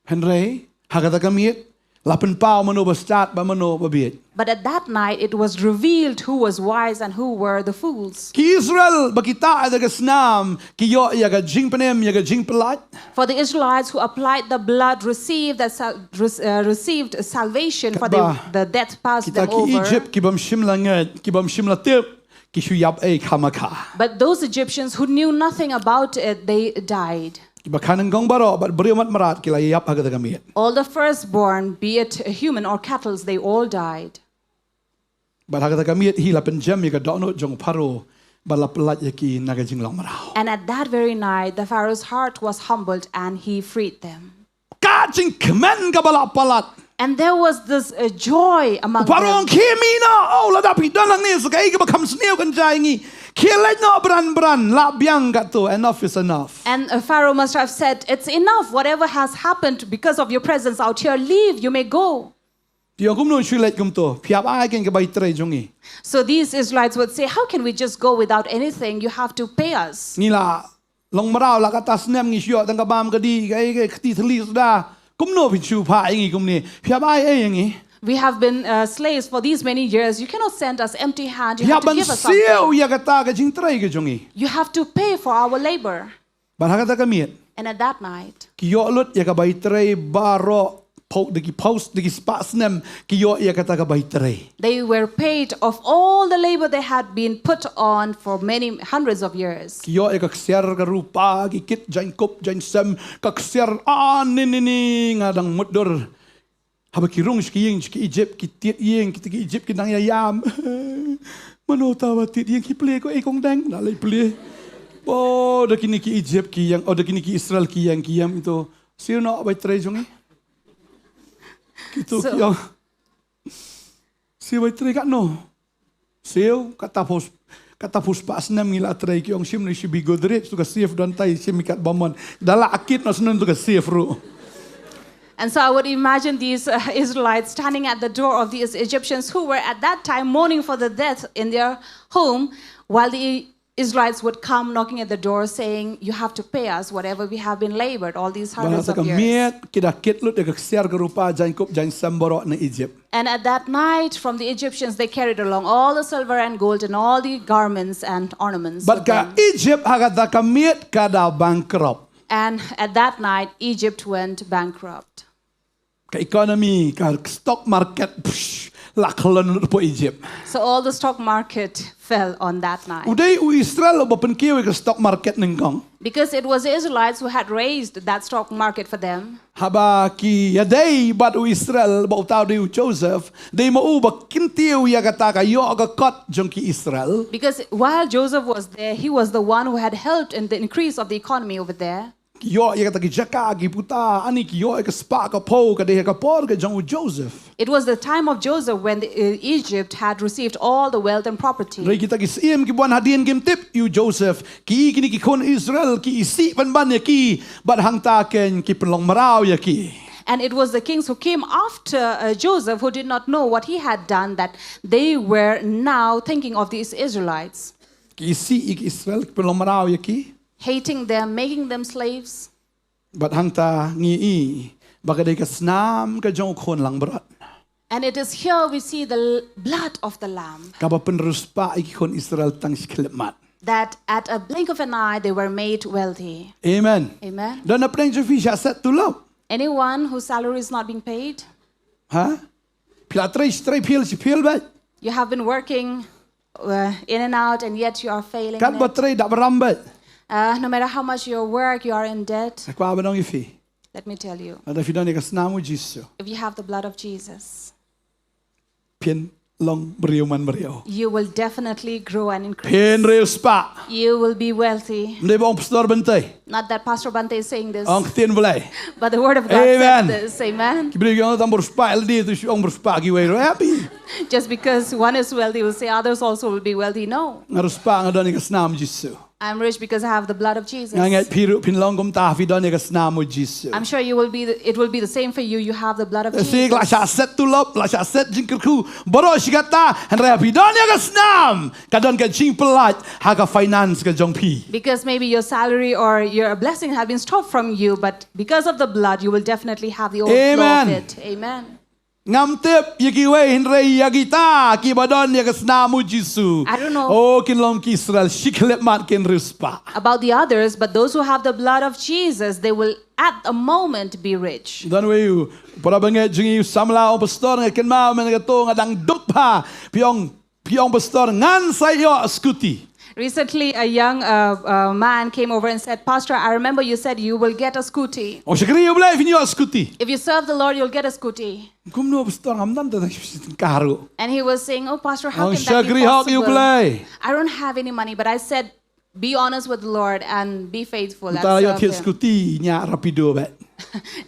Hynrei ha kata ka miet la pynpaw mano ba stad bad mano ba bieit. But at that night it was revealed who was wise and who were the fools. Ki Israel ba ki tah ïa ka snam ki ïoh ïa ka jingpynim, ïa ka jingpyllait. For the Israelites who applied the blood received that sal- re- uh, received salvation, for they, the death passed them over. Kita ki Egypt ki bym shym la ngeit, ki bym shym la tip, ki shu ïap ei khamkha. But those Egyptians who knew nothing about it, they died. Kiba kha nyngkong baroh bad briew mad mrad ki la ïap ha kata ka miet. All the firstborn, be it human or cattles, they all died. Bad ha kata ka miet hi la pynjem ïa ka dohnud jong Pharaoh, bad la pyllait ïa ki na ka jinglong mraw. And at that very night, the Pharaoh's heart was humbled and he freed them. Ka jingkmen kaba la palat. And there was this, uh, joy among them. Pharaoh ong, khie mih noh, oh, lada phi don hangne sa kaei kaba kham sniew kan jia ïa ngi. Khie leit noh bran bran, lah biang katto, enough is enough. And, uh, Pharaoh must have said, "It's enough, whatever has happened because of your presence out here, leave, you may go." Ki ong, kumno shu leit kumto, phi hap ai kein ka bai trei jong ngi. So these Israelites would say, "How can we just go without anything? You have to pay us." Ngi la long mraw la katto snem, ngi shu ïoh tang ka bam ka dih, ka, ka, ka kti thylli suda. Kumno phin shu phah ïa ngi kumne? Phi hap ai ei ïa ngi. We have been, uh, slaves for these many years. You cannot send us empty hand. You have to give us something. Phi hap ban siew ïa kata ka jingtrei ka jong ngi. You have to pay for our labor. Bad ha kata ka miet, and at that night, ki ïoh lut ïa ka bai trei baroh, pau- da ki pau- da ki spah snem, ki ïoh ïa kata ka bai trei. They were paid of all the labor they had been put on for many hundreds of years. Ki ïoh ïa ka ksiar ka rupa, ki kit jaiñkup jaiñsem, ka ksiar, ah, ni ni ni, nga dang mutdur. Haba ki rung sha ki ïing sha ki Egypt, ki tied ïing, kita ki Egypt ki nang ïa ïam. Mano uta ba tied ïing, ki plie ko, eh, kong dang, na lei plie. Oh, da kine ki Egypt ki ïeng, oh, da kine ki Israel ki ïeng ki ïam ito. Siew noh bai trei jong ngi. Kito ki ïeng. Siew bai trei katno. Siew, kata pos, kata pos spah snem ngi la trei, ki ong, shim ne shibi Godrej, to ka safe don tai, shim kat bamon. Da la akit noh snem to ka safe ruh. And so I would imagine these, uh, Israelites standing at the door of these Egyptians who were at that time mourning for the death in their home, while the Israelites would come knocking at the door saying, "You have to pay us whatever we have been labored all these hundreds of years." Bad ha kata ka miet, ki da kit lut ïa ka ksiar ka rupa, jaiñkup jaiñsem baroh na Egypt. And at that night, from the Egyptians, they carried along all the silver and gold and all the garments and ornaments with them. Bad ka Egypt ha kata ka miet ka da bankrupt. And at that night, Egypt went bankrupt. Ka economy, ka stock market, psh, la khlon lut hapoh Egypt. So all the stock market fell on that night. U dei u Israel uba pynkiew ïa ka stock market nyngkong. Because it was the Israelites who had raised that stock market for them. Haba ki ïadei bad u Israel, ba uta u dei u Joseph, dei ma u ba kyntiew ïa kata ka ïoh ka kot jong ki Israel. Because while Joseph was there, he was the one who had helped in the increase of the economy over there. Ki ïoh ïa kata ki jaka, ki puta, ani ki ïoh ïa ka spah ka phew, ka dei ha ka por ka jong u Joseph. It was the time of Joseph when the, uh, Egypt had received all the wealth and property. Hynrei kita ki syiem kiba wan hadien kim tip ïa u Joseph, ki, kine ki khun Israel, ki isih pynban ïa ki, bad hangta kein ki pynlong mraw ïa ki. And it was the kings who came after, uh, Joseph, who did not know what he had done, that they were now thinking of these Israelites. Ki isih ïa ki Israel, ki pynlong mraw ïa ki. Hating them, making them slaves. Bad hangta ngi i ba ka dei ka snam ka jong u khun langbrot. And it is here we see the l- blood of the lamb. Kaba pynriewspah ïa ki khun Israel tang shi khyllipmat. That at a blink of an eye they were made wealthy. Amen. Amen. Don napdeng jong phi sha set tulop? Anyone whose salary is not being paid? Ha? Phi la trei, trei, phi la, phi la bad. You have been working uh, in and out, and yet you are failing. Katba trei da baram bad. Uh, no matter how much you work, you are in debt. Nga kwah ban ong ïa phi. Let me tell you. Lada phi don ïa ka snam u Jisu. If you have the blood of Jesus, phin long briew man briew. You will definitely grow and increase. Phin riewspah. You will be wealthy. Ym dei ba ong Pastor Bante. Not that Pastor Bante is saying this. Ong ktien Blei. But the word of God said this. Amen. Ki briew ki ong tang ba riewspah lade, to shu ong ba riewspah kiwei ruh happy. Just because one is wealthy will say others also will be wealthy. No. Nga riewspah nga don ïa ka snam Jisu. I'm rich because I have the blood of Jesus. Nga ngeit phi ruh phin long kumta, phi don ïa ka snam u Jisu. I'm sure you will be the, it will be the same for you. You have the blood of Jesus. Shi la shah set tulop, la shah set jingkyrkhu baroh shi katta, hynrei phi don ïa ka snam, ka don ka jingpyllait ha ka finance ka jong phi. Because maybe your salary or your blessing have been stopped from you, but because of the blood, you will definitely have the overflow of it. Amen. Ngam tip ïa kiwei, hynrei ïa kita kiba don ïa ka snam u Jisu, I don't know, oh, kin long ki Israel shi khyllipmat, kin riewspah. About the others, but those who have the blood of Jesus, they will at a moment be rich. Don wei u para bangeit jong ngi u samla, ong, Pastor, nga kynmaw mynne kato nga dang duk bha. Phi ong, phi ong, Pastor, ngan sa ïoh scooty. Recently, a young uh, uh, man came over and said, Pastor, I remember you said you will get a scooty. Ong shakri ïa U Blei phin ïoh scooty. If you serve the Lord, you'll get a scooty. Kumno, Pastor, ngam don te tyngka ruh. And he was saying, oh, Pastor, how can that be possible? Ong shakri hok ïa U Blei. I don't have any money, but I said, be honest with the Lord and be faithful and serve him. Mynta ïoh thied scooty, ñiah Rapido bad.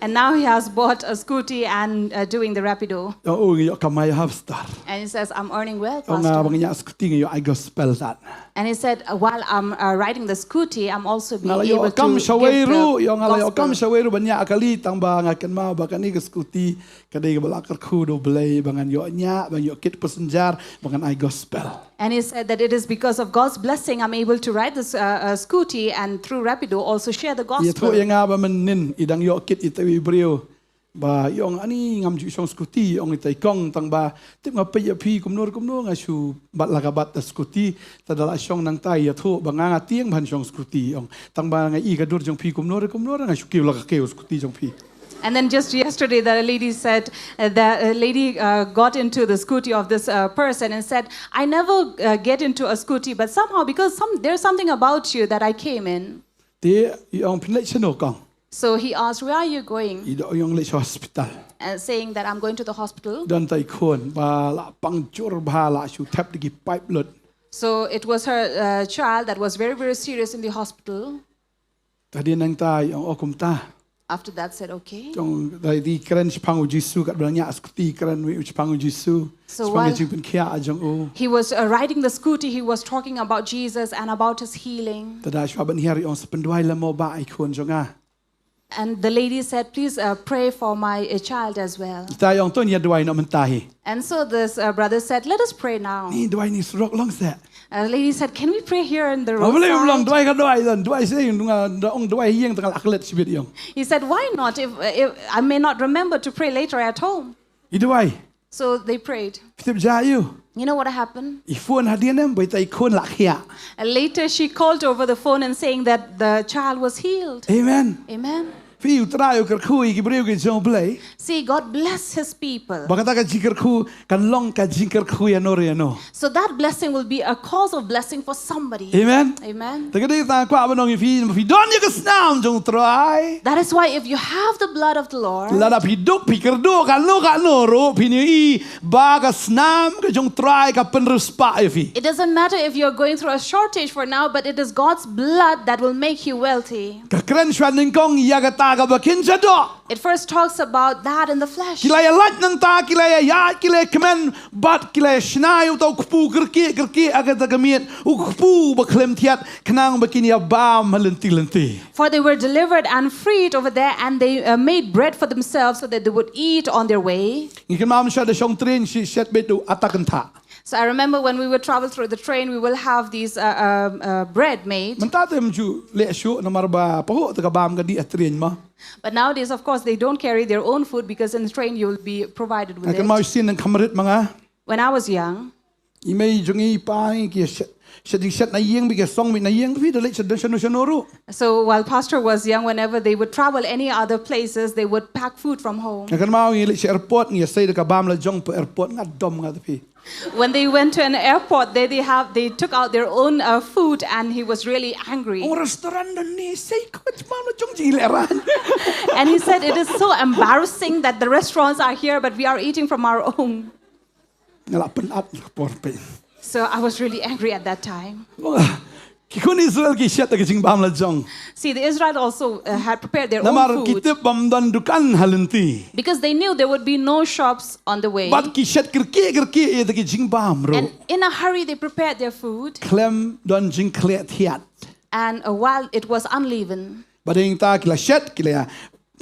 And now he has bought a scooty and uh, doing the Rapido. Ong, oh, nga ïoh kamai ha, Pastor. And he says, I'm earning well, Pastor. Ong, nga ba nga ñiah scooty nga ïoh ai gospel tad. And he said, uh, while I'm uh, riding the scooty, I'm also being able to give the gospel. Nga la ïoh kam shawei ruh, ong, nga la ïoh kam shawei ruh ban ñiah kali, tang ba nga kynmaw ba kane ka scooty ka dei kaba la kyrkhu da U Blei ba ngan ïoh ñiah, ba ngan ïoh kit passenger, ba ngan ai gospel. And he said that it is because of God's blessing I'm able to ride this uh, uh, scooty and through Rapido also share the gospel. Ïathuh ïa nga ba mynnin i dang ïoh kit ita i briew ba i ong, ani ngam ju shong scooty, ong ita i kong, tang ba tip nga peit ïa phi kumno kumno nga shu bat la ka bat da scooty, te da la shong nangta ïathuh ba nga nga tieng ban shong scooty, ong, tang ba nga i ka dur jong phi kumno kumno nga shu kiew la ka kiew scooty jong phi. And then just yesterday, the lady said, uh, the uh, lady uh, got into the scooty of this uh, person and said, I never uh, get into a scooty, but somehow, because some, there's something about you that I came in. Te i ong, phin leit shano kong? So he asked, where are you going? I ong, leit sha hospital. And saying that I'm going to the hospital. Don ita i khun ba la pang jur bha, la shu thep da ki pipe lut. So it was her uh, child that was very, very serious in the hospital. Te hadien nangta i ong, oh, kumta. After that said, okay. Te ong, da i kren shaphang u Jisu, katba dang ñiah scooty kren wei u shaphang u Jisu. So shaphang ka jingpynkhiah jong u. He was uh, riding the scooty, he was talking about Jesus and about his healing. Te da shuwa ban hiar i ong, sa pynduwai lem mo bah ïa i khun jong nga. And the lady said, please uh, pray for my uh, child as well. Ita i ong, to ngin ïa duwai noh mynta hi. And so this uh, brother said, let us pray now. Ngin duwai, ngin surok long seh. A lady said, can we pray here in the roadside? Balei ym long, duwai ka duwai, don duwai seh, ong duwai hi ïeng, tang la klet shibit ïeng. He said, why not? If, if I may not remember to pray later at home. I duwai. So they prayed. Phi tip jia ïa u? You know what happened? I phone hadien em ba ita i khun la khiah. And later she called over the phone and saying that the child was healed. Amen. Amen. Phi, U Trai u kyrkhu ïa ki briew ki jong U Blei. See, God bless his people. Ba kata ka jingkyrkhu kan long ka jingkyrkhu ïa no re ïa no. So that blessing will be a cause of blessing for somebody. Amen. Amen. Te ka dei kata nga kwah ban ong ïa phi, phi don ïa ka snam jong U Trai. That is why if you have the blood of the Lord, lada phi duk phi kyrduh kano kano ruh, phin ïohi ba ka snam ka jong U Trai ka pynriewspah ïa phi. It doesn't matter if you're going through a shortage for now, but it is God's blood that will make you wealthy. Ka kren shuwa nyngkong ïa kata kaba kynja doh. It first talks about that in the flesh. Ki la ïa lait nangta, ki la ïa ïaid, ki la ïa kmen, bad ki la ïa shna ïa uta u kpu kyrkieh kyrkieh ha kata ka miet, u kpu ba khlem thiat, khnang ba kin ïa bam ha lynti lynti. For they were delivered and freed over there, and they uh, made bread for themselves so that they would eat on their way. Ngi kynmaw mynshwa da shong train shi shet beit da u atta kynthah. So I remember when we would travel through the train, we will have these uh, um, uh, bread made. Mynta te ym ju leh shuh namar ba pahuh te ka bam ka dih ha train mo. But nowadays, of course, they don't carry their own food because in the train you will be provided with it. Nga kynmaw shisien nang kham rit ma nga. When I was young, I mei jong i pa ngi ki shet, shet jingshet na ïing bad ki song beit na ïing, phi da leit shano shano ruh. So while Pastor was young, whenever they would travel any other places, they would pack food from home. Nga kynmaw ngi leit sha airport, ngi ïasei da ka bam la jong pa airport, nga dom nga da phi. When they went to an airport, they, they have they took out their own uh, food, and he was really angry. Ong restaurant don ni sei ko bam la jong jingïalehrain. And he said, "It is so embarrassing that the restaurants are here, but we are eating from our own." Nga la pynat por pyn. So I was really angry at that time. Ki khun Israel ki shet da ka jingbam la jong. See, the Israel also uh, had prepared their Namar own ki food tip bym don dukan ha lynti. Because they knew there would be no shops on the way. Bad ki shet kyrkieh kyrkieh ïa da ki jingbam ruh. And in a hurry, they prepared their food. Khlem don jingkhleh thiat. And uh, while it was unleavened. Bad hangta ki la shet ki la ïa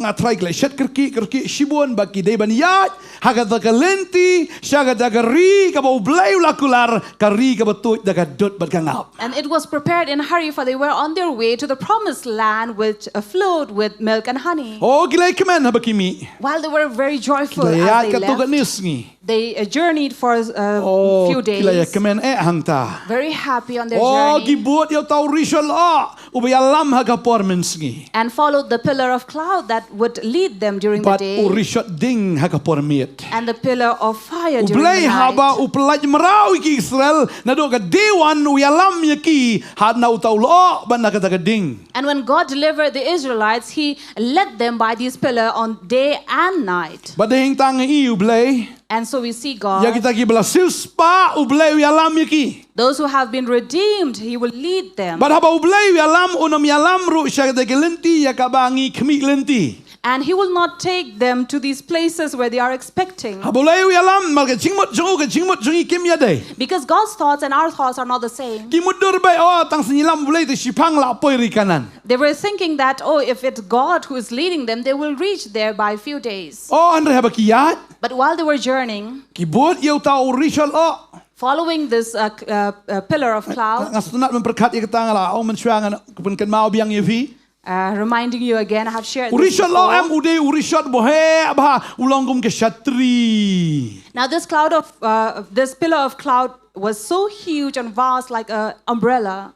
nga trai ki la shet kyrkieh kyrkieh shibun ba ki dei ban ïaid ha kata ka lynti sha kata ka ri kaba U Blei u la kular, ka ri kaba tuid da ka dud bad ka ngap. And it was prepared in a hurry, for they were on their way to the promised land, which uh, flowed with milk and honey. Oh, ki la ïakmen haba ki mih. While they were very joyful, ki la ïaid katto katne sngi. They uh, journeyed for a uh, oh, few days. Ki la ïakmen eh hangta. Very happy on their oh, journey. Ki bud ïa uta u rishot lyoh uba ïalam ha ka por mynsngi. And followed the pillar of cloud that would lead them during bad the day. U rishot ding ha ka por miet. And the pillar of fire during the night. U Blei haba u pyllait mraw ïa ki Israel naduh ka day one u ïalam ïa ki ha na uta u lyoh bad na kata ka ding. And when God delivered the Israelites, He led them by these pillar on day and night. Bad hangta ngi i U Blei. And so we see God. Ïa kita kiba la siewspah U Blei u ïalam ïa ki. Those who have been redeemed, He will lead them. Bad haba U Blei u ïalam un ym ïalam ruh sha kita ki lynti ïa kaba ngi khmih lynti. And He will not take them to these places where they are expecting. Haba U Blei u ïalam namar ka jingmut jong u ka jingmut jong i kim ïadei. Because God's thoughts and our thoughts are not the same. Ki mutdur beit oh tang sngewlem U Blei te shiphang la poi ri Kanan. They were thinking that, oh, if it's God who is leading them, they will reach there by a few days. Oh, hynrei haba ki ïaid. But while they were journeying, ki bud ïa uta u rishot lyoh. Following this uh, uh, uh, pillar of cloud. Nga sngewtynnat ban pyrkhat ïa kata nga la ong mynshuwa ngan pynkynmaw biang ïa phi. Uh, reminding you again, I have shared this before. U rishot lyoh em u dei u rishot ba heh bha, u long kum ka shatri. Now this cloud of uh, this pillar of cloud was so huge and vast, like a umbrella.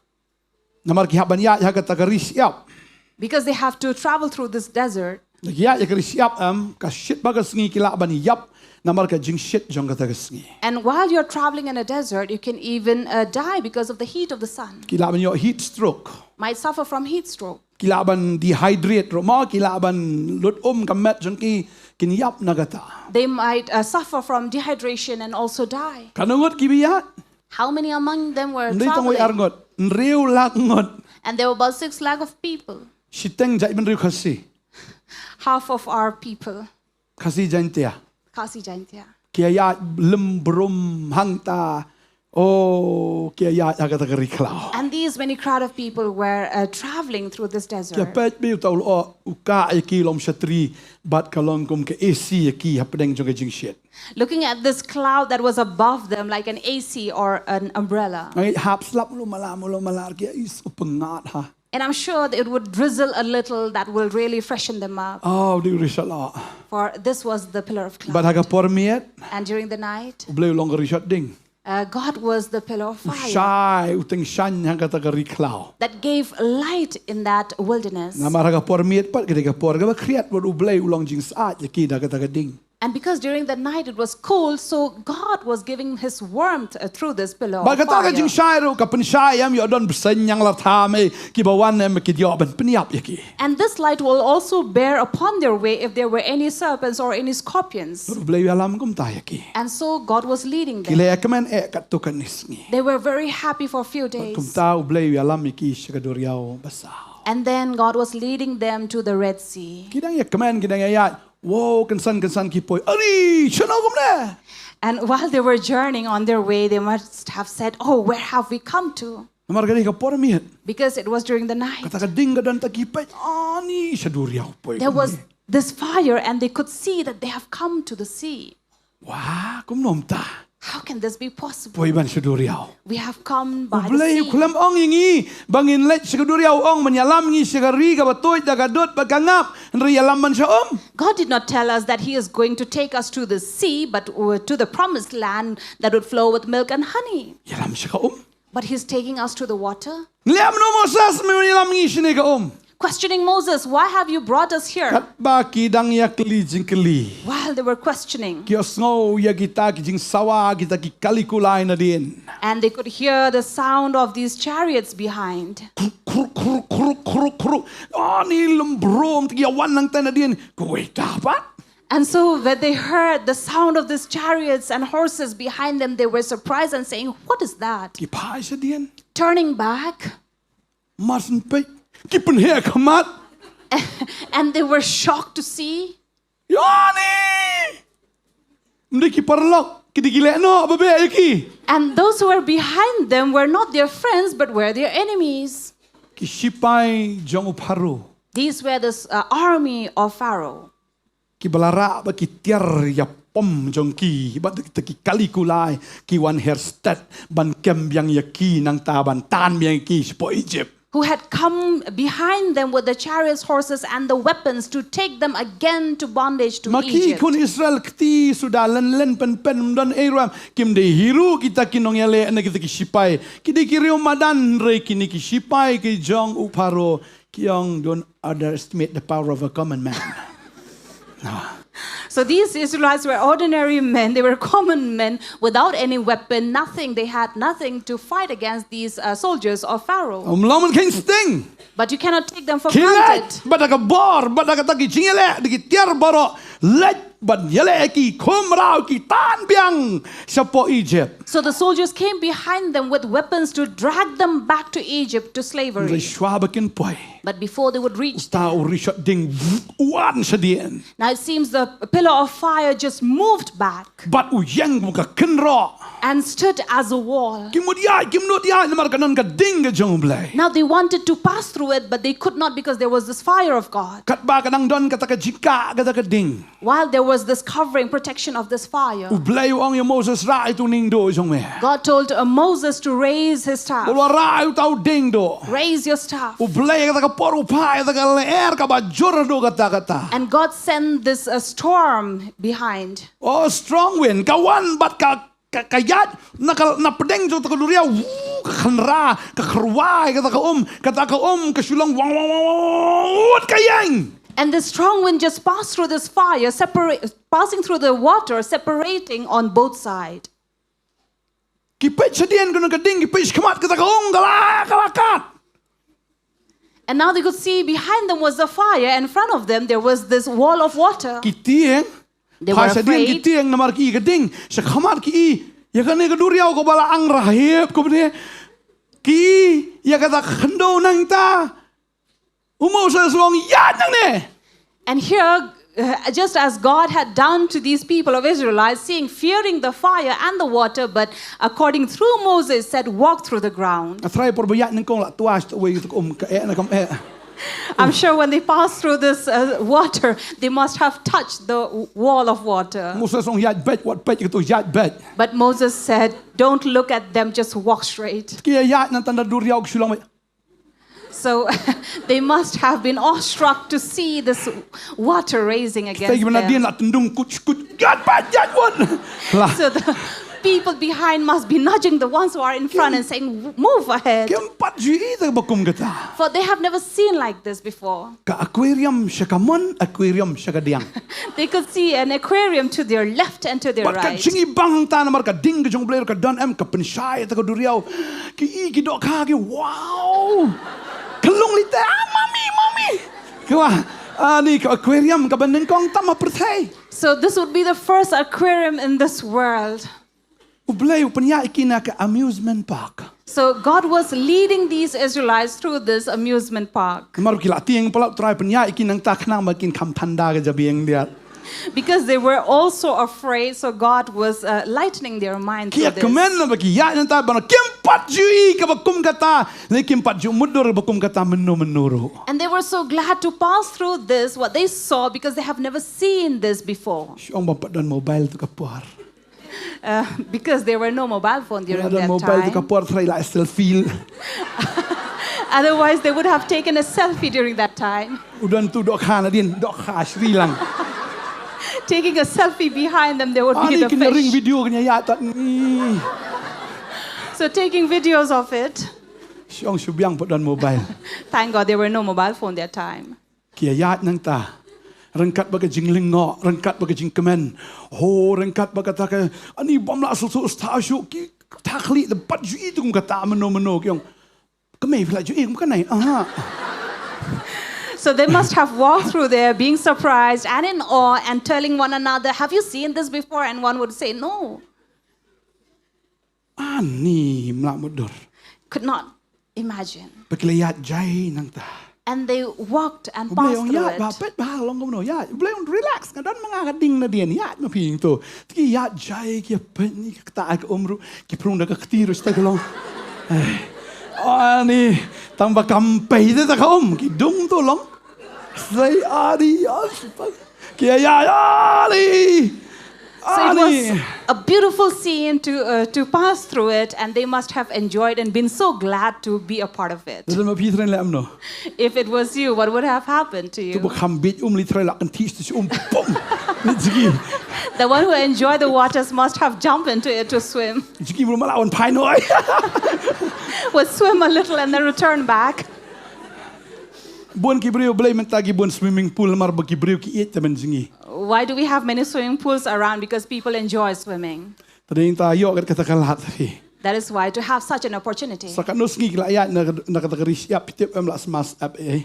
Namar ki hap ban ïaid ha kata ka ri shyiap. Because they have to travel through this desert. Ki ïaid ha ka ri shyiap em ka shit bha ka sngi ki lah ban ïap namar ka jingshit jong kata ka sngi. And while you're traveling in a desert, you can even uh, die because of the heat of the sun. Ki lah ban ïoh heat stroke. Might suffer from heat stroke. Ki lah ban dehydrate ruh mo, ki lah ban lut um ka met jong ki, kin ïap na kata. They might uh, suffer from dehydration and also die. Katno ngut kiba ïaid? How many among them were traveling? Ym dei tang wei ar ngut, hynriew lak ngut. And there were about six lakh of people. Shiteng jaitbynriew Khasi. Half of our people. Khasi Jaintia. Khasi Jaintia. Ki ïaid lem brum hangta. Oh, ki ïaid ha kata ka ri khlaw. And these many crowd of people were uh, traveling through this desert. Ki peit beit uta u lyoh u kah ïa ki lom shatri bad ka long kum ka A C ïa ki hapdeng jong ka jingshit. Looking at this cloud that was above them like an A C or an umbrella. Ngi hap slap mulu mala mulu mala ki is u pyngngad ha. And I'm sure that it would drizzle a little that will really freshen them up. Oh, di u rishot lyoh. For this was the pillar of cloud. Bad ha ka por miet. And during the night, U Blei u long ka rishot ding. Uh, God was the pillar of fire. U shai, u teng shaiñ ha kata ka ri khlaw. That gave light in that wilderness. Namar ha ka por miet pat ka dei ka por kaba khriat bad U Blei u long jingsyaid ïa ki da kata ka ding. And because during the night it was cold, so God was giving His warmth uh, through this pillar of fire. Bad kata ka jingshai ruh ka pynshai em ïoh don bseiñ ñianglartha mei kiba wan em ki ïoh ban pynïap ïa ki. And this light will also bear upon their way if there were any serpents or any scorpions. Bad U Blei u ïalam kumta ïa ki. And so God was leading them. Ki la ïakmen eh katto katne sngi. They were very happy for a few days. Kumta U Blei u ïalam ïa ki sha ka duriaw basaw. And then God was leading them to the Red Sea. Ki dang ïakmen, ki dang ïaid. Wow, kynsan kynsan ki poi. Ari, shano kumne? And while they were journeying on their way, they must have said, "Oh, where have we come to?" Namar ka dei ka por miet. Because it was during the night. Kata ka ding ka don ta ki peit. Ani sha duriaw poi. There was this fire, and they could see that they have come to the sea. Wah, kumno mynta? How can this be possible? Poi ban sha duriaw. We have come by Blei the u sea. khlem ong ïa ngi ba ngin leit sha ka duriaw, ong ban ïalam ngi sha ka ri kaba tuid da ka dud bad ka ngap, hynrei ïalam ban sha um. God did not tell us that He is going to take us to the sea, but uh, to the promised land that would flow with milk and honey. Ïalam sha ka um. But He's taking us to the water. Ngi leh kumno Moses, me ïalam ngi shane ka um. Questioning Moses, "Why have you brought us here?" Katba ki dang ïa kylli jingkylli, While they were questioning, ki ïohsngew ïa kita ki jingsawa, kita ki kali kulai nadien. and they could hear the sound of these chariots behind. Kruk, kruk, kruk, kruk, kruk. Ani lem brom, ki ïa wan nangta nadien. Kawei dapat. And so when they heard the sound of these chariots and horses behind them, they were surprised and saying, "What is that?" Ki phai shadien. Turning back, Mar shen peit, ki pynheh khmat. And they were shocked to see. Ïa ni! Ym dei ki paralok, ki dei ki lehnoh ba beh ïa ki. And those who were behind them were not their friends, but were their enemies. Ki shipai jong u Pharaoh. These were the uh, army of Pharaoh. Kiba la rah ba ki tiar ïapom jong ki, bad kita ki kali kulai, ki wan her stet ban kem biang ïa ki, nangta ban tan biang ïa ki shapoh Egypt. Who had come behind them with the chariots, horses, and the weapons to take them again to bondage to Ma ki Egypt. Khun Israel kti suda len len pen pen, ym don ei ruh, kim dei hi ruh kita ki nongïaleh ne kita ki shipai. Ki dei ki riew madan, hynrei kine ki shipai ki jong u Pharaoh, ki ong, "Don't underestimate the power of a common man." So these Israelites were ordinary men. They were common men without any weapon, nothing. They had nothing to fight against these uh, soldiers of Pharaoh. Ym long ban kheiñ sting. But you cannot take them for Ki leit granted. bad da ka bor, bad da kata ki jingïaleh, da ki tiar baroh, leit bad ïaleh ki, khum rau ki, tan biang shapoh Egypt. So the soldiers came behind them with weapons to drag them back to Egypt to slavery. Hynrei shwa ba kin poi, But before they would reach, uta u rishot ding u wan shadien. Now it seems the pillar of fire just moved back Bad u ïeng kum ka kynroh. and stood as a wall. Kim mut ïaid, kim mut ïaid, namar ka don ka ding ka jong U Blei. Now they wanted to pass through it, but they could not because there was this fire of God. Katba ka dang don kata ka jingkah, kata ka ding, While there was this covering, protection of this fire, U Blei u ong ïa Moses, "Rah ïa utu u ningduh jong me." God told uh, Moses to raise his staff. Bad u la rah ïa uta u dingduh. Raise your staff. U Blei kata ka por u phah ïa kata ka lyer kaba jur haduh katta-katta. And God sent this uh, storm behind. Oh, strong wind. Ka wan bad ka, ka, ka ïaid na ka, na pdeng jong kata ka duriaw. Woo, ka khynra, ka khyrwai kata ka um, kata ka um ka shu long wang, wang, wang, wang, wang, ka ïeng. And the strong wind just passed through this fire, separa- passing through the water, separating on both sides. Ki peit shadien ka nong ka ding, ki peit shakhmat kata ka ong ka la, ka la kat. And now they could see behind them was the fire, and in front of them there was this wall of water. Ki tieng. They Phai were shadien ki afraid. Tieng namar ki i ka ding. Shakhmat ki i ïa kane ka duriaw kaba la angrahip kumne. Ki i ïa kata ka khyndew nangta. U Moses u ong, "Ïaid nangne." And here, uh, just as God had done to these people of Israelites, seeing, fearing the fire and the water, but according through Moses said, "Walk through the ground." Nga tharai por ba ïaid nyngkong la tuash ta wei ta um ka eh na kam eh. I'm sure when they passed through this uh, water, they must have touched the w- wall of water. Moses u ong, "Ïaid beit, wat peit ïa katu, ïaid beit." But Moses said, "Don't look at them, just walk straight." Ki ïaid nangta na duriaw ki shu long beit. So they must have been awestruck to see this water raising against Tei ki ba na dien them. La tyndung kuch kuch, "Ïaid beit, ïaid wat." La. So the people behind must be nudging the ones who are in front and saying, "Move ahead." Kim pat ju i ta ba kum kata. For they have never seen like this before. Ka aquarium sha ka mon, aquarium sha ka diang. They could see an aquarium to their left and to their Bad ka right. jingibang ta namar ka ding ka jong U Blei ka don em, ka pynshai ta ka duriaw. Ki i ki dohkha ki, "Wow." Ka long lei te, "Ah, mami, mami." Ka wa, "Ah, ni ka aquarium kaba nyngkong tam ha pyrthei." So this would be the first aquarium in this world. U Blei u pynïaid ïa ki na ka amusement park. So God was leading these Israelites through this amusement park. Namar ki la tieng palat, U Trai pynïaid ïa ki nangta khnang ba kin kham thanda ka jabieng diat. Because they were also afraid, so God was uh, lightening their mind Ki through ïa kmen this. na ba ki ïaid nangta, ba na kim pat ju i kaba kum kata, ne kim pat ju mutdur ba kum kata mynno mynno ruh. And they were so glad to pass through this, what they saw, because they have never seen this before. Shu ong ba pat don mobile tu ka por. Uh, because there were no mobile phone during Don that mobile tu ka time. Por trai la selfie. Otherwise, they would have taken a selfie during that time. U don tu dohkha nadien, dohkha shri lang. Taking a selfie behind them, they would be Ani the kena ring fish. Video kena ïaid tad ni. So taking videos of it. Shong shu biang pat don mobile. Thank God there were no mobile phone that time. Ki ïaid nangta. Ryngkat bad ka jinglyngngoh, ryngkat bad ka jingkmen. Ho, ryngkat bad kata ka, ani bym lah suk suk sta shu ki, ta khlieh da pat ju i tu kum kata mynno mynno ki ong. Ka mei phi lah ju i kum ka nei. Aha. So they must have walked through there being surprised and in awe and telling one another, "Have you seen this before?" And one would say, "No." Ani mlah mudur. Could not imagine. Ba ki la ïaid jai nangta. And they walked and U Blei passed ong through ïaid ba it. peit ba long kumno ïaid. U Blei ong relax, nga don ma nga ka ding nadien, ïaid ma phi tu. Te ki ïaid jai ki peit ni ka kata ka um ruh, ki prung da ka kti ruh stai ka long. Eh. Ani tang ba kam pei te ta ka um, ki dung tu long. Sai ani as ki ïaid ani. So it Ani. was a beautiful scene to uh, to pass through it, and they must have enjoyed and been so glad to be a part of it. Don ma phi tren le am no. If it was you, what would have happened to Tu ba you? kham bit um li trai la kan tis tu um pum. Ni jigi. The one who enjoyed the waters must have jumped into it to swim. Jigi bro mala wan pai no ai. Would swim a little and then return back. Bun ki briew Blei mynta ki bun swimming pool mar ba ki briew ki ïeit ta men jigi. Why do we have many swimming pools around? Because people enjoy swimming. Tadi ta ïoh kat kata ka lad tadi. That is why to have such an opportunity. Sa ka nus ngi ki la ïaid na na kata ka ri siap pitip em la smas ap eh.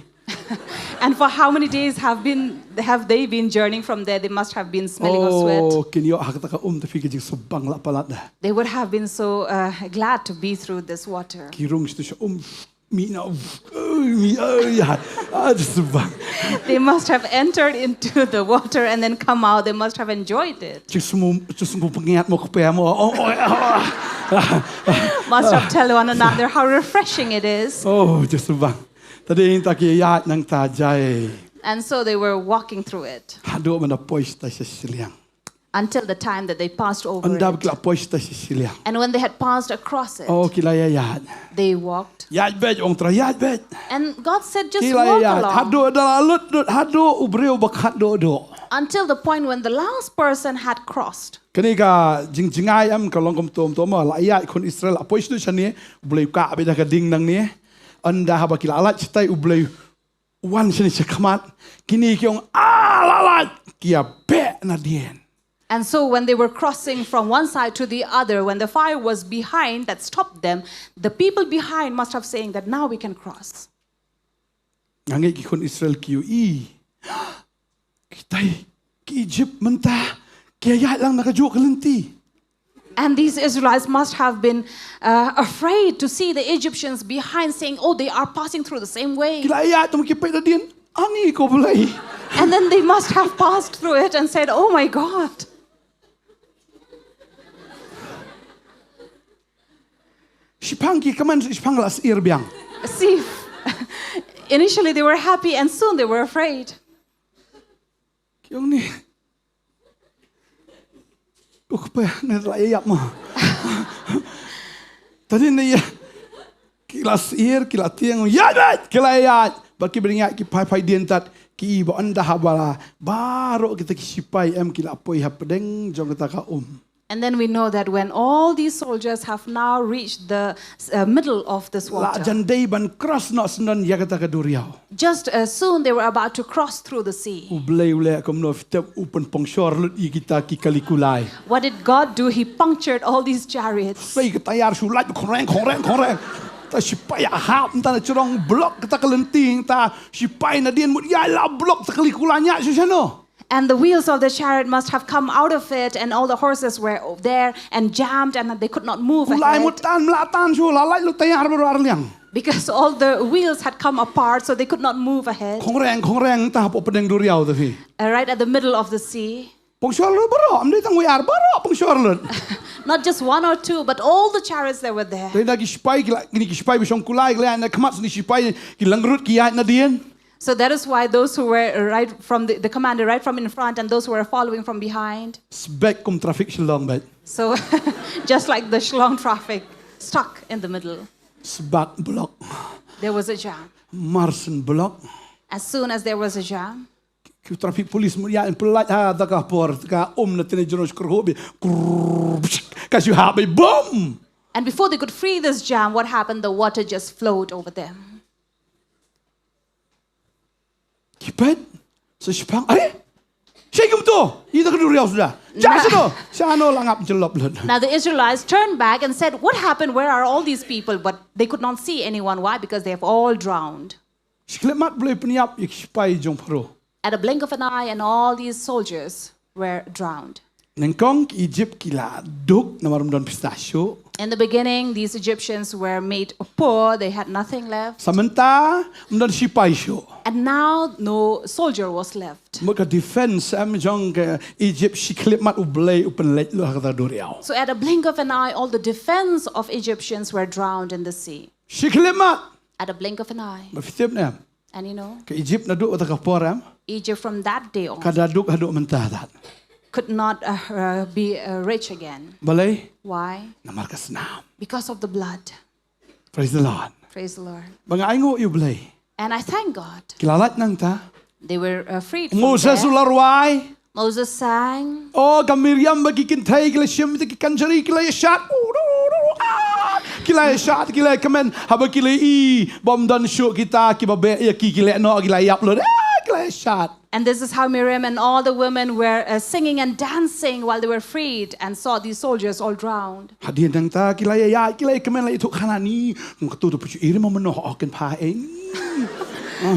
And for how many days have been have they been journeying from there? They must have been smelling of sweat. Oh, kin ïoh ha kata ka um ta phi ka jing subang la palat da. They would have been so uh, glad to be through this water. Ki rung stu sha um mi na mi oh ya. Ah, subang. They must have entered into the water and then come out. They must have enjoyed it. Ci smu ci smu pengiat mo kepe mo. Oh, oh, oh. Must have tell one another how refreshing it is. Oh, ci subang. Tadi ta ki ïaid nangta jai. And so they were walking through it Haduh mynta poi ta sha shiliang. Until the time that they passed over Ynda ba it. ki la poi ta sha shiliang. And when they had passed across it, Oh, ki la ïaid. They walked. Ïaid beit, ong Trai, ïaid beit. And God said, "Just Ki la walk ïaid. along." Haduh da la lut lut haduh u briew ba khatduh duh. Until the point when the last person had crossed. Kane ka jingjngai em ka long kumto kumto ma, la ïaid khun Israel, la poi sha shane, u Blei u kah beit da ka ding nangne. Ynda haba ki la lait shatai u Blei u wan shane shakhmat. Kine ki ong, ah, la lait, ki ïa beh nadien. And so when they were crossing from one side to the other, when the fire was behind that stopped them, the people behind must have saying that, "Now we can cross." Nga ngeit ki khun Israel ki ïohi. Kitai, ki Egypt mynta ki ïaid lang na kajuh ka lynti. And these Israelites must have been uh, afraid to see the Egyptians behind, saying, "Oh, they are passing through the same way." Ki la ïaid, te ki peit nadien, ani ko Blei. And then they must have passed through it and said, "Oh my God." Shiphang ki kmen, shiphang la syiar biang. See, initially they were happy and soon they were afraid. Ki ong ni. Uk pa ne la ïap ma. Tadi ne ïa. Ki la syiar, ki la tieng, ïaid, ïaid, ki la ïaid. Ba ki bring ïaid ki phai phai dien tad, ki ba ynda haba la baroh kita ki shipai em ki la poi hapdeng jong kata ka um. And then we know that when all these soldiers have now reached the uh, middle of this La water, jan dei ban cross noh syndon ïa kata ka duriaw. Just as soon they were about to cross through the sea. U Blei u leh kumno, tip, u pynpongshor lut ïa kita ki kali kulai. What did God do? He punctured all these chariots. Sei ka tayar shu lait khongreng khongreng khongreng. Ta shipai hap ta na jrong block ta ka lynti, ta shipai nadien mut ïa la block ta kali kulai ïa shu shano. And the wheels of the chariot must have come out of it, and all the horses were there and jammed, and they could not move Kulai mut ahead. Tan mla tan shu la lait lut tayar baroh arliang. Because all the wheels had come apart, so they could not move ahead. Khongreng khongreng ta hapoh pdeng duriaw ta phi. Uh, right at the middle of the sea. Pongshor lut baroh, ym dei tang wei ar baroh pongshor lut. Not just one or two, but all the chariots that were there. Dei na ki shipai ki la, kini ki shipai ba shong kulai ki la na khmat sini shipai ki langrut ki ïaid nadien. So that is why those who were right from the, the commander, right from in front, and those who were following from behind. Sbek kum traffic Shillong bek. So just like the Shillong traffic, stuck in the middle. Sbak block. There was a jam. Marsen block. As soon as there was a jam, ki traffic police mut ïa in pynlait ha da ka por ka um na tene jono skrho bi. Ka shu ha bi bom. And before they could free this jam, what happened? The water just flowed over them. Ki peit sa shipang, ai, shei kumto, ita ka duriau suda. Ja sano, sano langap jelop lut. Now the Israelites turned back and said, "What happened? Where are all these people?" But they could not see anyone. Why? Because they have all drowned. Shi khyllipmat Blei pynïap ïa ki sipai jong Pharaoh. At a blink of an eye, and all these soldiers were drowned. Nyngkong ki Egypt ki la duk namar ym don pisa shuh. In the beginning, these Egyptians were made poor, they had nothing left. Sa mynta ym don sipai shuh. And now no soldier was left. Mut ka defense em jong ka Egypt shi khyllipmat U Blei u pynleit lut ha kata ka duriau. So at a blink of an eye, all the defense of Egyptians were drowned in the sea. Shi khyllipmat. At a blink of an eye. Ba phi tip ne em? And you know, ka Egypt naduh kata ka por em, Egypt from that day on ka da duk haduh mynta tat. Could not uh, uh, be uh, rich again. Balei? Why? Namar ka snam. Because of the blood. Praise the Lord. Praise the Lord. Ba nga ainguh ïa U Blei. And I thank God. Ki la lait nangta. They were uh, freed from Moses there. U la rwai. Moses sang. Oh, ka Miriam bad ki kynthei ki la shim ïa ki kynjri ki la ïa shad. Ki la ïa shad, ki la ïa kmen. Haba ki la i bym don shuh kita kiba beh ïa ki, ki leh noh, ki la ïap lut. Ah, ki la ïa shad. And this is how Miriam and all the women were uh, singing and dancing while they were freed and saw these soldiers all drowned. Hadien nangta ki la ïa ïaid, ki la ïa kmen, la ïa thuh khana ni. Ngam katu tu puchu iri mo mano o ken pha eng.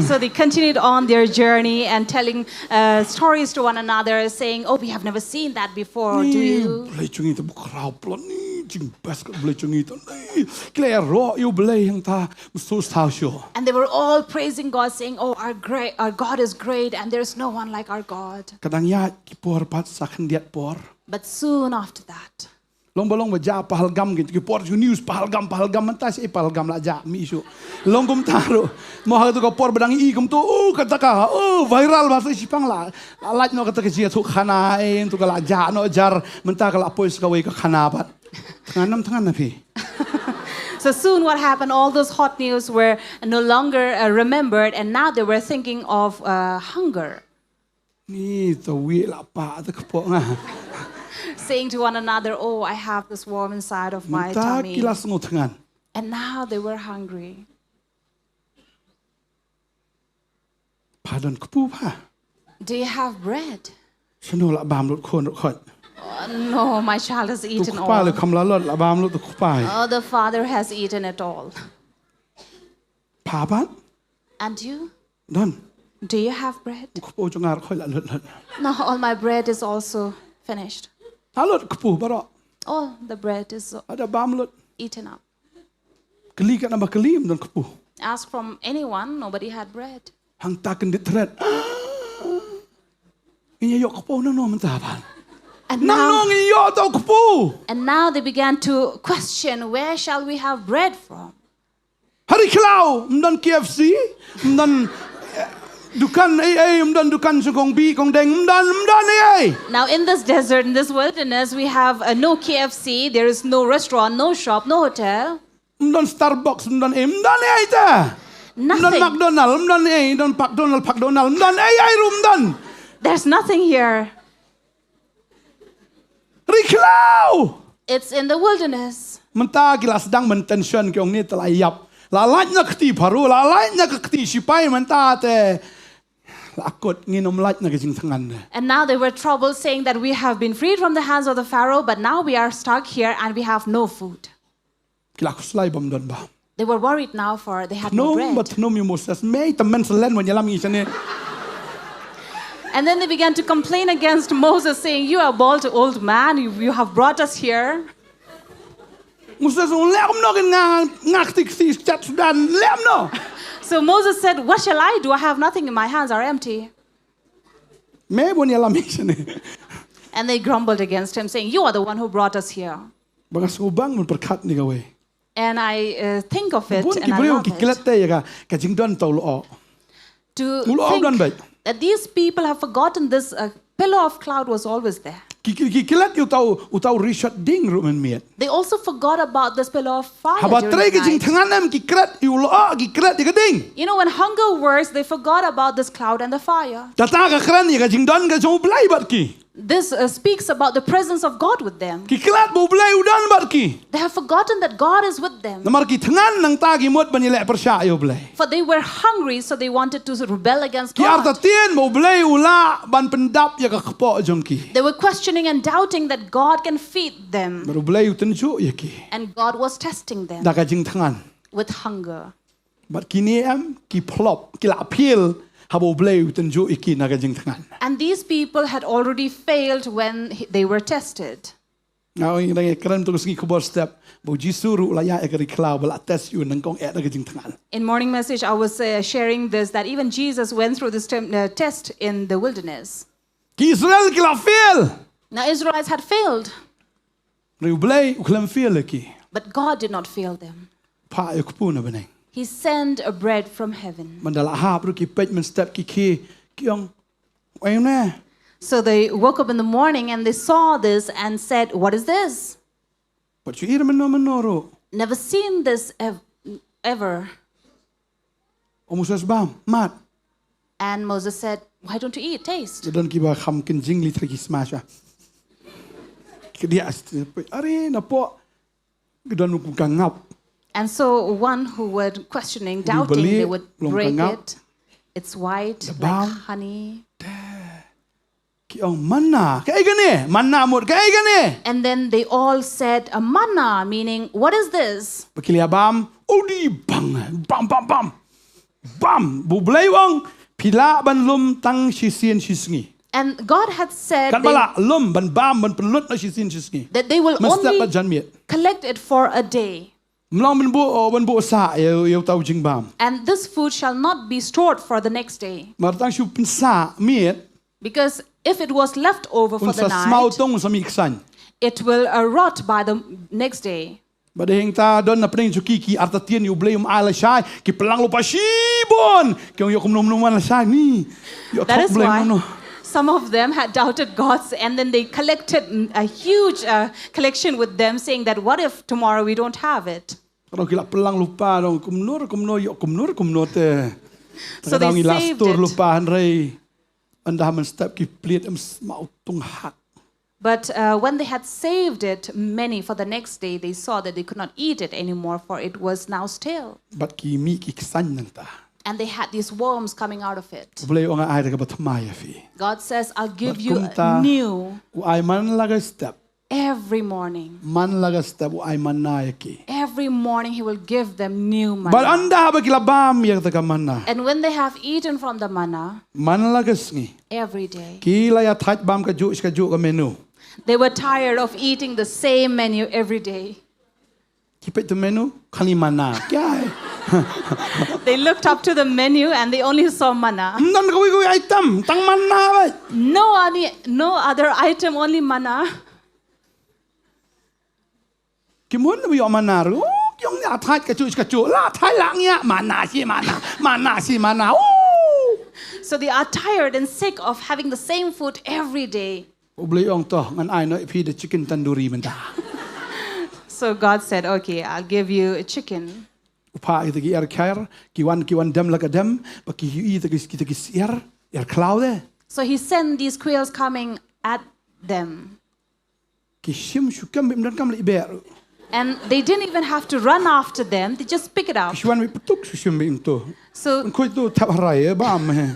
So they continued on their journey and telling uh, stories to one another, saying, "Oh, we have never seen that before, do you?" Blei jong ngi ta bu khraw plot ni, jing best ka Blei jong ngi ta ni. Ki la ïa roh ïa U Blei hangta, msu stau shu. And they were all praising God, saying, "Oh, our great, our God is great, and there's no one like our God." Ka dang ïaid ki por pat sa khyndiat por. But soon after that, Long ba long ba jah Pahalgam ki, ki por ju news Pahalgam, Pahalgam, mynta shi Pahalgam la jah mi shu. Long kumta ruh. Mo ha tu ka por ba dang i kumto, oh, kata ka, oh, viral ba tu shipang la. La lait noh kata ka jia tu khana, eh, tu ka la jah noh jar, mynta ka la poi sa kawei ka khana pat. Thngan nam thngan na phi. So soon what happened? All those hot news were no longer uh, remembered, and now they were thinking of uh, hunger. Ni to wi la pa ta kpo nga. Saying to one another, "Oh, I have this worm inside of my tummy." Mynta ki la sngew thngan. And now they were hungry. Pha don kpu pha. "Do you have bread?" Shano la bam lut khun ruh khot. "Oh, no, my child has eaten all." Tu kpa le kham la lot la bam lut tu kpa. "Oh, the father has eaten it all." Pha ban? "And you?" Don. "Do you have bread?" Kpo jong nga ruh khoi la lut lut. "No, all my bread is also finished." La lut kpu baroh. All the bread is Ada bam lut. Eaten up. Kylli kat naba kylli ym don kpu. Ask from anyone, nobody had bread. Hangta kyndit thret. Ngin ïa ïoh kpu nangno mynta ban. And now, nangno ngin ïoh to kpu. And now they began to question, "Where shall we have bread from?" Ha ri khlaw, ym don K F C, ym don, eh, dukan ei ei, ym don dukan shu kong bi, kong deng, ym don, ym don ei ei. Now in this desert, in this wilderness, we have uh, no K F C, there is no restaurant, no shop, no hotel. Ym don Starbucks, ym don ei, ym don ei ei te. Nothing. Ym don McDonald, ym don ei, ym don McDonald, McDonald, ym don ei ei ruh ym don. There's nothing here. Ri khlaw. It's in the wilderness. Mynta ki la sdang men tension ki ong ni te la ïap. La lait na kti Pharaoh, la lait na kti sipai mynta te. La kut ngin ym lait na ka jingthngan ne. And now they were troubled, saying that we have been freed from the hands of the Pharaoh, but now we are stuck here and we have no food. Ki la khuslai bym don ba. They were worried now for they had no bread. Thnum ba thnum ïa u Moses, mei te men selen wan ïalam ngi shane. And then they began to complain against Moses, saying, "You are bald old man, you, you have brought us here." Moses, "Leh kumno kin nga, nga kti kti chat Sudan, leh kumno." So Moses said, "What shall I do? I have nothing, my hands are empty." Mei bun ïalam ngi shane. And they grumbled against him, saying, "You are the one who brought us here." Ba nga sngewbang ban pyrkhat ni kawei. And I uh, think of it and I love it. Bun ki briew ki klet te ïa ka, ka jingdon tau lyoh. to think that these people have forgotten this uh, pillar of cloud was always there. Ki, ki, ki klet ïa uta u, uta u rishot ding ruh mynmiet. They also forgot about this pillar of fire. Haba trei ka jingthngan em ki klet ïa u lyoh, ki klet ïa ka ding. You know, when hunger works, they forgot about this cloud and the fire. Kata ka kren ïa ka jingdon ka jong U Blei bad ki. This uh, speaks about the presence of God with them. Ki klet ba U Blei u don bad ki. They have forgotten that God is with them. Namar ki thngan nangta ki mut ban ïaleh pyrshah ïa U Blei. For they were hungry, so they wanted to rebel against God. Ki artatien ba U Blei u lah ban pyndap ïa ka kpoh jong ki. They were questioning and doubting that God can feed them. Bad U Blei u tynjuh ïa ki. And God was testing them. Da ka jingthngan. With hunger. Bad kine em ki flop, ki la fail haba U Blei u tynjuh ïa ki na ka jingthngan. And these people had already failed when he- they were tested. Nga ong ngi dang ïakren tu ka sngi khubor step ba U Jisu ruh u la ïaid ïa ka ri khlaw ba la test ïa u nyngkong eh na ka jingthngan. In morning message, I was uh, sharing this that even Jesus went through this tem- uh, test in the wilderness. Ki Israel ki la fail. Now, Israelites had failed, Hynrei U Blei u khlem fail ïa ki. But God did not fail them. Phah ïa u kpu na bneng. He sent a bread from heaven. Mynda la hap ruh ki peit mynstep ki khie, ki ong, "Oi ne." So they woke up in the morning and they saw this and said, "What is this?" Pat shu ïohi mynno mynno ruh. Never seen this ev- ever. Ong Moses, "Bam, mad." And Moses said, "Why don't you eat? Taste." Don kiba kham kynjing lithra ki smash ah. Ki dia ast- are na pok. Ki don kum ka ngap. And so one who were questioning, doubting, they would break it. It's white like honey. Ki ong, "Manna, kaei kane? Manna mut kaei kane?" And then they all said, "A manna," meaning, "What is this?" Ba ki la bam, u dei bam, bam, bam, bam. Bam, ba U Blei u ong, "Phi lah ban lum tang shisien shisngi." And God had said katba lah lum ban bam ban pynlut na shisien shisngi. That they will only collect it for a day. Mlong ban buh, oh, ban buh sah ïa, ïa uta u jingbam. And this food shall not be stored for the next day. Mar tang shu pynsah miet. Because if it was left over for the night, un sa smaw tung, un sa mih ksain. It will uh, rot by the next day. Bad hangta don na pdeng jong ki ki artatien ïa U Blei um ai lashai, ki pynlang lypa shibun. Ki ong ïoh kumno kumno man lashai ni. Ïoh thok Blei kumno. Some of them had doubted God's, and then they collected mm, a huge uh, collection with them, saying that, "What if tomorrow we don't have it?" Ka dang ki la pynlang lypa dang kumno kumno ïoh kumno kumno te. So they saved it. Ka dang ki la stur lypa hynrei ynda mynstep ki plied em smaw tung hak. But uh, when they had saved it, many, for the next day, they saw that they could not eat it anymore, for it was now stale. Bad ki mih ki ksain nangta. And they had these worms coming out of it. U Blei u ong nga ai da kaba thymmai ïa phi. God says, "I'll give you a new." Bad kumta u ai man la ka step. Every morning. Man la ka step u ai manna ïa ki. Every morning he will give them new manna. Bad ynda ba ki la bam ïa kata ka manna. And when they have eaten from the manna, man la ka sngi. Every day. Ki la ïa thait bam kajuh shi kajuh ka menu. They were tired of eating the same menu every day. Ki peit to menu, khali manna. Kya hai? They looked up to the menu and they only saw manna. Ym don kawei kawei item, tang manna beit. No any, no other item, only manna. Ki mut na ba ïoh manna ruh, oh, ki ong la thait kajuh shi kajuh, la thait la ngiah, manna shi manna, manna shi manna. Oh. So they are tired and sick of having the same food every day. U Blei u ong to, ngan ai noh ïa phi da chicken tandoori mynta. So God said, "Okay, I'll give you a chicken." U phah ïa kita ki er khair, ki wan ki wan dem la ka dem, ba ki ïohi ïa kita ki, kita ki syiar, ïar khlaw de. So he sent these quails coming at them. Ki shim shu kem beit, ym don kam leit beh ruh. And they didn't even have to run after them. They just pick it up. Ki shu wan beit, pyntuk shu shim beit to. So pynkhot to, thep ha rai, eh, bam, eh.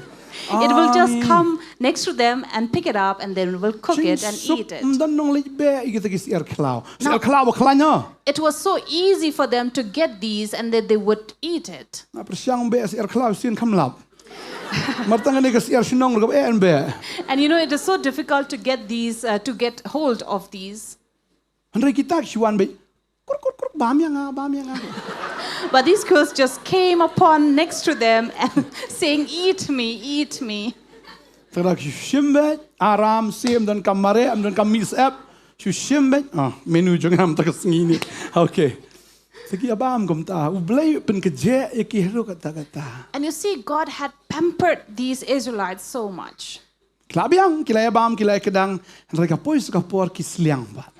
It will just come next to them and pick it up and then will cook it and eat it. Jingsuk, ym don nongleit beh ïa kita ki syiar khlaw. Syiar khlaw ba khlaiñ, oh. It was so easy for them to get these and that they would eat it. Nga pyrshang beh syiar khlaw sien kham lap. Mar tang kane ka syiar shnong ruh kaba eh ban beh. And you know, it is so difficult to get these, uh, to get hold of these. Hynrei kita ki shu wan beit. Kur, kur, kur, bam ïa nga, bam ïa nga. But these quails just came upon next to them and saying, "Eat me, eat me." Te ki la shu shim beit, aram, ym don kam mareh, ym don kam mih syep, shu shim beit. Ah, menu jong nga mynta ka sngi ne. Okay. Te ki ïa bam kumta, U Blei u pynkynjah ïa ki haduh katta katta. And you see, God had pampered these Israelites so much. Ki la biang, ki la ïa bam, ki la ïa kdang, hynrei ka poi sa ka por ki sliang pat.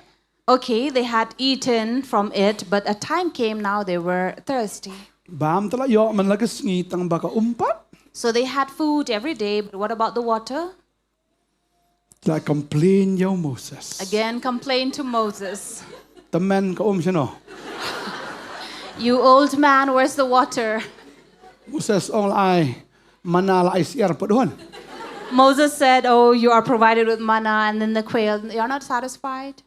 Okay, they had eaten from it, but a time came now they were thirsty. Bam te la ïoh man la ka sngi tang ba ka um pat. So they had food every day, but what about the water? Ki la complain ïa u Moses. Again, complain to Moses. Tymmen ka um shano. You old man, where's the water? Moses ong la ai manna la ai syiar pat hun. Moses said, "Oh, you are provided with manna and then the quail. You're not satisfied?"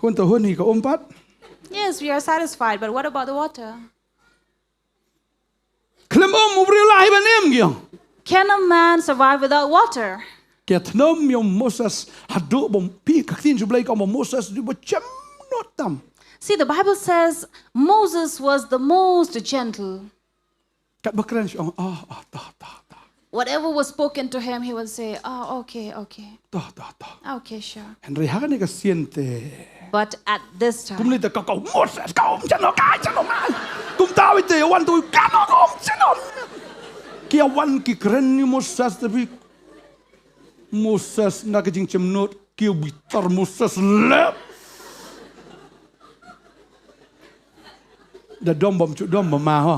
Hun te hun hi ka um pat. Yes, we are satisfied, but what about the water? Khlem um u briew lah hi ban im, ki ong. Can a man survive without water? Ki ïa thnum ïa u Moses haduh ba um, phi, ka ktien jong U Blei ka ong ba u Moses u dei ba jemnud tam. See, the Bible says Moses was the most gentle. Katba kren shu ong, oh, oh, to, to, to. Whatever was spoken to him, he would say, "Oh, okay, okay. To, to, to. Okay, sure." Hynrei ha kane ka sien te. But at this Kum time, lei te ka, ka u Moses, ka um shano, ka shano, ka. Kumta wei te wan tu, ka no, ka um shano. Ki ïa wan ki kren ïa u Moses te phi. Moses na ka jingjemnud, ki ïa bitar Moses leh. Da dom bam chu dom bam ma ho.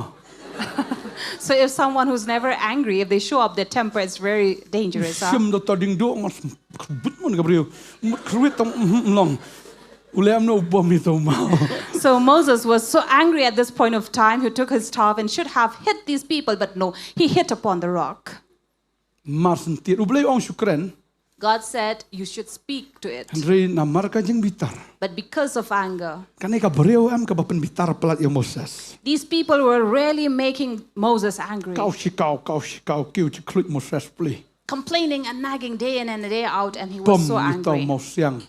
So if someone who's never angry, if they show up their temper, it's very dangerous. Huh? Shim da ta ding do ngas bit mon ka briew. Mut kruit tam, mm, mm, long. U lem no bom i to ma. So Moses was so angry at this point of time, he took his staff and should have hit these people, but no, he hit upon the rock. Mar sentier. U Blei ong shu kren. God said, "You should speak to it." Hynrei namar ka jingbitar. But because of anger, Kane ka briew em kaba pynbitar palat ïa u Moses. These people were really making Moses angry, Kau shi kau, kau shi kau, ki u chi khluit Moses pli. Complaining and nagging day in and day out, and he was Bom so i to angry. Moses siang.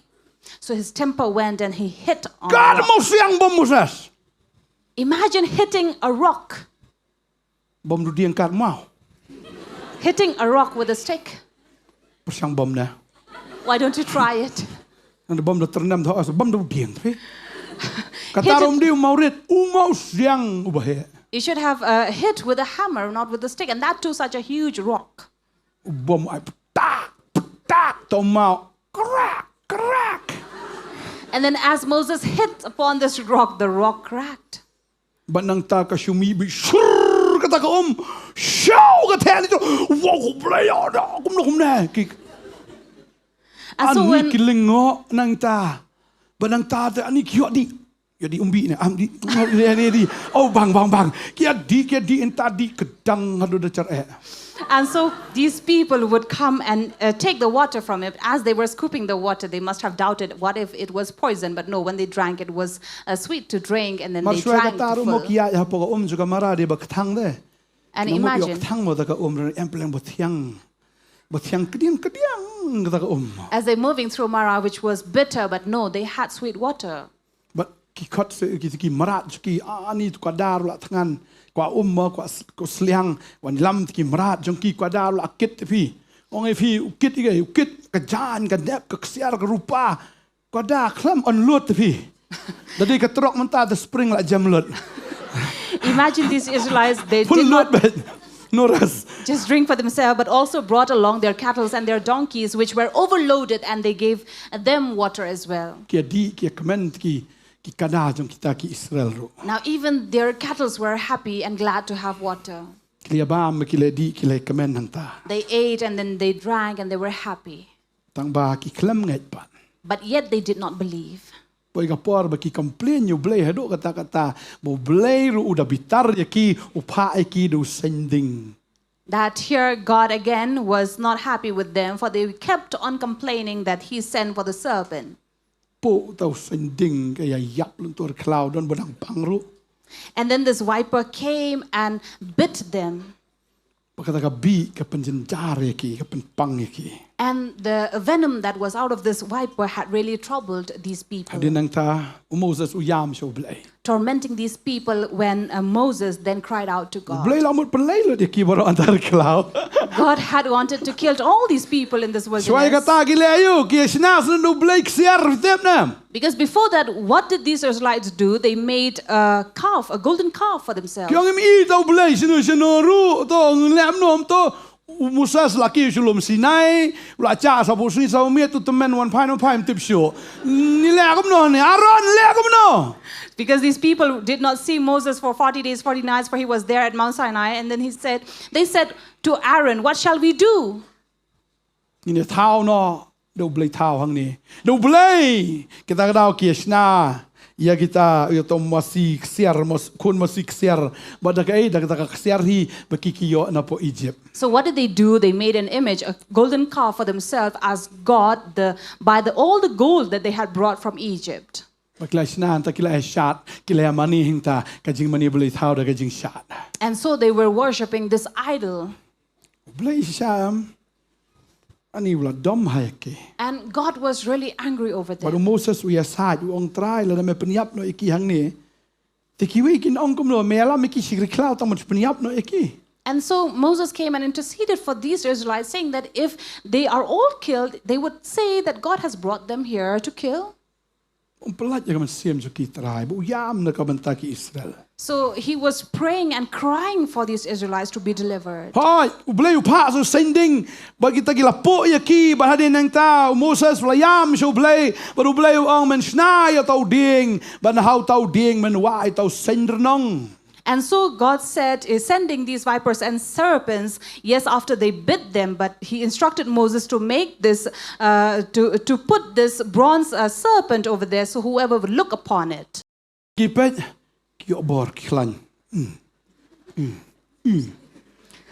So his temper went and he hit on Ka the rock. Moses siang bom Moses. Imagine hitting a rock. Bom du dieng kat mau. Hitting a rock with a stick. Pyrshang bom ne. Why don't you try it? Nang bom da ternam da as bom du dieng phi. Kata Hit it- rum di u mau rit, u mau siang u bahe. You should have uh, hit with a hammer, not with a stick, and that too such a huge rock. Bom ai tak tak to mau, crack, crack. And then as Moses hit upon this rock, the rock cracked. Ba nangta ka shumi bi shur kata ka um. Shau ka theh ni tu. Wow, ko play ada. Kum na kum na. Ki And so ani when ki lingo nangta. Ba nangta te ani ki ïoh di. Ïoh di umbi ne am di. Ïoh di, ïoh di. Oh bang bang bang. Ki ïa di, ki ïa di inta di kedang hadu da char eh. And so these people would come and uh, take the water from it. As they were scooping the water, they must have doubted what if it was poison. But no, when they drank, it was uh, sweet to drink, and then Mar they shwa drank kata the ru mo full. Ki ïa ha po ka um ju ka mara de ba ktang de. And Nang mo ïoh imagine, ktang mo ta ka um ren em pleng ba thiang. Ba thiang kediang kediang kata ka um. As they're moving through Mara, which was bitter, but no, they had sweet water. Ba ki khot se ki ki marat ki ani tu ka dar la thngan. Kwa um mo kwa s- kwa sliang wan lam ki marat jong ki kwa dar la kit phi. Ong e phi u kit i ga u kit ka jan ka dep ka ksiar ka rupa. Kwa da khlam on lut phi. Da dei ka trok mynta the spring la jam lut. Imagine these Israelites, they Full did lut not bet. No ras. just drink for themselves, but also brought along their cattles and their donkeys, which were overloaded, and they gave them water as well. Ki di ki kmen ki ki kada jong kita ki Israel ru. Now, even their cattles were happy and glad to have water. Ki le bam ki le di ki le kmen hangta. They ate and then they drank and they were happy. Tang ba ki khlem ngeit pat. But yet they did not believe. Poi ka por ba ki complain ïa u Blei haduh kata kata. Ba u Blei ru u da bitar ïa ki u pha ïa ki da u sending. That here God again was not happy with them, for they kept on complaining that he sent for the serpent. Po tau sending ka ïa ïap lun tur khlaw don ba dang pang ru. And then this viper came and bit them. Ba kata ka bi ka pynjynjar ïa ki ka pynpang ïa ki. And the venom that was out of this viper had really troubled these people, Hadien nangta u Moses u ïam sha U Blei. Tormenting these people when uh, Moses then cried out to U God. Blei la mut pynleit lut ïa ki baroh ha ri khlaw. God had wanted to kill all these people in this Shuwa ïa wilderness. kata ki leh aïu, ki shna sha U Blei ksiar, tip ne. Because before that, what did these Israelites do? They made a calf, a golden calf for themselves. Ki ong, ym i to U Blei shano shano ruh, to ngin leh kumno, to u Moses la kiew sha lum Sinai, u la jah saphew sngi saphew miet, u tymmen wan phai wan phai, ym tip shuh. Ngi leh kumno ne, Aaron, leh kumno? Because these people did not see Moses for forty days, forty nights, for he was there at Mount Sinai. And then he said, they said to Aaron, "What shall we do?" Ngin ïa thaw noh da U Blei thaw hangne. Da U Blei, kita ka daw ki shna ïa kita, ïa uto u masi ksiar, mas-, khun masi ksiar. Bad da kaei, da kata ka ksiar hi ba ki ki ïoh na poh Egypt. So what did they do? They made an image, a golden calf for themselves as God, the, by the, all the gold that they had brought from Egypt. Ba ki la shna hangta, ki la shad, ki la mane hangta, ka jingmane Blei thaw da ka jingshad. And so they were worshipping this idol. U Blei shisha em, ani u la dom ha ïa ki. And God was really angry over Bad u them. Moses u ïasaid, u ong, Trai, lada me pynïap noh ïa ki hangne, te kiwei kin ong kumno, me ïalam ïa ki sha ka ri khlaw, tang ban pynïap noh ïa ki. And so Moses came and interceded for these Israelites, saying that if they are all killed, they would say that God has brought them here to kill. Um, pyllait ïa ka mynsiem jong ki, Trai, ba u ïam na ka bynta ki Israel. So he was praying and crying for these Israelites to be delivered. Hooid, U Blei u phah sa u saiñ dieng, ba kita ki la puh ïa ki, bad hadien nangta u Moses u la ïam sha U Blei, bad U Blei u ong, men shna ïa uta u dieng, bad na ha uta u dieng men wah ïa uta u saiñ rnong. And so God said, is sending these vipers and serpents, yes, after they bit them, but he instructed Moses to make this, uh, to, to put this bronze uh, serpent over there, so whoever would look upon it. Ki peit, ki ïoh bor, ki khlaiñ.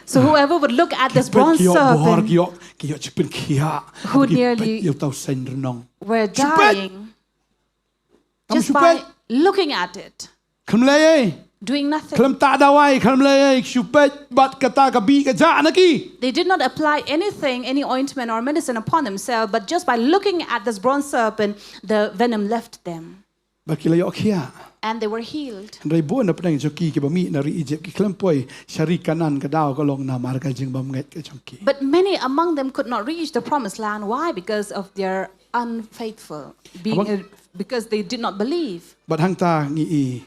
So whoever would look at this Peit, bronze ki ïoh bor, serpent ki ïoh, ki ïoh jingpynkhiah. Who Ki peit nearly ïa uta u saiñ rnong. were Shu peit. Dying Tang just shu by peit. Looking at it, Khlem lei ei, doing nothing. khlem tah dawai, khlem lei ei, shu peit, bad kata ka bih ka jah na ki. They did not apply anything, any ointment or medicine upon themselves, but just by looking at this bronze serpent, the venom left them. Bad ki la ïoh khiah. And they were healed. Hynrei bun na pdeng jong ki, kiba mih na ri Egypt, ki khlem poi sha ri Kanaan, ka daw ka long namar ka jingbymngeit ka jong ki. But many among them could not reach the promised land. Why? Because of their unfaithful, being, Abang- uh, because they did not believe. Bad hangta ngi i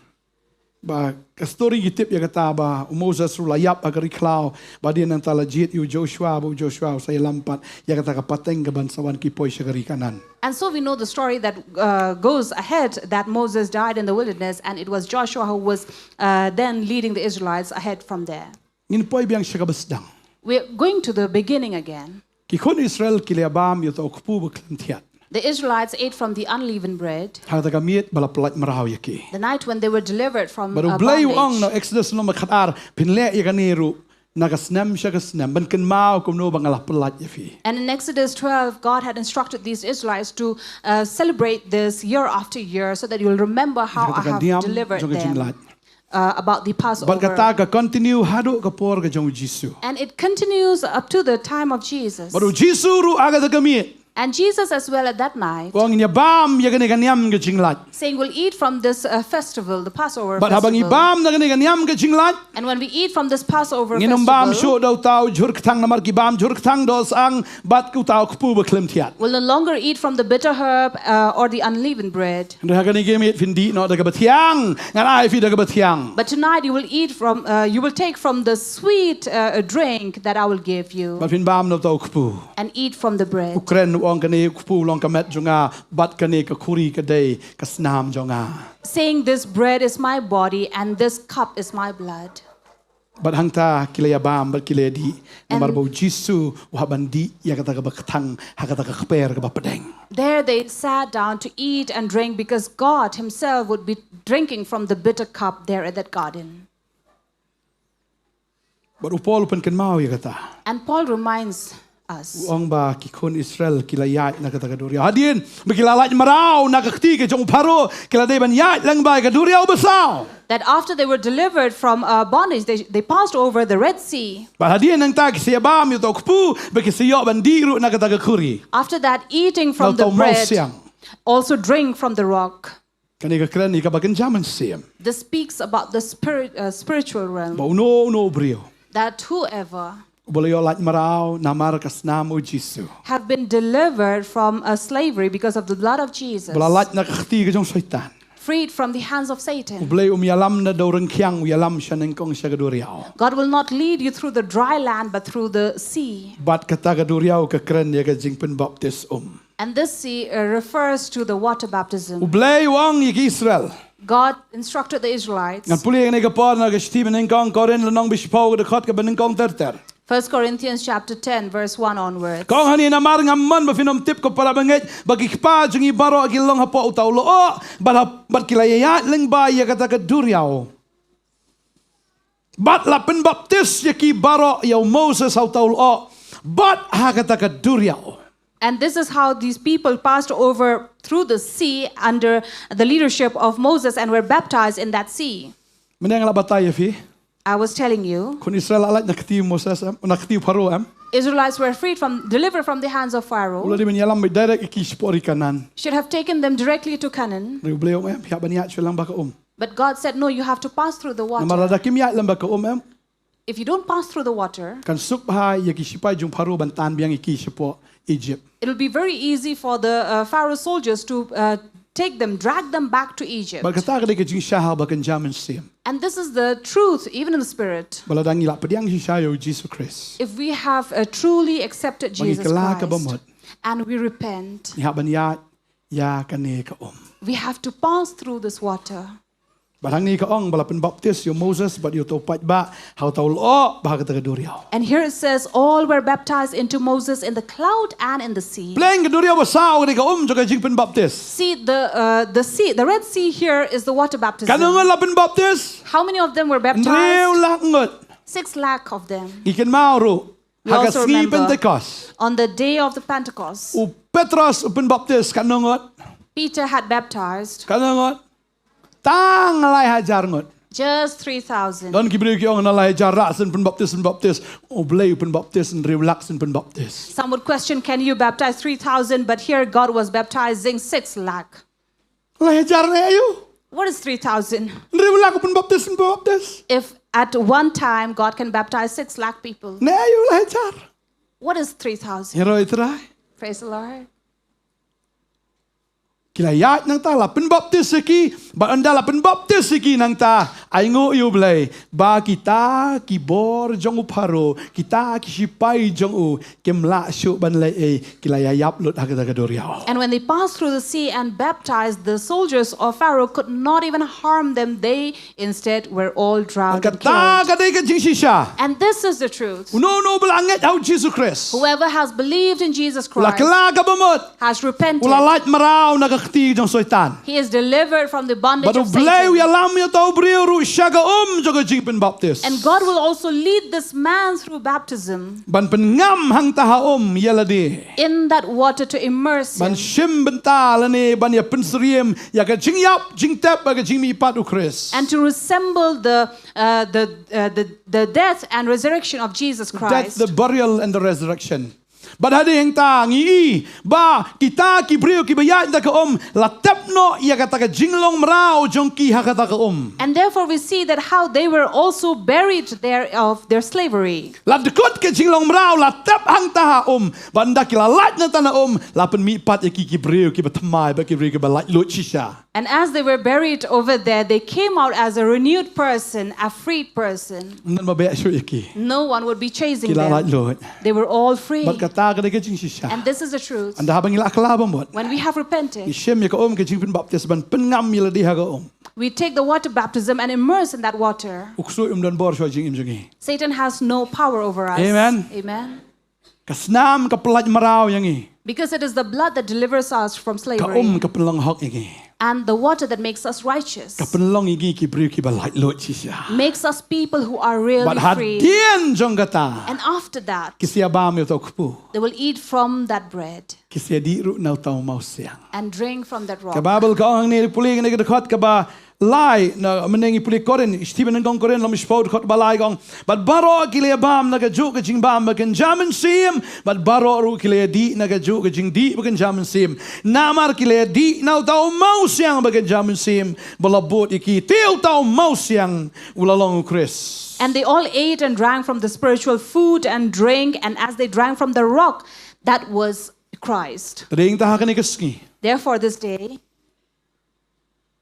ba ka story ngi tip ïa kata ba u Moses ruh la ïap ha ka ri khlaw, bad hadien nangta la jied ïa u Joshua, bad u Joshua u sa ïalam pat ïa kata ka pateng ka ban sa wan ki poi sha ka ri Kanaan. And so we know the story that uh, goes ahead, that Moses died in the wilderness, and it was Joshua who was uh, then leading the Israelites ahead from there. Ngin poi biang sha kaba sdang. We're going to the beginning again. Ki khun Israel ki la bam ïa uta u kpu ba khlem thiat. The Israelites ate from the unleavened bread Ha kata ka miet ba la pyllait mraw ïa ki. the night when they were delivered from Bad u uh, Blei u ong bondage. na Exodus lynnong ba khatar, phin leh ïa kane ruh na ka snem sha ka snem, ban kynmaw kumno ba nga la pyllait ïa phi. And in Exodus twelve, God had instructed these Israelites to uh, celebrate this year after year so that you'll remember how I Kata ka have niam delivered jong ka them jinglait. uh, about the Bad Passover. kata ka continue haduh ka por ka jong u Jisu. And it continues up to the time of Jesus. Bad u Jisu ruh ha kata ka miet. And Jesus as well at that night, Ka ong, ngin ïa bam ïa kane ka niam ka jinglait. Saying, "We'll eat from this uh, festival, the Passover Bad haba ngi festival." Bam na kane ka niam ka jinglait, And when we eat from this Passover ngin ym bam festival, shuh da uta u jhur kthang, namar ki bam jhur kthang dohsang bad uta u kpu ba khlem thiat. we'll no longer eat from the bitter herb uh, or the unleavened bread. Hynrei ha kane ka miet phin dih noh da kaba thiang, ngan ai ïa phi da kaba thiang. But tonight you will eat from, uh, you will take from the sweet uh, drink that I will give you Bad phin bam na uta u kpu. and eat from the bread. U kren u ong, kane u kpu u long ka met jong nga, bad kane ka khuri ka dei ka snam jong nga. Saying, "This bread is my body and this cup is my blood." Bad hangta ki la ïa bam bad ki la ïa dih. Namar And ba u Jisu u hap ban dih ïa kata kaba kthang ha kata ka kper kaba pdeng. There they sat down to eat and drink because God himself would be drinking from the bitter cup there at that garden. Bad u Paul u pynkynmaw ïa kata. And Paul reminds us. U ong ba ki khun Israel ki la ïaid na kata ka duriaw. Hadien ba ki la lait mraw na ka kti ka jong u Pharaoh, ki la dei ban ïaid lyngba ïa ka duriaw basaw. That after they were delivered from, uh, bondage, they, they passed over the Red Sea. Bad hadien nangta ki sa ïabam ïa uta u kpu, bad ki sa ïoh ban dih ruh na kata ka khuri. After that, eating from the bread, na uta u mawsiang, also drink from the rock. Kane ka kren ïa kaba kynja mynsiem. This speaks about the spirit, uh, spiritual realm. Ba uno uno u briew, that whoever, uba la ïoh lait mraw namar ka snam u Jisu, have been delivered from a slavery because of the blood of Jesus. Ba la lait na ka kti ka jong Soitan. Freed from the hands of Satan. U Blei um ïalam na dewryngkhiang, u ïalam sha nyngkong sha ka duriaw. God will not lead you through the dry land, but through the sea. Bad kata ka duriaw ka kren ïa ka jingpynbaptis um. And this sea, uh, refers to the water baptism. U Blei u ong ïa ki Israel. God instructed the Israelites. Ngan pule ïa kane ka por na ka shithi ba nyngkong Korinth lynnong ba shiphew, ka dkhot kaba nyngkong ter ter. First Corinthians chapter ten, verse one onwards. Ka ong hangne, namar ngam mon ba phin ym tip, ko para bangeit, ba ki kpa jong ngi baroh ki long hapoh uta u lyoh, bad ha, bad ki la ïaid lyngba ïa kata ka duriaw. Bad la pynbaptis ïa ki baroh ïa u Moses ha uta u lyoh, bad ha kata ka duriaw. And this is how these people passed over through the sea under the leadership of Moses and were baptized in that sea. Mynne nga la batai ïa phi. I was telling you, khun Israel la lait na kti u Moses em, na kti u Pharaoh em. Israelites were freed from, delivered from the hands of Pharaoh. U la dei ban ïalam beit direct ïa ki shapoh ri Kanaan. Should have taken them directly to Canaan. Hynrei u Blei u ong em, phi hap ban ïaid shuwa lyngba ka um. But God said, "No, you have to pass through the water." Namar lada kim ïaid lyngba ka um em, if you don't pass through the water, kan suk bha ïa ki shipai jong Pharaoh ban tan biang ïa ki shapoh Egypt. It'll be very easy for the, uh, Pharaoh soldiers to, uh, take them, drag them back to Egypt. Bad kata ka dei ka jingshisha ba kynja mynsiem. And this is the truth, even in the spirit. Ba lada ngi la pdiang shisha ïa u Jisu Khrist, if we have, uh, truly accepted Jesus Christ, ba ngi kylla ka bamut, and we repent, ngi hap ban ïaid ïa kane ka um. We have to pass through this water. Bad hangne ka ong ba la pynbaptis ïa u Moses bad ïa uta u paidbah ha uta u lyoh bad ha kata ka duriaw. And here it says, "All were baptized into Moses in the cloud and in the sea." Pleng ka duriaw basaw ka dei ka um jong ka jingpynbaptis. See, the, uh, the sea, the Red Sea here is the water baptism. Katno ngut la pynbaptis? How many of them were baptized? Hynriew lak ngut. Six lakh of them. Ngi kynmaw ruh, we also remember, ha ka sngi Pentecost, on the day of the Pentecost, u Petros u pynbaptis katno ngut? Peter had baptized. Katno ngut? Tang lai hajar ngut. Just three thousand. Don ki briew ki ong, na lai hajar ruh shen pynbaptis, pynbaptis. U Blei u pynbaptis hynriew lak shen pynbaptis. Some would question, "Can you baptize three thousand?" But here God was baptizing six lakh. Lai hajar ne aïu? What is three thousand? Hynriew lak u pynbaptis, pynbaptis. If at one time God can baptize six lakh people, ne aïu lai hajar? What is three thousand? Hynrei Trai, praise the Lord. Ki la ïaid nangta, la pynbaptis ïa ki, bad ynda la pynbaptis ïa ki nangta, ainguh ïa u Blei ba kita ki bor jong u Pharaoh, kita ki shipai jong u, kim lah shuh ban leh ei, ki la ïaïap lut ha kata ka duriaw. And when they passed through the sea and baptized, the soldiers of Pharaoh could not even harm them. They instead were all drowned and killed. Kata ka dei ka jingshisha. And this is the truth. Uno uno ba la ngeit ha u Jisu Khrist, whoever has believed in Jesus Christ, u la kylla ka bamut, has repented, u la lait mraw na ka kti jong Soitan. He is delivered from the bondage of Satan. Bad u Blei u ïalam ïa uta u briew ruh sha ka um jong ka jingpynbaptis. And God will also lead this man through baptism. Ban pynngam hangta ha um ïa lade. In that water to immerse him. Ban shim bynta lane ban ïa pynsyriem ïa ka jingïap jingtep bad ka jingmihpat u Khrist. And to resemble the, uh, the, uh, the, the death and resurrection of Jesus Christ. Death, the burial and the resurrection. Bad hadien hangta ngi i ba kita ki briew kiba ïaid da ka um la tep noh ïa kata ka jinglong mraw jong ki ha kata ka um. And therefore we see that how they were also buried there of their slavery. La dkut ka jinglong mraw, la tep hangta ha um. Bad ynda ki la lait na tana um, la pynmihpat ïa ki ki briew kiba thymmai bad ki briew kiba laitluid shisha. And as they were buried over there, they came out as a renewed person, a freed person. Ym don ba beh shuh ïa ki. No one would be chasing them. Ki la laitluid. They were all free. Bad kata ka dei ka jingshisha. And this is the truth. Ynda haba ngi la kylla bamut, when we have repented, ngi shim ïa ka um ka jingpynbaptis ban pynngam ïa lade ha ka um. We take the water baptism and immerse in that water. U ksuid um don bor shuwa jingim jong ngi. Satan has no power over us. Amen. Amen. Ka snam ka pynlait mraw ïa ngi. Because it is the blood that delivers us from slavery. Ka um ka pynlong hok ïa ngi. and the water that makes us righteous. Ka pynlong ïa ngi ki briew kiba laitluid shisha. Makes us people who are really Bad free. Hadien jong kata, And after that, ki sa ïabam ïa uta u kpu. they will eat from that bread Ki sa ïadih ruh na uta u mawsiang. And drink from that rock. Ka Baibl ka ong hangne, pule kane ka dkhot kaba lai, na mynne ngi pule Korinth, shithi ba nyngkong Korinth lynnong shiphew, dkhot ba lai ka ong: Bad baroh ki la ïabam na kajuh ka jingbam ba kynja mynsiem, bad baroh ruh ki la ïadih na kajuh ka jingdih ba kynja mynsiem. Namar ki la ïadih na uta u mawsiang ba kynja mynsiem ba la bud ïa ki, te uta u mawsiang u la long u Khrist. And they all ate and drank from the spiritual food and drink, and as they drank from the rock, that was Christ. Te dei ngi ha kane ka sngi, Therefore, this day,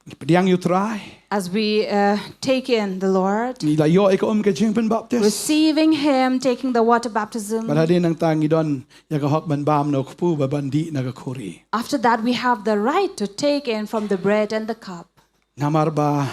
pdiang ïa u Trai, as we uh, take in the Lord, ngi la ïoh ïa ka um ka jingpynbaptis. Receiving Him, taking the water baptism, Bad hadien nangta ngi don ïa ka hok ban bam na u kpu bad ban dih na ka khuri. After that, we have the right to take in from the bread and the cup. Namar ba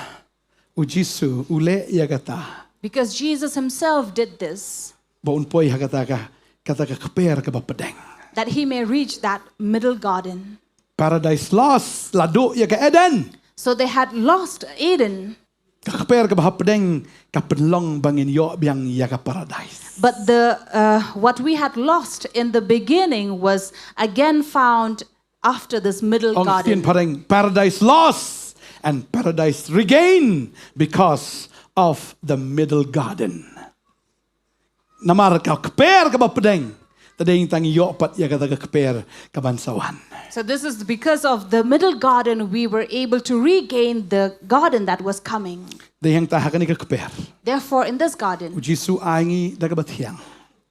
u Jisu u leh ïa kata, Because Jesus Himself did this, ba un poi ha kata ka, kata ka kper kaba pdeng. that He may reach that middle garden. Paradise lost, la duh ïa ka Eden. So they had lost Eden. Ka kper kaba hapdeng ka pynlong ba ngin ïoh biang ïa ka Paradise. But the uh, what we had lost in the beginning was again found after this middle Ong ktien garden. phareng, Paradise lost and Paradise regained because of the middle garden. Namar ka kper kaba pdeng, te dei tang ïoh pat ïa kata ka kper kaban sa wan. So this is because of the middle garden we were able to regain the garden that was coming. Dei hangta ha kane ka kper, Therefore, in this garden, u Jisu ai ngi da kaba thiang,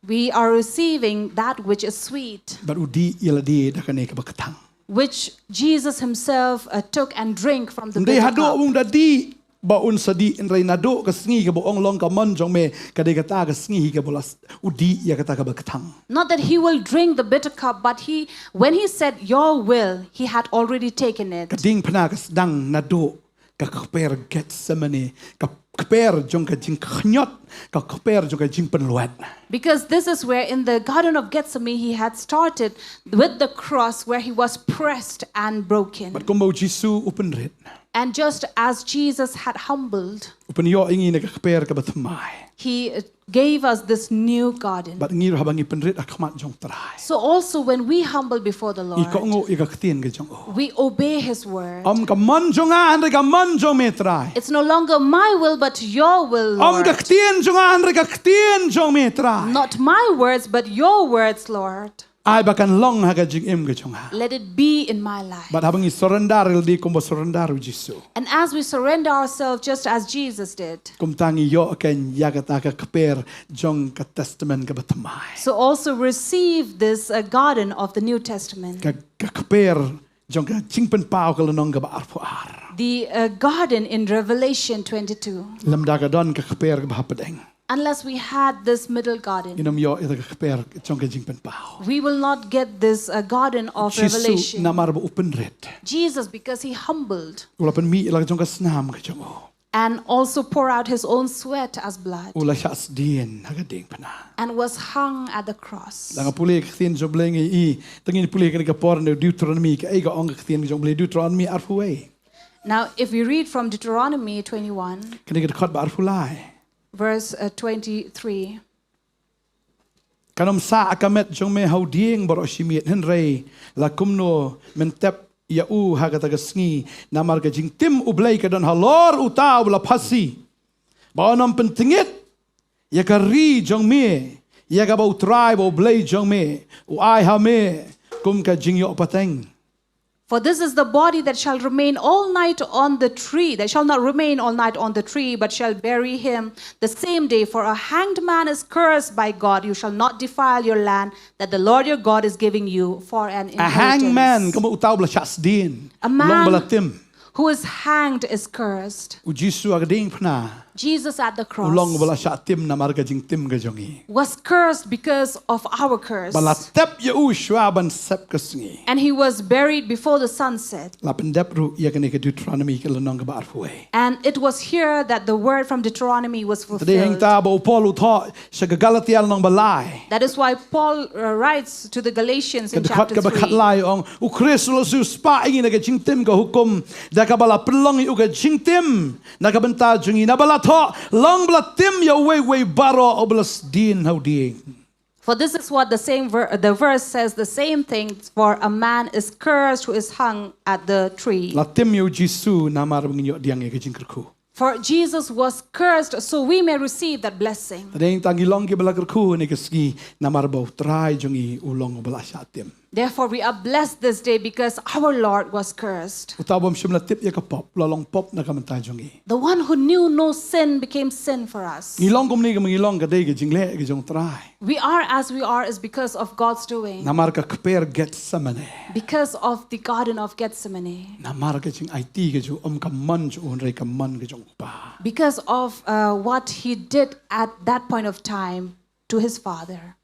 we are receiving that which is sweet, bad u dih ïa lade da kane kaba kthang. which Jesus Himself uh, took and drank from the Ym dei bitter haduh cup. Bun da dih ba un sa dih, hynrei naduh ka sngi kaba ong long ka mon jong me, ka dei kata ka sngi hi kaba la s-, u dih ïa kata kaba kthang. Not that He will drink the bitter cup, but He, when He said, "Your will," He had already taken Ka it. diengphna ka sdang naduh ka kper Gethsemane, ka kper jong ka jingkhñiot, ka kper jong ka jingpynlwet. Because this is where in the Garden of Gethsemane He had started with the cross where He was pressed and broken. Bad kumba u Jisu u pynrit, And just as Jesus had humbled, u pynïoh ïa ngi na ka kper kaba thymmai. He uh, gave us this new garden. Bad ngi ruh haba ngi pynrit ha khmat jong Trai, So also when we humble before the ngi Lord, kohnguh ïa ka ktien ka jong u. We obey His word. Ym ka mon jong nga, hynrei ka mon jong me, Trai. It's no longer my will but your will, Ym ka Lord. Ktien jong nga, hynrei ka ktien jong me, Trai. Not my words but your words, Lord. Ai ba kan long ha ka jingim ka jong nga. Let it be in my life. Bad haba ngi surrender ïa lade kumba surrender u Jisu, And as we surrender ourselves just as Jesus did, kumta ngi ïoh keiñ ïa kata ka kper jong ka testament kaba thymmai. So also receive this uh, garden of the New Testament. Ka, ka kper jong ka Jingpynpaw ka lynnong kaba arphew ar. The uh, garden in Revelation twenty-two. Lymda ka don ka kper kaba hapdeng, Unless we had this middle garden, ngin ym ïoh ïa ka kper jong ka Jingpynpaw. We will not get this uh, garden of Jisu Revelation. Namar ba u pynrit, Jesus, because he humbled u la pynmih ïa la ka jong ka snam ka jong u. And also pour out his own sweat as blood. U la shah sdien ha ka diengphna. And was hung at the cross. Lada nga pule ka ktien jong u Blei ngi i, te ngin pule kane ka por na Deuteronomy, kaei ka ong ka ktien jong u Blei, Deuteronomy arphew wei. Now, if we read from Deuteronomy twenty-one, Kane ka dkhot ba arphew lai. Verse uh, twenty-three. Kan ym sah ka met jong me ha u dieng baroh shi miet, hynrei la kumno men tep ïa u ha kata ka sngi? Namar ka jingtim u Blei ka don halor uta uba la phasi, ba un ym pyntngit ïa ka ri jong me, ïa kaba u Trai ba u Blei jong me u ai ha me kum ka jingïoh pateng. For this is the body that shall remain all night on the tree, that shall not remain all night on the tree, but shall bury him the same day. For a hanged man is cursed by God. You shall not defile your land that the Lord your God is giving you for an A hanged man, inheritance. Kumba uta uba la shah sdien, A man long ba la tim. Who is hanged is cursed. U Jisu ha ka diengphna Jesus at the U long ba la cross shah tim namar ka jingtim ka jong ngi. Was cursed because of our curse. Ba la tep ïa u shuwa ban sep ka sngi. And he was buried before the sun set. La pyndep ruh ïa kane ka Deuteronomy ka lynnong kaba arphew wei. And it was here that the word from Deuteronomy was Te dei hangta fulfilled. ba u Paul u thoh sha ka Galatia lynnong ba lai. That is why Paul uh, writes to the Galatians Ka in dkhot chapter kaba khat three. lai ong, U Khrist u la shu spah ïa ngi na ka jingtim ka hukum, da kaba la pynlong ïa u ka jingtim na ka bynta jong ngi, naba la thoh, long ba la tim ïa uwei uwei baroh uba la sdien ha u dieng. For this is what the same ver- the verse says, the same thing, for a man is cursed who is hung at the tree. La tim ïa u Jisu namar ba ngin ïoh pdiang ïa ka jingkyrkhu. For Jesus was cursed so we may receive that blessing. Te dei hangta ngi long kiba la kyrkhu ha kane ka sngi namar ba u Trai jong ngi u long uba la shah tim. Therefore, we are blessed this day because our Lord was cursed. Uta u bym shym la tip ïa ka pop, u la long pop na ka bynta jong ngi. The one who knew no sin became sin for us. Ngi long kumne kaba ngi long ka dei ka jingleh ka jong u Trai. We are as we are is because of God's doing. Namar ka kper Gethsemane. Because of the Garden of Gethsemane. Namar ka jingaiti ka jong u, ym ka mon jong u hynrei ka mon ka jong u Kpa. Because of uh, what he did at that point of time to his Father.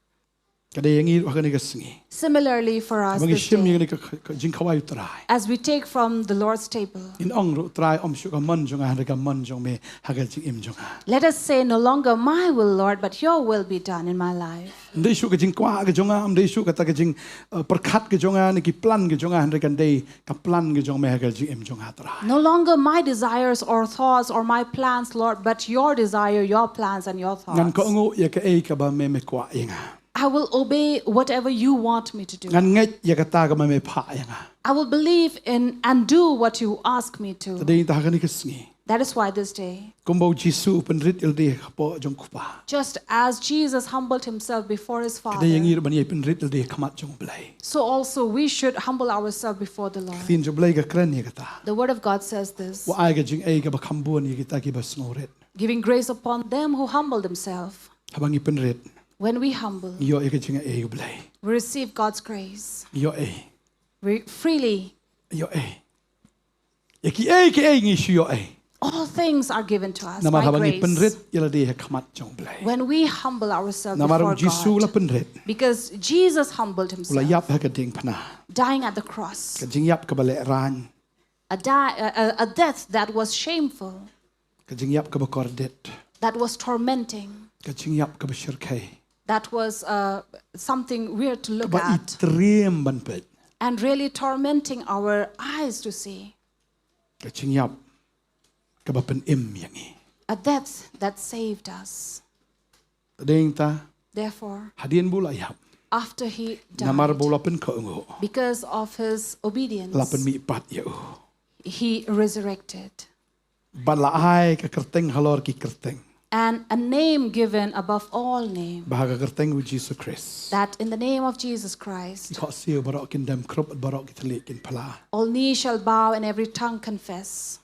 Ka dei ïa ngi ruh ha kane ka sngi. Similarly, for us Ba ngi this shim ïa day, kane ka, ka, ka jingkhawai u Trai. As we take from the Lord's table, Ngin ong ruh, Trai, ym shuh ka mon jong nga hynrei ka mon jong me ha ka jingim jong nga. Let us say, "No longer my will, Lord, but your will be done in my life." Ym dei shuh ka jingkwah ka jong nga, ym dei shuh kata ka jing uh, pyrkhat ka jong nga ne ki plan ka jong nga, hynrei kan dei ka plan ka jong me ha ka jingim jong nga, Trai. No longer my desires or thoughts or my plans, Lord, but your desire, your plans, and your thoughts. Ngan kohnguh ïa kaei kaba me me kwah ïa nga. I will obey whatever you want me to do. Ngan ngeit ïa kata kaba me phah ïa nga. I will believe in and do what you ask me to. Te dei hangta ha kane ka sngi. That is why this day, Kumba u Jisu u pynrit ïalade hapoh jong u Kpa, just as Jesus humbled himself before his ka dei ïa ngi Father, ruh ban ïai pynrit ïalade ha khmat jong u Blei. So also we should humble ourselves before the Lord. Ktien jong u Blei ka kren ïa kata. The word of God says this, U ai ka jingaiei kaba kham bun ïa kita kiba sngewrit. Giving grace upon them who humble themselves. Haba ngi pynrit, When we humble, ngi ïoh ïa ka jingaiei u Blei. We receive God's grace. Ngi ïoh ei. We freely. Ngi ïoh ei. Ïa kiei kiei ngi shu ïoh ei. All things are given to us Namar by haba ngi grace. Pynrit ïalade ha khmat jong u Blei. When we humble ourselves Namar u before Jisu u la God. Pynrit. Because Jesus humbled U la ïap himself, ha ka diengphna. Dying at the cross. Ka jingïap kaba lehraiñ. A, di- a, a, a death that was shameful, Ka jingïap kaba kordit. That was tormenting, Ka jingïap kaba shyrkhei. That was uh, something weird to look Kaba i at, triem ban peit. And really tormenting our eyes to see. Ka jingïap kaba pynim ïa ngi. A death that saved us. Te dei hangta, Therefore, hadien ba u la ïap, after he died, namar ba u la pynkohnguh, because of his obedience, la pynmihpat ïa u. He resurrected. Bad la ai ka kyrteng halor ki kyrteng. And a name given above all name. Ba ha ka kyrteng u Jisu Khrist, That in the name of Jesus Christ, ki khohsiew baroh kin dem khrup, baroh ki thylliej kin phla. All knees shall bow and every tongue confess.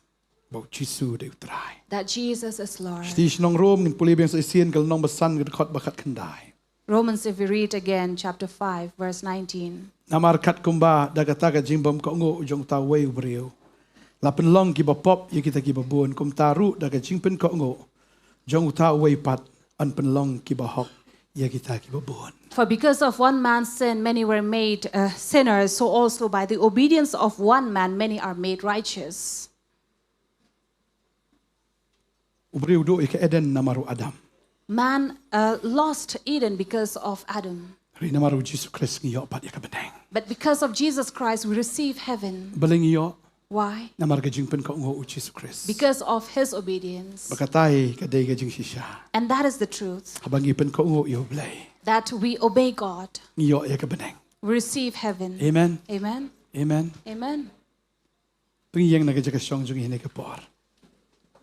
Ba u Jisu u dei u Trai. That Jesus is Lord. Shati shnong Rom, ngin pule biang sa shisien ka lynnong ba san, ka dkhot ba khatkhyndai. Romans, if we read again, chapter five, verse nineteen. Namar katkumba da kata ka jingbymkohnguh jong uta uwei u briew, la pynlong kiba pop ïa kita kiba bun, kumta ruh da ka jingpynkohnguh jong uta uwei pat yn pynlong kiba hok ïa kita kiba bun. For because of one man's sin, many were made uh, sinners, so also by the obedience of one man, many are made righteous. U briew u duh ïa ka Eden namar u Adam. Man uh, lost Eden because of Adam. Hynrei namar u Jisu Khrist ngi ïoh pat ïa ka bneng. But because of Jesus Christ, we receive heaven. Balei ngi ïoh? Why? Namar ka jingpynkohnguh u Jisu Khrist. Because of his obedience. Ba katai ka dei ka jingshisha. And that is the truth. Haba ngi pynkohnguh ïa u Blei, that we obey God, ngi ïoh ïa ka bneng. We receive heaven. Amen. Amen. Amen. Amen. To ngin ïeng na ka jaka shong jong ngi ha kane ka por.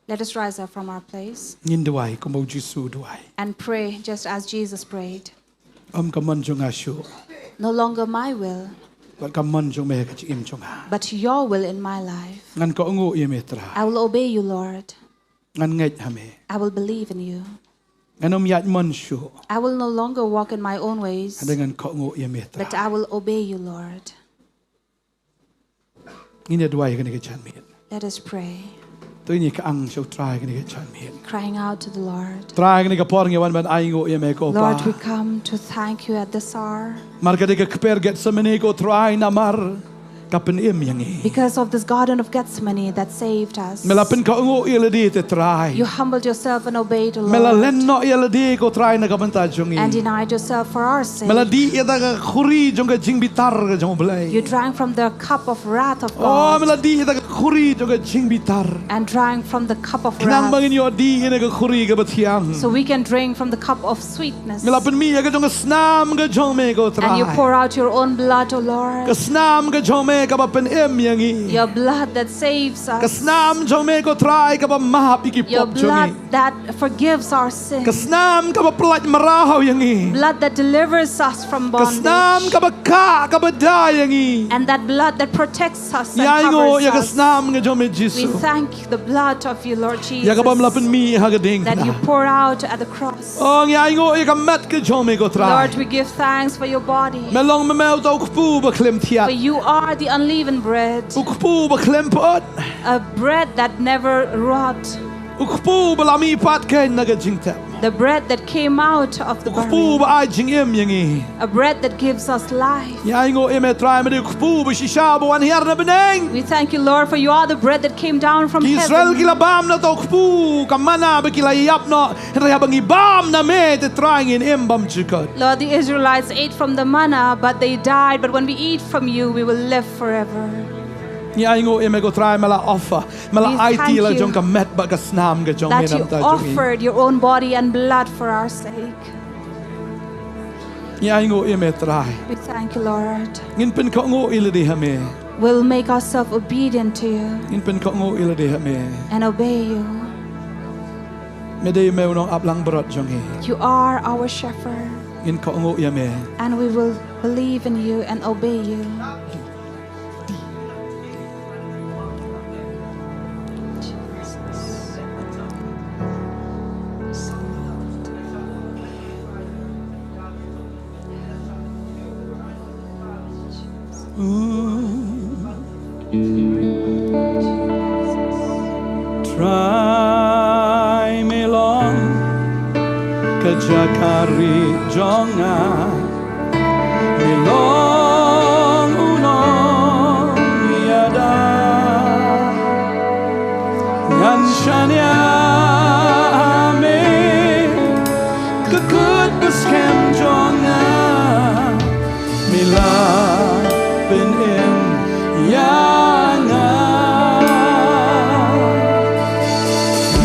Let us rise up from our place. Ngin duwai kumba u Jisu u duwai. And pray just as Jesus prayed. Ym ka mon jong nga shuh. No longer my will. Bad ka mon jong me ha ka jingim jong nga. But your will in my life. Ngan kohnguh ïa me Trai. I will obey you, Lord. Ngan ngeit ha me. I will believe in you. Ngan ym ïaid mon shuh. I will no longer walk in my own ways. Hynrei ngan kohnguh ïa me Trai. But I will obey you, Lord. Ngin ïa duwai ha kane ka janmiet. Let us pray. Ngi ka ang sha u Trai kane ka janmiet. Crying out to the Lord. Trai, kane ka por ngi wan ban ainguh ïa me ko Pa. Lord, we come to thank you at this hour. Namar ka dei ka kper Gethsemane ko Trai namar ka pynim ïa ngi. Because of this Garden of Gethsemane that saved us. Me la pynkohnguh ïa lade te Trai. You humbled yourself and obeyed the Lord. Me la len noh ïa lade ko Trai na ka bynta jong ngi. And denied yourself for our sake. Me la dih ïa da ka khuri jong ka jingbitar ka jong U Blei. You drank from the cup of wrath of God. Oh, me la dih ïa da ka khuri jong ka jingbitar. And drank from the cup of wrath. Khnang ba ngin ïoh dih ïa ka khuri kaba thiang. So we can drink from the cup of sweetness. Me la pynmih ïa ka jong ka snam ka jong me ko Trai. And you pour out your own blood, O Lord. Ka snam ka jong me kaba pynim ïa ngi. Your blood that saves us. Ka snam jong me ko Trai kaba map ïa ki pop jong ngi. Your blood that forgives our sin. Ka snam kaba pyllait mraw ïa ngi. Blood that delivers us from bondage. Ka snam kaba kah kaba da ïa ngi. And that blood that protects us and covers us. Ngi ainguh ïa ka snam ka jong me Jisu. We thank the blood of you, Lord Jesus, ïa kaba me la pynmih ha ka diengphna. That you pour out at the cross. Oh, ngi ainguh ïa ka met ka jong me ko Trai. Lord, we give thanks for your body. Me long ma me uta u kpu ba khlem thiat. For you are the unleavened bread. U kpu ba khlem pyut. A bread that never rot. U kpu ba la mihpat kein na ka jingtep. The bread that came out of the barley. U kpu ba ai jingim ïa ngi. A bread that gives us life. Ngi ainguh ïa me Trai, me dei u kpu ba shisha ba wan hiar na bneng. We thank you, Lord, for you are the bread that came down from heaven. Ki Israel ki la bam na uta u kpu ka manna ba ki la ïap noh, hynrei haba ngi bam na me te Trai ngin im bymjukut. Lord, the Israelites ate from the manna, but they died. But when we eat from you, we will live forever. Ngi ainguh ïa me ko Trai, me la offer, me la aiti la jong ka met bad ka snam ka jong me na ka bynta jong ngi. We thank you that you offered your own body and blood for our sake. Ngi ainguh ïa me Trai. We thank you, Lord. Ngin pynkohnguh ïa lade ha me. We'll make ourselves obedient to you. Ngin pynkohnguh ïa lade ha me. And obey you. Me dei me u nongaplangbrot jong ngi. You are our shepherd. Ngin kohnguh ïa me. And we will believe in you and obey you. Trai me long ka jaka rieh jong nga, me long u nongïada. Ngan shaniah ha me, ka kut ba skhem jong nga, me la pynim ïa nga.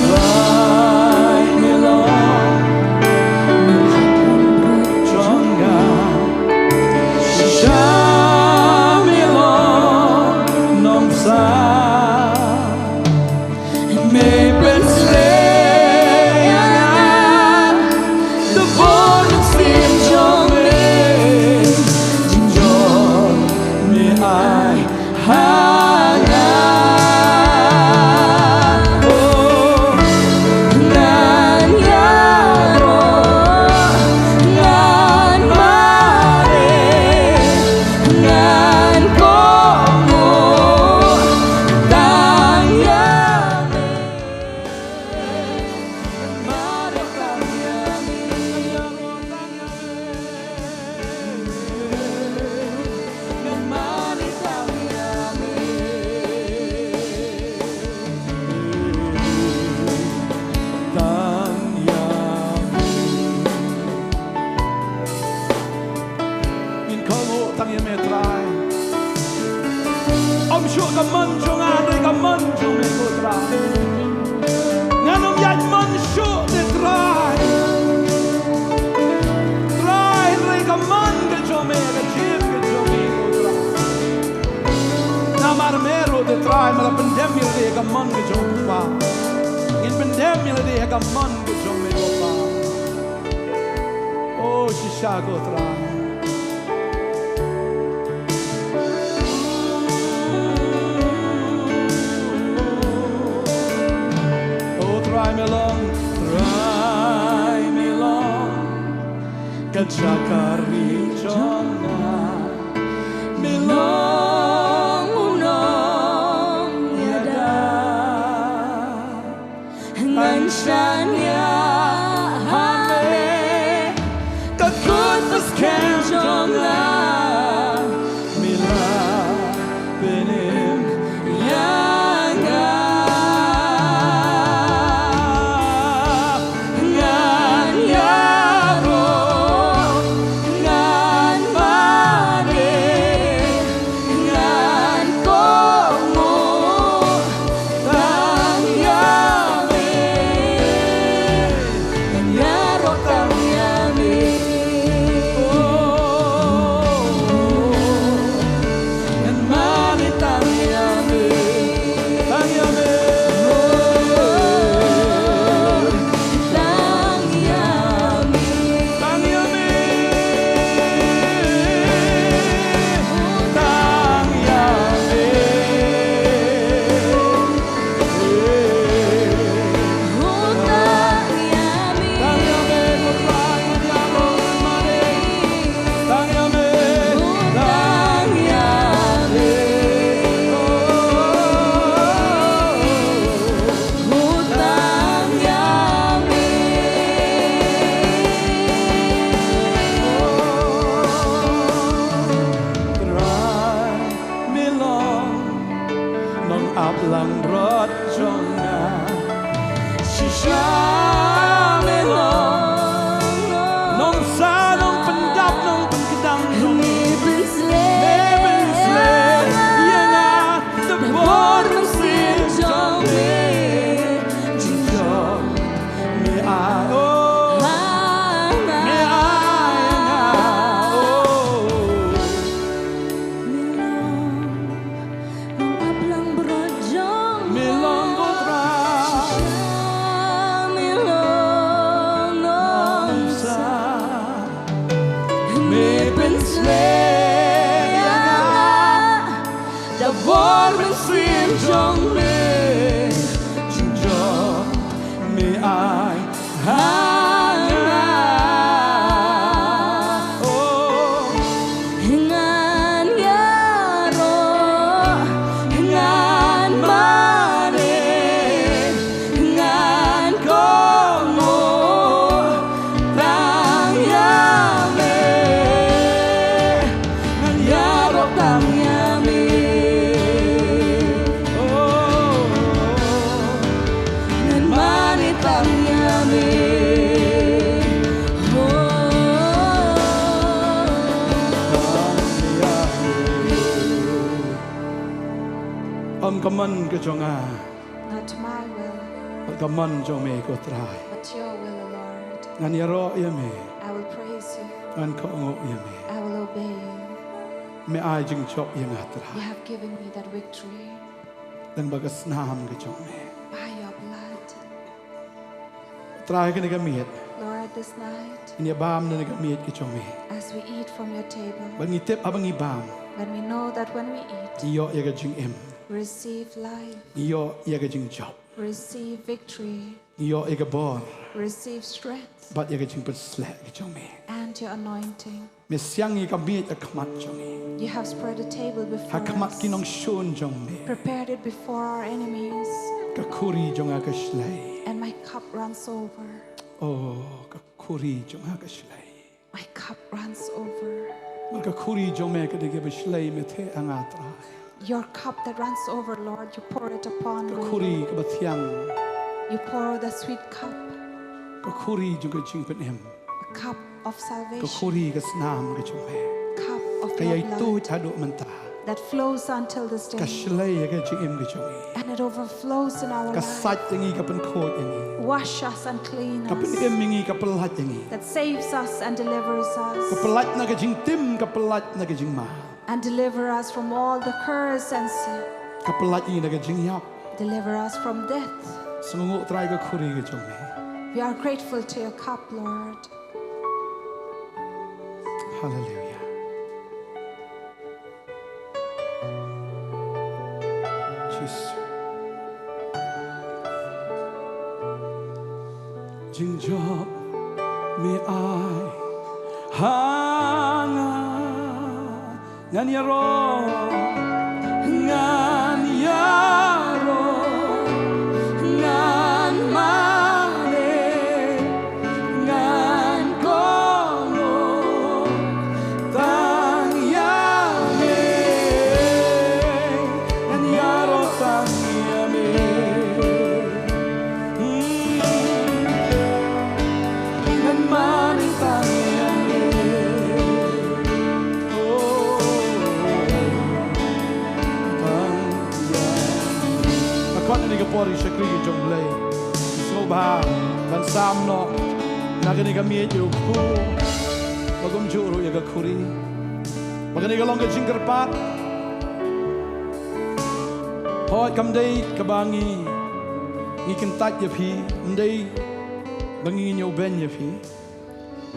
Trai me long jong nga, shisha me long nongsa. Me pynsleh ïa nga da bor mynsiem jong me, jong me ai ha nga. Oh, ngan ïaroh, ngan mareh, ngan kohnguh tang ïa me. Ngin kohnguh tang ïa me Trai. Ym shuh ka mon jong nga, hynrei ka mon jong me ko Trai. Ngan ym ïaid mon shuh te Trai. Trai, hynrei ka mon ka jong me, ka jingim ka jong me ko Trai. Namar me ruh te Trai me la pyndem ïa lade ha ka mon ka jong u Kpa. Ngin pyndem ïa lade ha ka mon ka jong me ko Pa. Oh, shisha ko Trai. Oh, Trai me long, Trai me long ka jaka rieh jong nga, me long u nongïada. Nga, oh, ngan ïaroh, ngan mane, ngan kohnguh tang ïa me. Ngan ïaroh tang ïa me. Oh, ngan mane tang ïa me. Oh. Ym ka mon ka jong nga. Not my will, Bad ka mon jong me ko Trai. But your will, O Lord. Ngan ïaroh ïa me. I will praise you. Ngan kohnguh ïa me. I will obey you. Me ai jingjop ïa nga Trai. You have given me that victory. Lyngba ka snam ka jong me. By your blood. Trai kane ka miet. Lord, this night, ngin ïa bam na ka miet ka jong me. As we eat from your table, Bad ngi tip haba ngi bam, when we know that when we eat, ngi ïoh ïa ka jingim. Receive life. Ngi ïoh ïa ka jingjop. Receive victory. Ngi ïoh ïa ka bor. Receive strength. Bad ïa ka jingpynshlur ka jong me. And your anointing. Me siang ïa ka miet ha khmat jong ngi. You have spread a table before us. Ha khmat ki nongshun jong me. Prepared it before our enemies. Ka khuri jong nga ka shlei. And my cup runs over. Oh, ka khuri jong nga ka shlei. My cup runs over. Namar ka khuri jong me ka dei kaba shlei me theh ha nga Trai. Your cup that runs over, Lord, you pour it upon me. Ka khuri kaba thiang. You pour the sweet cup. Ka khuri jong ka jingpynim. A cup of salvation. Ka khuri ka snam ka jong me. Cup of your blood. Ka ïai tuid haduh mynta. That flows until this day. Ka shlei ïa ka jingim ka jong ngi. And it overflows in our life. Ka sait ïa ngi, ka pynkhuid ïa ngi. Wash us and clean us. Ka pynim ïa ngi, ka pyllait ïa ngi. That saves us and delivers us. Ka pyllait na ka jingtim, ka pyllait na ka jingma. And deliver us from all the curse and sin. Ka pyllait ïa ngi na ka jingïap. Deliver us from death. Sngewnguh Trai ka khuri ka jong me. We are grateful to your cup, Lord. Hallelujah. Jisu. Jingjop me ai ha nga. Ngan ïaroh, ngan ïaroh, ngan mane, ngan kohnguh tang ïa me. Ngan ïaroh tang ïa me. Hmm. Ngan mane tang ïa me. Oh. Tang ïa me. Nga khot ïa kane ka por ïa ki shakri ki jong U Blei. Sngewbha ban sam noh na kane ka miej ïa u kpu. Ba kumjuh ruh ïa ka khuri. Ba kane ka long ka jingkyrpad. Hooid kam dei kaba ngi, ngi kyntait ïa phi, ym dei ba ngi ngin ïoh beiñ ïa phi.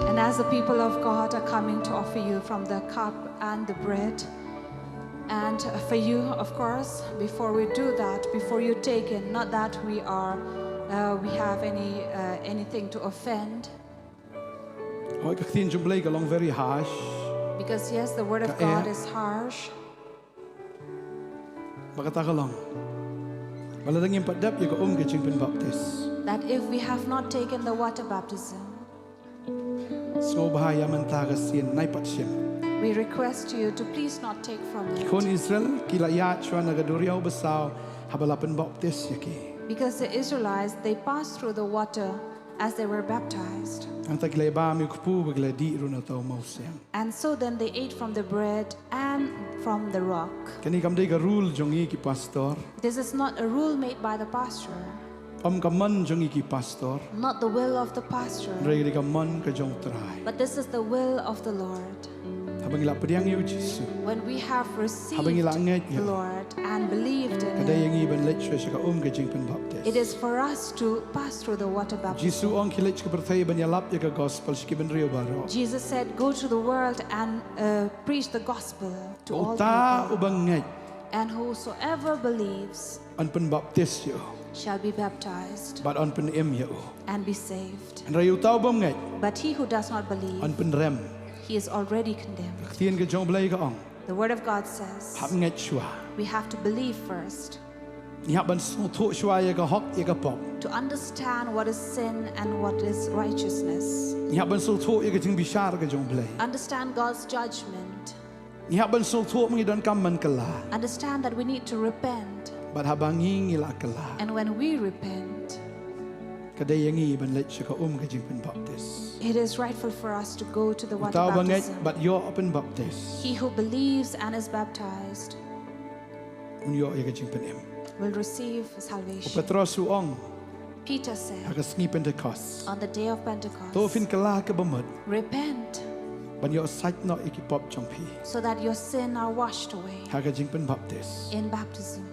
And as the people of God are coming to offer you from the cup and the bread, and for you, of course, before we do that, before you take in, not that we are, uh, we have any, uh, anything to offend. Hooid ka ktien jong U Blei ka long very harsh. Because yes, the word of God is harsh. Ba kata ka long ba lada ngim pat dep ïa ka um ka jingpynbaptis. That if we have not taken the water baptism, sngewbha ïa mynta ka sien nai pat shim. We request you to please not take from it. Ki khun Israel ki la ïaid shuwa na ka duriaw basaw haba la pynbaptis ïa ki. Because the Israelites, they passed through the water as they were baptized. Hangta ki la bam ïa u kpu bad ki la dih ruh na uta u mawsiang. And so then they ate from the bread and from the rock. Kane kam dei ka rule jong ngi ki pastor. This is not a rule made by the pastor. Ym ka mon jong ngi ki pastor. Not the will of the pastor. Hynrei ka dei ka mon ka jong U Trai. But this is the will of the Lord. Haba ngi la pdiang ïa u Jisu. When we have received the Lord and believed in him, haba ngi la angait ïa u Jisu, ka dei ïa ngi ban leit shuwa sha ka um ka jingpynbaptis. It is for us to pass through the water baptism. U Jisu u ong khie leit sha ka pyrthei ban ïalap ïa ka gospel sha ki bynriew baroh. Jesus said, "Go to the world and, uh, preach the gospel to all people." Uta uba ngeit. And whosoever believes, yn pynbaptis ïa u. shall be baptized bad yn pynim ïa u. And be saved. Hynrei uta u bym ngeit But he who does not believe, yn pynrem. He is already condemned. Ka ktien ka jong U Blei ka ong, The word of God says hap ngeit shuwa. We have to believe first. Ngi hap ban sngewthuh shuwa ïa ka hok ïa ka pop. To understand what is sin and what is righteousness. Ngi hap ban sngewthuh ïa ka jingbishar ka jong U Blei. Understand God's judgment. Ngi hap ban sngewthuh ba ngi donkam ban kylla. Understand that we need to repent. Bad haba ngi ngi la kylla, And when we repent, ka dei ïa ngi ban leit sha ka um ka jingpynbaptis. It is rightful for us to go to the water Uta u ba ngeit baptism. Bad ïoh pynbaptis, He who believes and is baptized un ïoh ïa ka jingpynim. Will receive salvation. Petros u ong Peter ha said ka sngi Pentekost, on the day of Pentecost, to phin kylla ka bamut, Repent ban ïoh sait noh ïa ki pop jong phi, so that your sin are washed away ha ka jingpynbaptis, in baptism,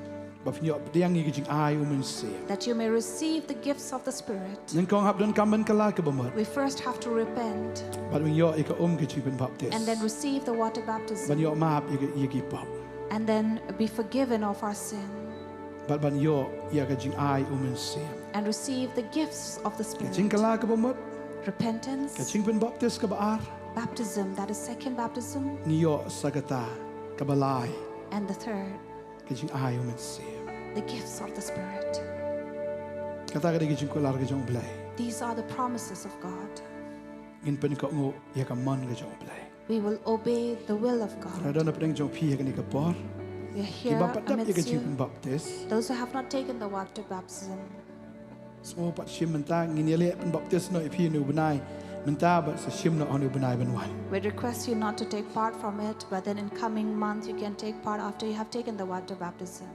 ba phin ïoh pdiang ïa ka jingai u Mynsiem. That you may receive the gifts of the Spirit. Nyngkong hap donkam ban kylla ka bamut, We first have to repent bad un ïoh ïa ka um ka jingpynbaptis, and then receive the water ban baptism ïoh map ïa ki, ïa ki pop, and then be forgiven of our sin bad ban ïoh ïa ka jingai u Mynsiem. And receive the gifts of the Ka Spirit. Jingkylla ka bamut, Repentance, ka jingpynbaptis ka ba ar, baptism, that is second baptism, ngi ïoh sa kata ka ba lai, and the third, ka jingai u Mynsiem. The gifts of the Spirit. Kata ka dei ka jingkular ka jong U Blei. These are the promises of God. Ngin pynkohnguh ïa ka mon ka jong U Blei. We will obey the will of God. Lada na pdeng jong phi ha kane ka por, We are ki here bym pat dap ïa ka amidst you. Jingpynbaptis, Those who have not taken the water baptism, sngewbha pat shim mynta. Ngin ïaleh pynbaptis noh ïa phi une u bnai mynta, bad sa shim noh ha une u bnai ban wan. We request you not to take part from it, but then in coming month you can take part after you have taken the water baptism.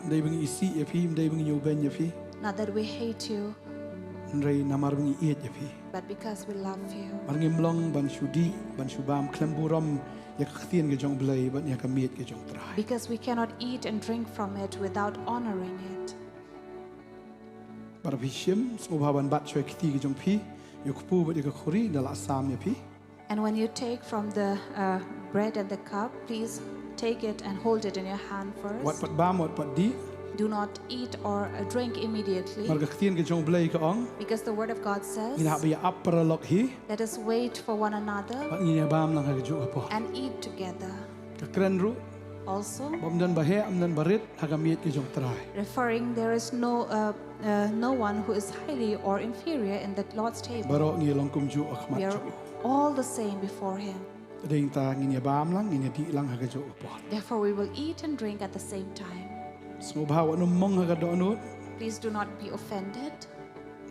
Ym dei ba ngi isih ïa phi, ym dei ba ngi ñiewbeiñ ïa phi. Not that we hate you, Hynrei namar ba ngi ïeit ïa phi. But because we love you. Mar ngim long ban shu dih, ban shu bam khlem burom ïa ka ktien ka jong U Blei bad ïa ka miej ka jong U Trai. Because we cannot eat and drink from it without honoring it. Bad haba phi shim, sngewbha ban bat shuwa ïa ka kti ka jong phi, ïa u kpu bad ïa ka khuri, ynda la sam ïa phi. And when you take from the uh, bread and the cup, please take it and hold it in your hand first. Wat pat bam, wat pat dih. Do not eat or uh, drink immediately. Namar ka ktien ka jong U Blei ka ong, Because the word of God says, ngin hap ïa ap paralok hi, Let us wait for one another bad ngin ïa bam lang ha kajuh ka por. And eat together. Ka kren ruh, Also, ba ym don ba heh, ym don ba rit ha ka miej ka jong U Trai. Referring, there is no uh, uh, no one who is highly or inferior in the Lord's table. Baroh ngi long kumjuh ha khmat jong U. All the same before Him. Te dei nangta ngin ïa bam lang, ngin ïa dih lang ha kajuh ka por. Therefore, we will eat and drink at the same time. Sngewbha wat nym mong ha ka dohnud. Please do not be offended.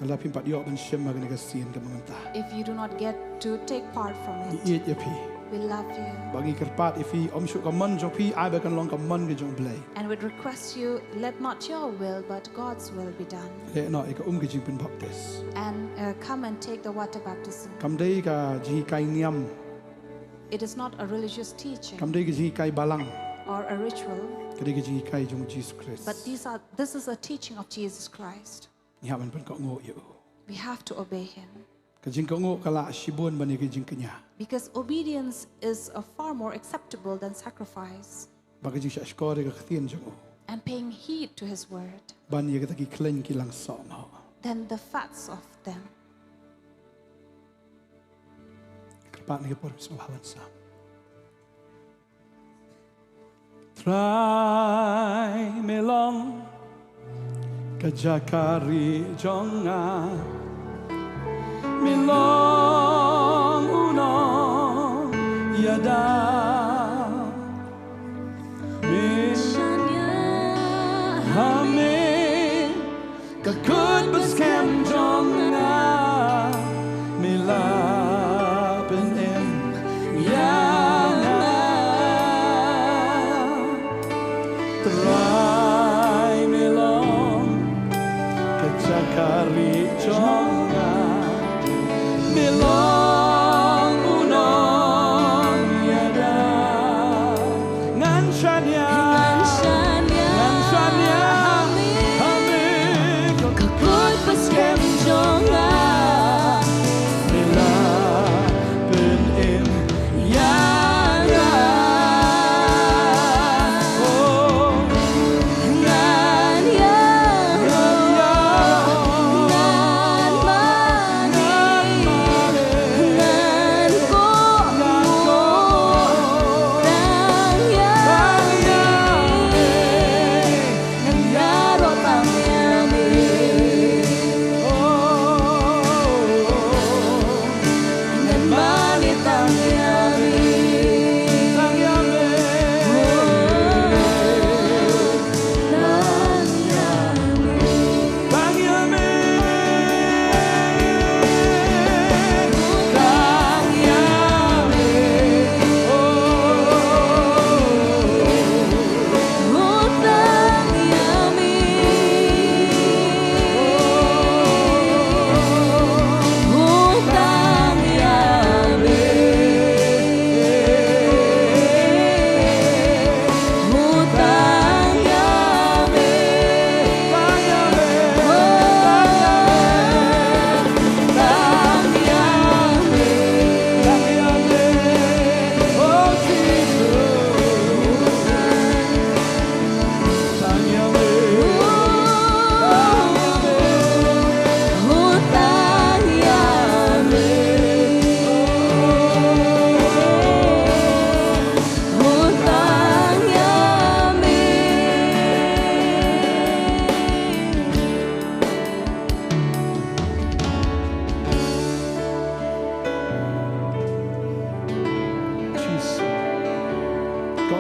Lada phim pat ïoh ban shim ha kane ka sien ka mynta. If you do not get to take part from Ngi it. Ïeit ïa phi. We love you. Bad ngi kyrpad ïa phi, ym shuh ka mon jong phi, ai ba kan long ka mon ka jong U Blei. And would request you, let not your will, but God's will be done. Leh noh ïa ka um ka jingpynbaptis. And uh, come and take the water baptism. Kam dei ka jinghikai niam. It is not a religious teaching Kam dei ka jinghikai balang. Or a ritual, Ka dei ka jinghikai jong U Jisu Khrist. But these are, this is a teaching of Jesus Christ. Ngi hap ban pynkohnguh ïa U. We have to obey Him. Ka jingkohnguh ka lah shibun ban ïa ka jingkñia. Because obedience is uh, far more acceptable than sacrifice. Bad ka jingshahshkor ïa ka ktien jong U. And paying heed to His word Ban ïa kita ki khleiñ ki lang soh noh. Than the fats of them. Kyrpad ïa ka por, sngewbha ban sam. Trai, me long ka jaka rieh jong nga. Me long u nongïada. Me shaniah ha me, ka kut ba skhem jong nga. Me la pynim ïa nga. Trai, me long ka jaka rieh jong nga. Me long u nongïada.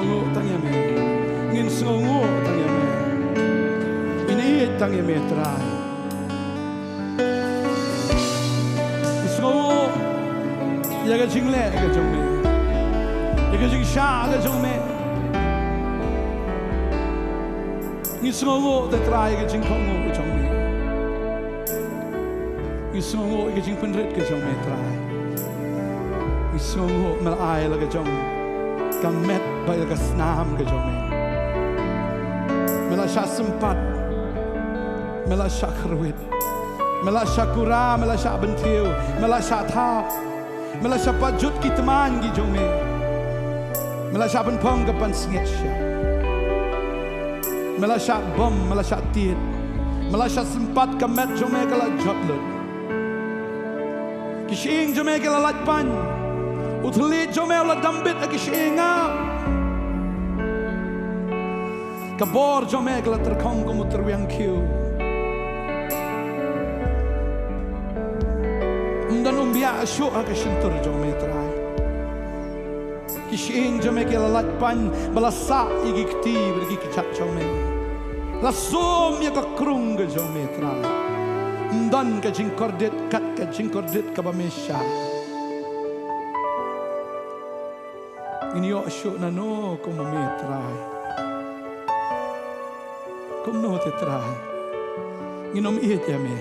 Nguh tang ïa me. Ngin sngewnguh tang ïa me. Ngin ïeit tang ïa me Trai. Ngin sngewnguh ïa ka jingleh ka jong me, ïa ka jingshah ka jong me. Ngin sngewnguh te Trai ïa ka jingkohnguh ka jong me. Ngi sngewnguh ïa ka jingpynrit ka jong me Trai. Ngi sngewnguh me la ai la ka jong ka met bad la ka snam ka jong me. Me la shah sympat, me la shah kyrwit, me la shah kura, me la shah bynthiew, me la shah thap. Me la shah pajut ki tmaiñ ki jong me. Me la shah pynphong ka pansngiat sha. Me la shah bom, me la shah tied. Me la shah sympat ka met jong me ka la jot lut. Ki shyieng jong me ki la lait pañ. U thylliej jong me u la dam bit ha ki shyieng ah. Ka bor jong me ka la tyrkhong kum u tyrwiang khiew. Ym don um biah shuh ha ka shyntur jong me Trai. Ki shyieng jong me ki la lait pañ ba la sah ïa ki kti bad ki kjat jong me. La sum ïa ka krung ka jong me Trai. Ym don ka jingkordit kat ka jingkordit kaba me shah. Ngin ïoh shuh nano kum ma me Trai. Kumno te Trai. Ngin ym ïeit ïa me.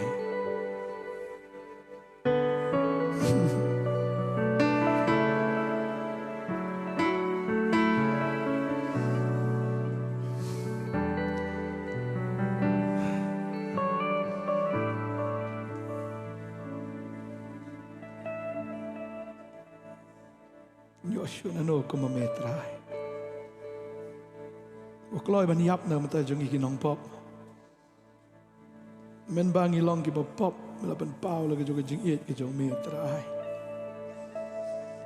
Ïoh shuh nano kum ma me Trai. U kloi ban ïap na ka bynta jong ngi ki nongpop. Mynba ngi long kiba pop, me la pynpaw la ka jong ka jingïeit ka jong me Trai.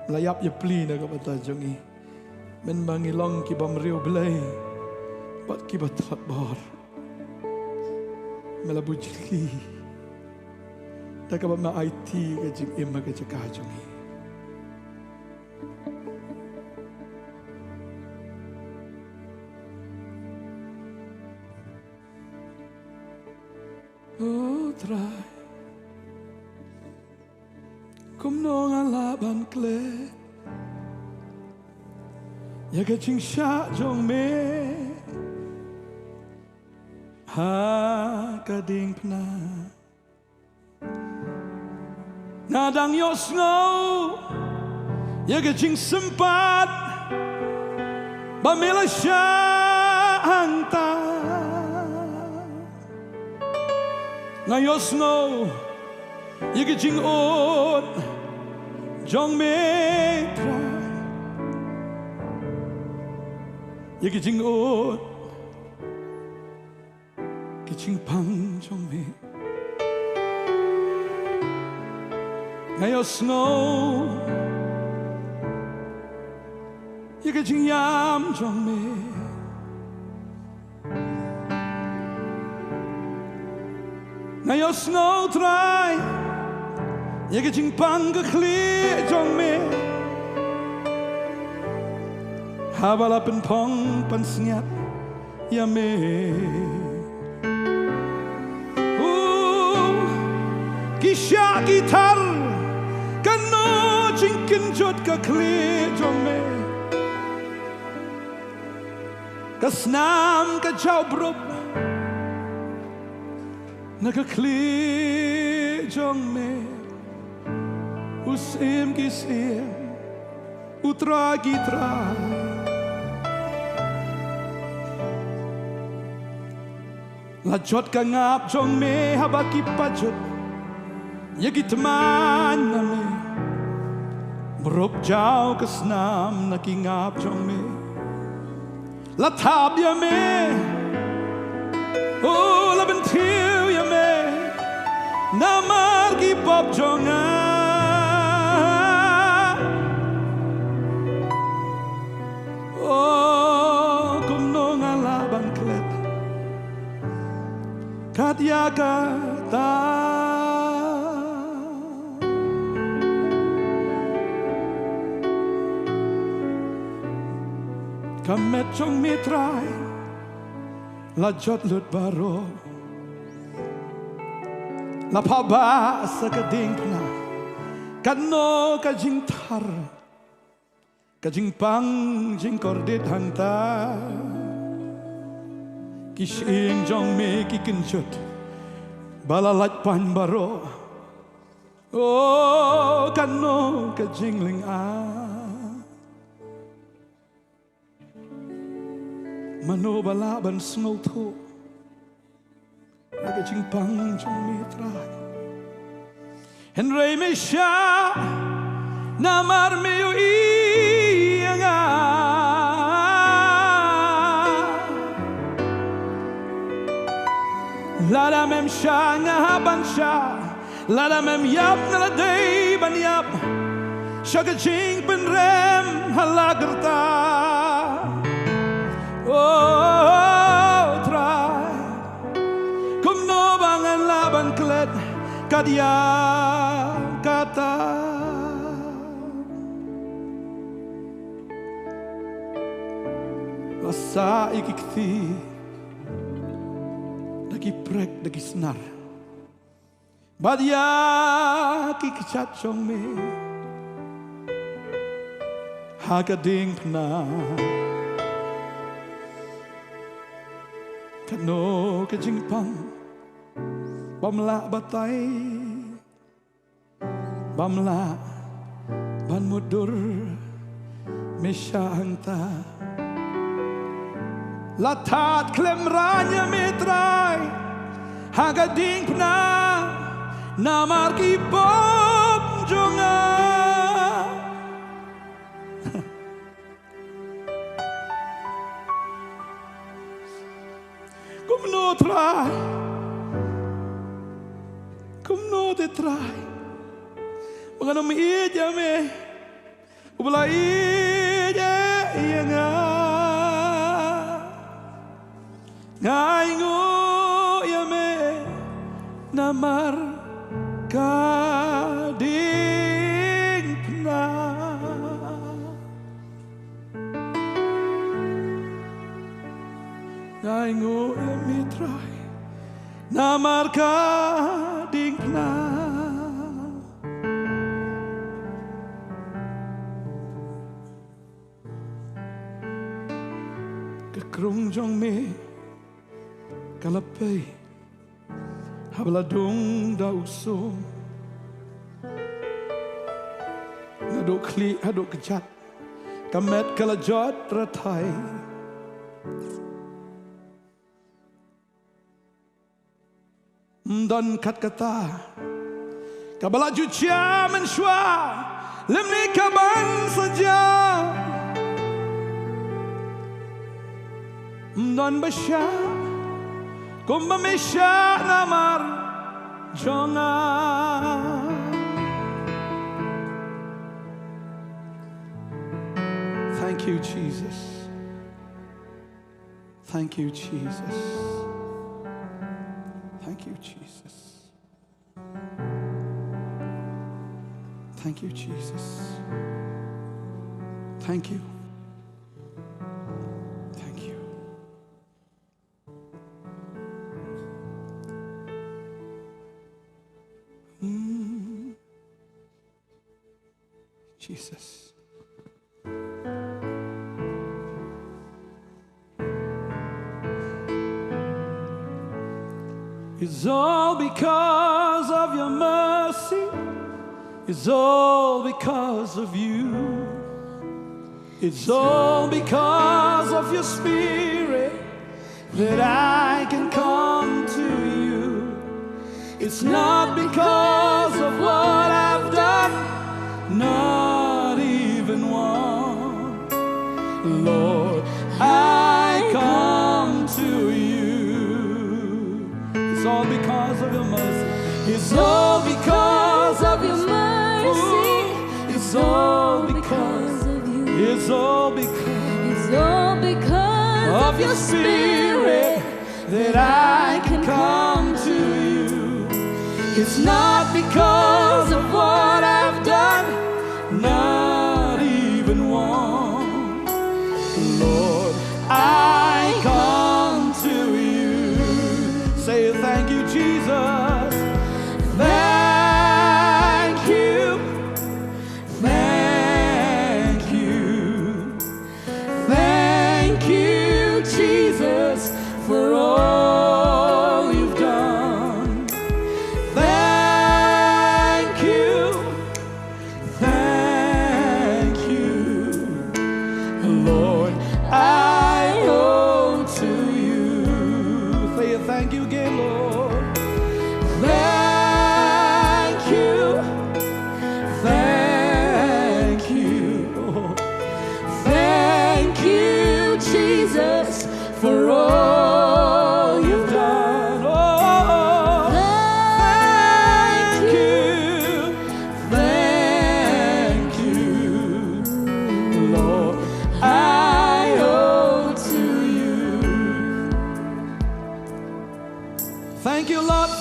Me la ïap ïa pli na ka bynta jong ngi. Mynba ngi long ki bym riewblei bad kiba tlot bor, me la bujli da kaba me aiti ka jingim ha ka jaka jong ngi. O Trai, kumno nga lah ban klet ïa ka jingshah jong me ha ka diengphna. Nga dang ïohsngew ïa ka jingsympat ba me la shah hangta. Nga ïohsngew ïa ka jingud jong me Trai. Ïa ka jingud ka jingpang jong me. Nga ïohsngew ïa ka jingïam jong me. Nga ïohsngew Trai ïa ka jingpang ka khlieh jong me. Haba la pynphong pansngiat ïa me. U, ki shah ki thar, kano jingkynjut ka khlieh jong me. Ka snam ka jaw brup na ka khlieh jong me. U Syiem ki syiem, U Trai ki trai. La jot ka ngap jong me haba ki pajut ïa ki tmaiñ na me. Mrup jaw ka snam na ki ngap jong me. La thap ïa me, o la bynthiew ïa me namar ki pop jong nga. O kumno nga lah ban klet kat ïa kata. Ka met jong me Trai la jot lut baroh. La phah ba sa ka diengphna. Katno ka jingthar, ka jingpang jingkordit hangta. Ki shyieng jong me ki kynjut ba la lait pan baroh. O, katno ka jinglyngngoh. Mano ba lah ban sngewthuh ïa ka jingpang jong me Trai. Hynrei me shah namar me ïohi ïa nga. Lada mem shah nga hap ban shah. Lada mem ïap nga la dei ban ïap. Sha ka jingpynrem ha la ka rta. O Trai, kumno ba ngan lah ban klet kat ïa kata. La sah ïa ki kti da ki prek da ki snar. Bad ïa ki kjat jong me ha ka diengphna. Katno ka jingpang bym lah batai, bym lah ban mutdur. Me shah hangta. La thad khlem rang ïa me Trai ha ka diengphna namar ki pop jong nga. Kumno Trai? Kumno te Trai? Ba ngan ym ïeit ïa me. Uba la ïeit ïa nga. Nga ainguh ïa me namar ka diengphna. Nga ainguh ïa me Trai namar ka diengphna. Ka krung jong me ka la pei haba la dung da u sum. Naduh khlieh haduh kjat ka met ka la jot rathai. Ym don kat kata kaba la ju jia mynshuwa lymne kaban sa jia. Ym don ba shah kumba me shah namar jong nga. Thank you, Jesus. Thank you, Jesus. Thank you, Jesus. Thank you, Jesus. Thank you. Thank you. Mm. Jesus. It's all because of your mercy. It's all because of you. It's all because of your spirit that I can come to you. It's not because of what I've done, not even one. Lord, I come to you. It's all because of your mercy. It's all because of your mercy. It's all because of you. It's all because It's all because of your spirit that I can come to you. It's not because of what I've done, not even one. Lord,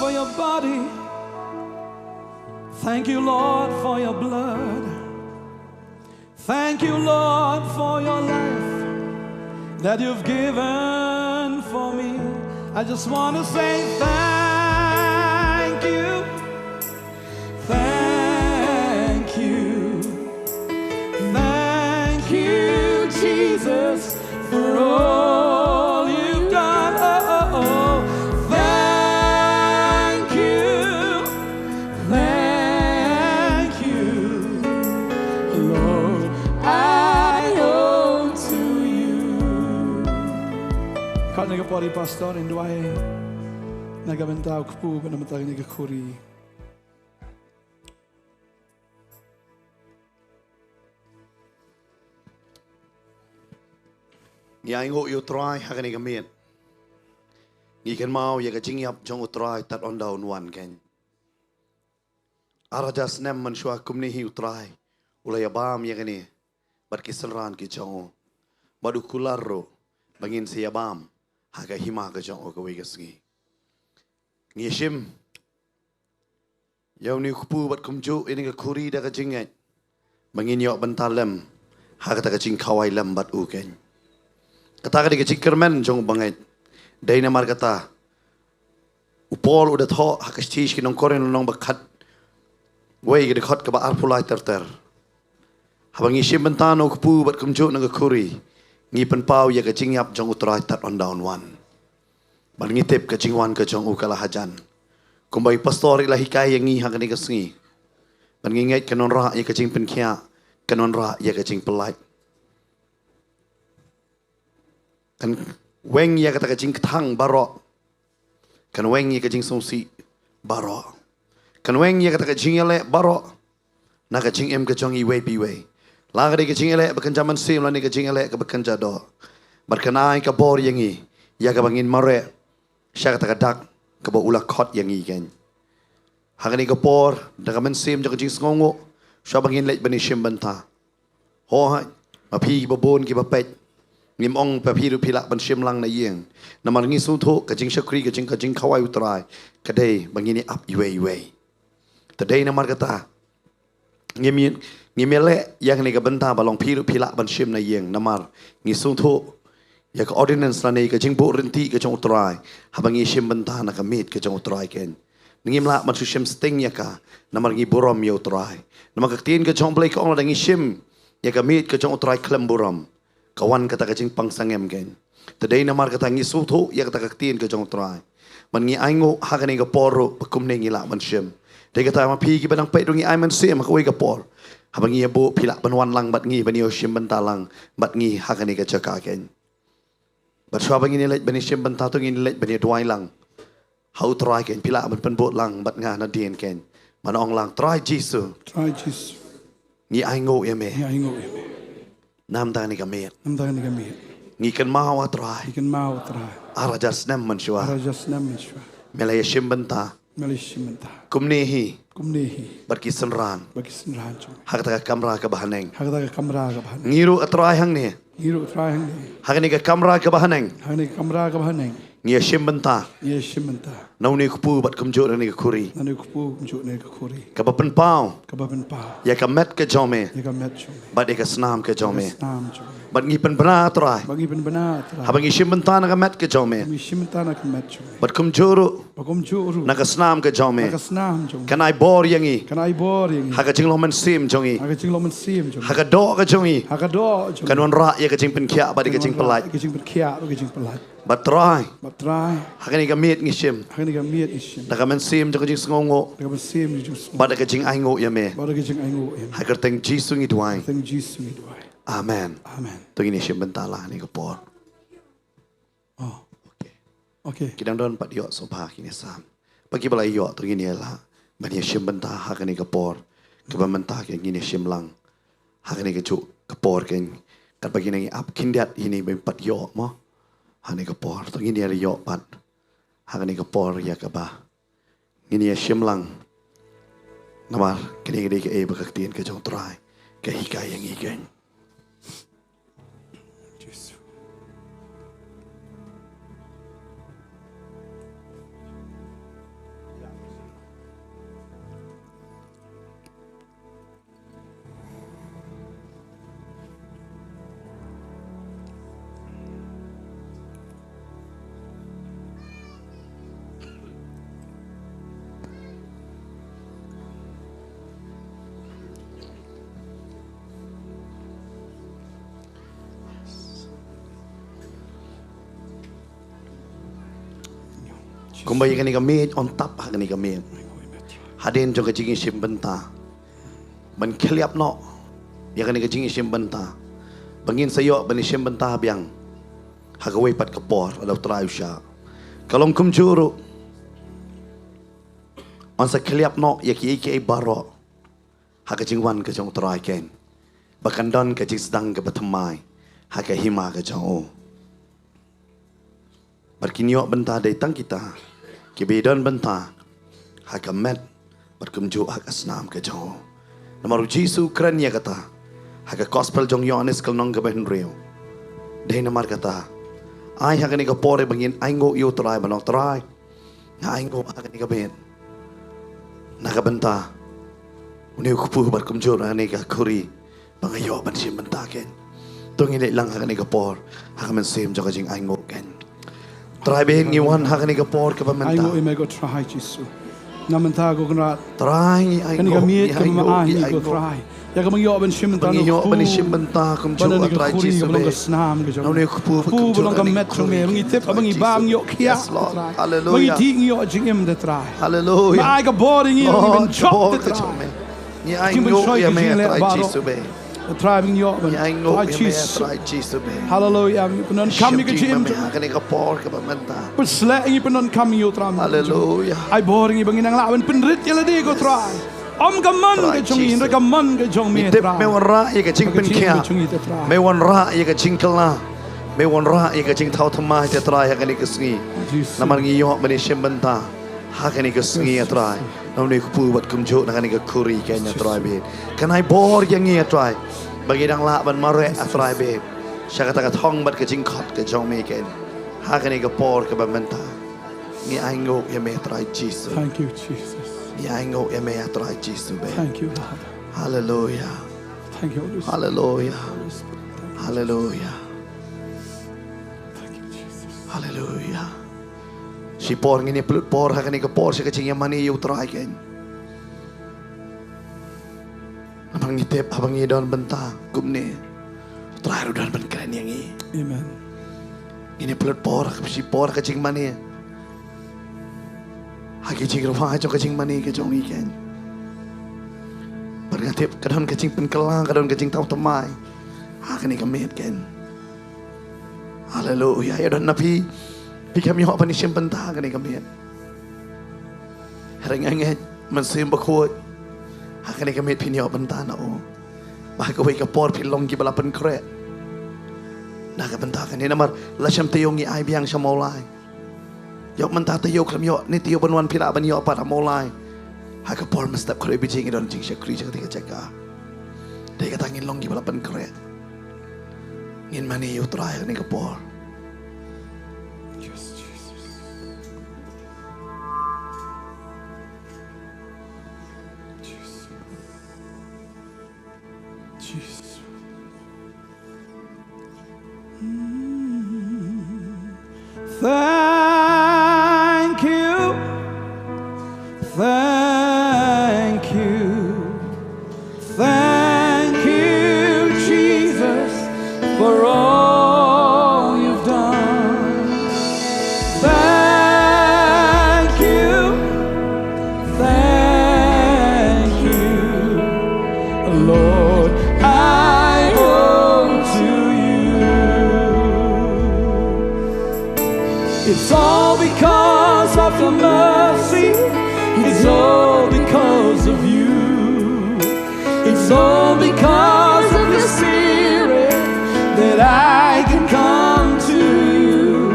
for your body. Thank you, Lord, for your blood. Thank you, Lord, for your life that you've given for me. I just want to say thank you. Thank you. Thank you, Jesus, for all you've done. Oh, oh, oh. Thank you. Thank you, Lord, I owe to you. Khot na ka por ïa i pastor in duwai na ka bynta u kpu bad na ka bynta kane ka khuri. Ngi ainguh ïa u Trai ha kane ka miet. Ngi kynmaw ïa ka jingïap jong u Trai tad ynda un wan keiñ. Ar hajar snem mynshuwa kumne hi u Trai u la ïabam ïa kane bad ki synran ki jong u, bad u kular ruh ba ngin sa ïabam ha ka hima ka jong u kawei ka sngi. Ngi shim ïa une u kpu bad kumjuh ïa kane ka khuri da ka jingngeit ba ngin ïoh bynta lem ha kata ka jingkhawai lem bad u keiñ. Kata ka dei ka jingkyrmen jong u bangeit. Dei namar kata u Paul u da thoh ha ka shithi sha ki nong Korinth lynnong ba khatwei, ka dkhot kaba arphew lai ter ter. Haba ngi shim bynta na u kpu bad kumjuh na ka khuri, ngi pynpaw ïa ka jingïap jong u Trai tad ynda un wan. Bad ngi tip ka jingwan ka jong u ka la hajan. Kumba i pastor i la hikai ïa ngi ha kane ka sngi, bad ngi ngeit kan wanrah ïa ka jingpynkhiah, kan wanrah ïa ka jingpyllait. Kan weng ïa kata ka jingkthang baroh. Kan weng ïa ka jingsngewsih baroh. Kan weng ïa kata ka jingïaleh baroh na ka jingim ka jong iwei pa iwei. La ka dei ka jingïaleh ba kynja mynsiem lane ka jingïaleh kaba kynja doh. Bad kan ai ka bor ïa ngi ïa kaba ngin mareh sha kata ka dak kaba u la khot ïa ngi keiñ. Ha kane ka por da ka mynsiem jong ka jingsngewnguh, shuwa ba ngin leit ban ïashim bynta. Hooid, ma phi kiba bun kiba peit, ngim ong ba phi ruh phi lah ban shim lang na ïing. Namar ngi sngewthuh ka jingshakri, ka jing, ka jingkhawai u Trai ka dei ba ngin ïa ap iwei iwei. Te dei namar kata ngim ïa, ngim ïaleh ïa kane ka bynta ba long phi ruh phi lah ban shim na ïing. Namar ngi sngewthuh ïa ka ordinance lane ka jingbuh rynti ka jong u Trai haba ngi shim bynta na ka miet ka jong u Trai keiñ. Ngim lah ban shu shim sting ïa ka, namar ngi burom ïa u Trai. Namar ka ktien ka jong u Blei ka ong lada ngi shim ïa ka miet ka jong u Trai khlem burom, ka wan kata ka jingpang sangem keiñ. Te dei namar kata ngi sngewthuh ïa kata ka ktien ka jong u Trai. Bad ngi ainguh ha kane ka por ruh ba kumne ngi lah ban shim. Dei kata ma phi kiba nang peit ruh ngi ai mynsiem ha kawei ka por, haba ngi ïa buh phi lah ban wan lang bad ngi ban ïashim bynta lang bad ngi ha kane ka jaka keiñ. Bad shuwa ba ngin ïa leit ban ïashim bynta to ngin ïa leit ban ïaduwai lang ha u Trai keiñ. Phi lah ban pynbud lang bad nga nadien keiñ, ban ong lang, Trai Jisu, Trai Jisu, ngi ainguh ïa me. Ngi ainguh ïa me. Namar kane ka miet. Namar kane ka miet. Ngi kynmaw, ah Trai. Ngi kynmaw, ah Trai. Ar hajar snem mynshuwa. Ar hajar snem mynshuwa. Me la ïashim bynta. Me la ïashim bynta. Kumne hi. Kumne hi. Bad ki synran. Bad ki synran jong me. Ha kata ka kamra kaba haneng. Ha kata ka kamra kaba haneng. Ngi ruh, ah Trai, hangne. Ngi ruh, ah Trai, hangne. Ha kane ka kamra kaba haneng. Ha kane ka kamra kaba haneng. Ngi ïashim bynta. Ngi ïashim bynta. Na une u kpu bad kumjuh na kane ka khuri. Na une u kpu kumjuh na kane ka khuri. Kaba pynpaw. Kaba pynpaw. Ïa ka met ka jong me. Ïa ka met jong me. Bad ïa ka snam ka jong me. Ïa ka snam jong me. Bad ngi pynbna, Trai. Bad ngi pynbna, Trai. Haba ngi shim bynta na ka met ka jong me. Ngi shim bynta na ka met jong me. Bad kumjuh ruh. Bad kumjuh ruh. Na ka snam ka jong me. Na ka snam jong me. Kan ai bor ïa ngi. Kan ai bor ïa ngi. Ha ka jinglong mynsiem jong ngi. Ha ka jinglong mynsiem jong ngi. Ha ka doh ka jong ngi. Ha ka doh jong ngi. Kan wanrah ïa ka jingpynkhiah bad ïa ka jingpyllait. Kan wanrah ïa ka jingpynkhiah bad ka jingpyllait. Bad Trai. Bad Trai. Ha kane ka miet ngi shim. Ha kane ka miet ngi shim. Da ka mynsiem jong ka jingsngewnguh. Da ka mynsiem jong ka jingsngewnguh. Bad da ka jingainguh ïa me. Bad da ka jingainguh ïa me. Ha ka kyrteng Jisu ngi duwai. Ha ka kyrteng Jisu ngi duwai. Amen. Amen. To ngin ïashim bynta lang ha kane ka por. Oh. Okay. Okay. Ki dang don pat ïoh sngewbha kine sam. Bad kiba la ïoh to ngin ïa lah ban ïashim bynta ha kane ka por. Kaba mynta keiñ ngin ïashim lang ha kane kajuh ka por keiñ. Katba ki nang ïa ap khyndiat ïa kine ba pat ïoh mo. Ha kane ka por to ngin ïa ïoh pat ha kane ka por ïa kaba ngin ïashim lang. Namar kane ka dei kaei ba ka ktien ka jong u Trai ka hikai ïa ngi keiñ. Jisu. Kumba ïa kane ka miej yn tap ha kane ka miej. Hadien jong ka jingïashim bynta, ban khylliap noh ïa kane ka jingïashim bynta, ba ngin sa ïoh ban ïashim bynta biang ha kawei pat ka por lada U Trai u shah. Ka long kumjuh ruh, yn sa khylliap noh ïa kiei kiei baroh ha ka jingwan ka jong U Trai, keiñ ba kan don ka jingsdang kaba thymmai ha ka hima ka jong u. Bad kin ïoh bynta dei tang kita kiba ïadon bynta ha ka met bad kumjuh ha ka snam ka jong u. Namar U Jisu u kren ïa kata ha ka Gospel jong Ïoannis ka lynnong kaba hynriew. Dei namar kata, ai ha kane ka por ba ngin ainguh ïa U Trai, ban ong, Trai, nga ainguh ha kane ka miet na ka bynta une u kpu bad kumjuh na kane ka khuri ba nga ïoh ban shim bynta, keiñ. To ngin leit lang ha kane ka por ha ka mynsiem jong ka jingainguh, keiñ. Trai, ba ngi wan ha kane ka por kaba mynta. Ainguh ïa me ko Trai Jisu. Na mynta ko Kynrad, Trai, ngi ainguh, kane ka miet kaba ma ai ngi ko Trai, ïa kaba ngi ïoh ban shim bynta, ngi ïoh ban shim bynta kumjuh, Trai Jisu, kaba long ka snam ka jong me, kpu ba long ka met jong me. Ba ngi tip ba ngi bam ngi ïoh khiah, Trai. Ba ngi dih ngi ïoh jingim, Trai. Haleluia. Ba ai ka bor ïa ngi, ngi ban jop, Trai. Ngi ainguh ïa me, Trai Jisu, ba Trai, ba ngi ïoh ban, Trai Jisu. Haleluia. Ngi pyndonkam ïa ka jingim jong me ha kane ka por kaba mynta. Pynsleh, ngi pyndonkam ïa U Trai. Haleluia. Ai bor ïa ngi ba ngin nang lah ban pynrit ïa lade ko Trai. Ym ka mon ka jong ngi, hynrei ka mon ka jong me, Trai. Me wanrah ïa ka jingpynkhiah, me wanrah ïa ka jingkylla, me wanrah ïa ka jingthaw thymmai, Trai, ha kane ka sngi. Namar ngi ïoh ban ïashim bynta ha kane ka sngi, Trai, na une u kpu bad kumjuh na kane ka khuri, keiñ, Trai, ba kan ai bor ïa ngi, Trai, ba ngi dang lah ban mareh, Trai, ba sha kata ka thong bad ka jingkhot ka jong me, keiñ, ha kane ka por kaba mynta. Ngi ainguh ïa me, Trai Jisu. Thank you, Jesus. Ngi ainguh ïa me, Trai Jisu, ba. Thank you, Lord. Haleluia. Thank you, Holy Spirit. Haleluia. Holy Spirit, thank you. Haleluia. Thank you, Jesus. Haleluia. Shipor ngin ïa pynlut por ha kane ka por sha ka jingïamane ïa U Trai, keiñ. Namar ngi tip haba ngi don bynta kumne, U Trai ruh u don ban kren ïa ngi. Amen. Ngin ïa pynlut por, shipor ka jingmane ha ki jingrwai jong ka jingmane ka jong ngi, keiñ. Bad nga tip ka don ka jingpynkylla, ka don ka jingthaw thymmai ha kane ka miet, keiñ. Haleluia. Ïa don na phi, phi khlem ïoh ban ïashim bynta ha kane ka miet. Hynrei nga ngeit Mynsiem Bakhuid ha kane ka miet phin ïoh bynta na u, ba ha kawei ka por phin long kiba la pynkhreh na ka bynta kane. Namar la shem taïew ngi ai biang sha Mawlai. Ïoh mynta taïew khlem ïoh, ne taïew ban wan phi lah ban ïoh pat ha Mawlai. Ha ka por mynstep khreh baje ngi don jingshakri sha kata ka jaka. Dei kata ngin long kiba la pynkhreh. Ngin mane ïa U Trai ha kane ka por. Yes, Jesus. Jesus. Jesus. Thank you. Thank you. Thank you, Jesus, for all you've done. Thank you. Thank you, Lord, I owe to you. It's all because of your mercy, it's all because of you. It's all because of your spirit that I can come to you.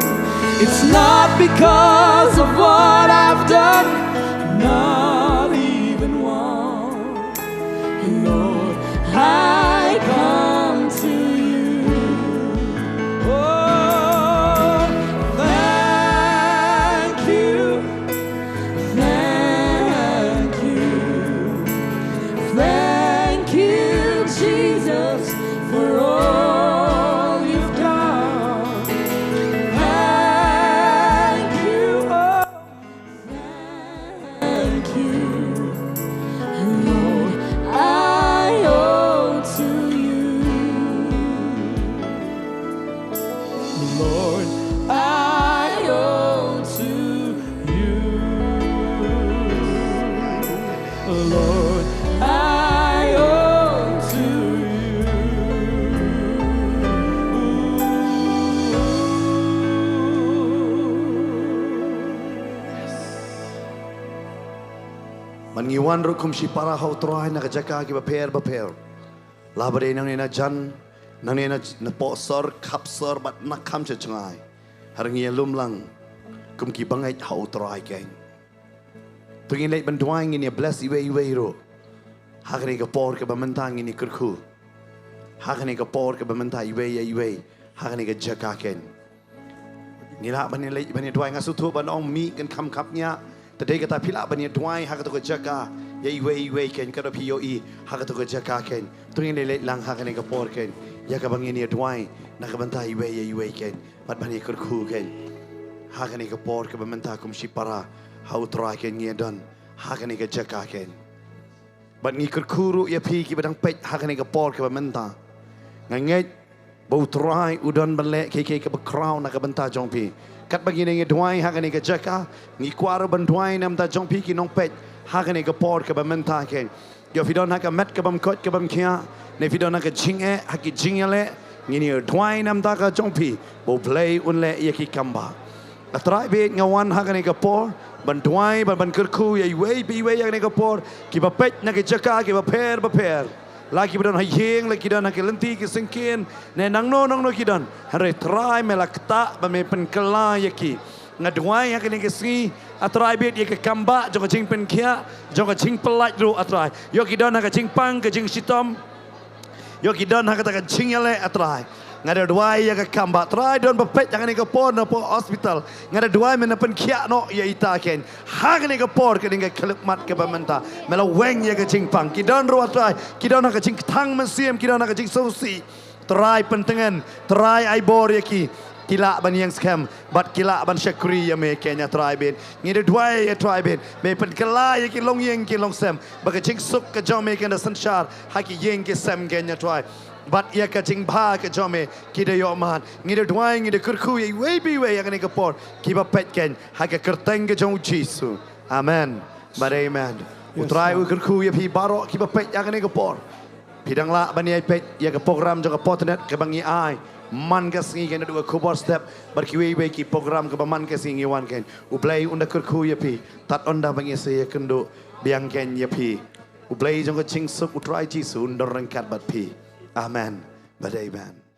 It's not because of what I've done, not even one. Lord, I come to you. Oh, thank you. Thank you. Thank you, Jesus, for all you've done. Thank you, oh, thank you. Lord, I owe to you. Lord, I owe to you. Ngi wan ruh kum shipara ha u Trai na ka jaka kiba pher bapher. La ba dei nangne na jan, nangne na, na pohsor, khapsor bad na kham jngai. Hynrei ngi ïalum lang kum ki bangeit ha u Trai keiñ. To ngin leit ban duwai, ngin ïa bless iwei iwei ruh. Ha kane ka por kaba mynta ngin ïa kyrkhu. Ha kane ka por kaba mynta iwei ïa iwei ha kane ka jaka keiñ. Ngi lah ban ïa leit ban ïa duwai, nga sngewthuh ban ong mih kan kham khapngiah. Te dei kata phi lah ban ïa duwai ha kato ka jaka ïa iwei iwei keiñ, katba phi ïohi ha kato ka jaka keiñ. To ngin leit lang ha kane ka por keiñ ïa kaba ngin ïa duwai na ka bynta iwei ïa iwei keiñ. Bad ban ïa kyrkhu keiñ ha kane ka por kaba mynta kum shipara ha u Trai keiñ, ngi ïa don ha kane ka jaka keiñ. Bad ngi kyrkhu ruh ïa phi kiba dang peit ha kane ka por kaba mynta. Nga ngeit ba u Trai u don ban leh kiei kiei kaba khraw na ka bynta jong phi. Katba ngi nang ïa duwai ha kane ka jaka, ngi kwah ruh ban duwai na ka bynta jong phi ki nongpeit ha kane ka por kaba mynta keiñ. Ïoh phi don ha ka met kabym koit kabym khiah, ne phi don ha ka jingeh, ha ki jingïaleh, ngin ïa duwai na ka bynta ka jong phi ba U Blei un leh ïa ki kambah. A Trai bad nga wan ha kane ka por ban duwai, ban, ban kyrkhu ïa iwei pa iwei ha kane ka por, kiba peit na ki jaka kiba pher bapher. La kiba don ha ïing, la ki don ha ki lynti ki syngkien, ne nangno nangno ki don. Hynrei Trai me la ktah ba me pynkylla ïa ki. Nga duwai ha kane ka sngi, A Trai bad, ïa ka kambah jong ka jingpynkhiah, jong ka jingpyllait ruh A Trai. Ïoh ki don ha ka jingpang ka jingshitom, ïoh ki don ha kata ka jingïaleh A Trai. Nga da duwai ïa ka kambah Trai, don ba peit ha kane ka por na poh hospital. Nga da duwai me na pynkhiah noh ïa ita keiñ ha kane ka por, kane ka khyllipmat kaba mynta. Me la weng ïa ka jingpang. Ki don ruh A Trai, ki don ha ka jingkthang mynsiem, ki don ha ka jingsngewsih. Trai pyntngen, Trai ai bor ïa ki. Ki lah ban ïeng skhem bad ki lah ban shakri ïa me keiñ A Trai bad. Ngi da duwai A Trai bad, me pynkylla ïa ki longïing ki longsem, ba ka jingsuk ka jong me kan da synshar ha ki ïing ki sem keiñ A Trai. Bad ïa ka jingbha ka jong me ki da ïoh mad. Ngi da duwai, ngi da kyrkhu ïa iwei pa iwei ha kane ka por, kiba peit keiñ, ha ka kyrteng ka jong U Jisu. Amen bad amen. U Trai u kyrkhu ïa phi baroh kiba peit ha kane ka por. Phi dang lah ban ïai peit ïa ka program jong ka Potnet kaba ngi ai man ka sngi, kane ka dei ka khubor step bad kiwei kiwei ki program kaba man ka sngi ngi wan keiñ. U Blei un da kyrkhu ïa phi. Tad ynda ba ngi sa ïakynduh biang keiñ ïa phi, U Blei jong ka jingsuk, U Trai Jisu un don ryngkat bad phi. Amen bad amen.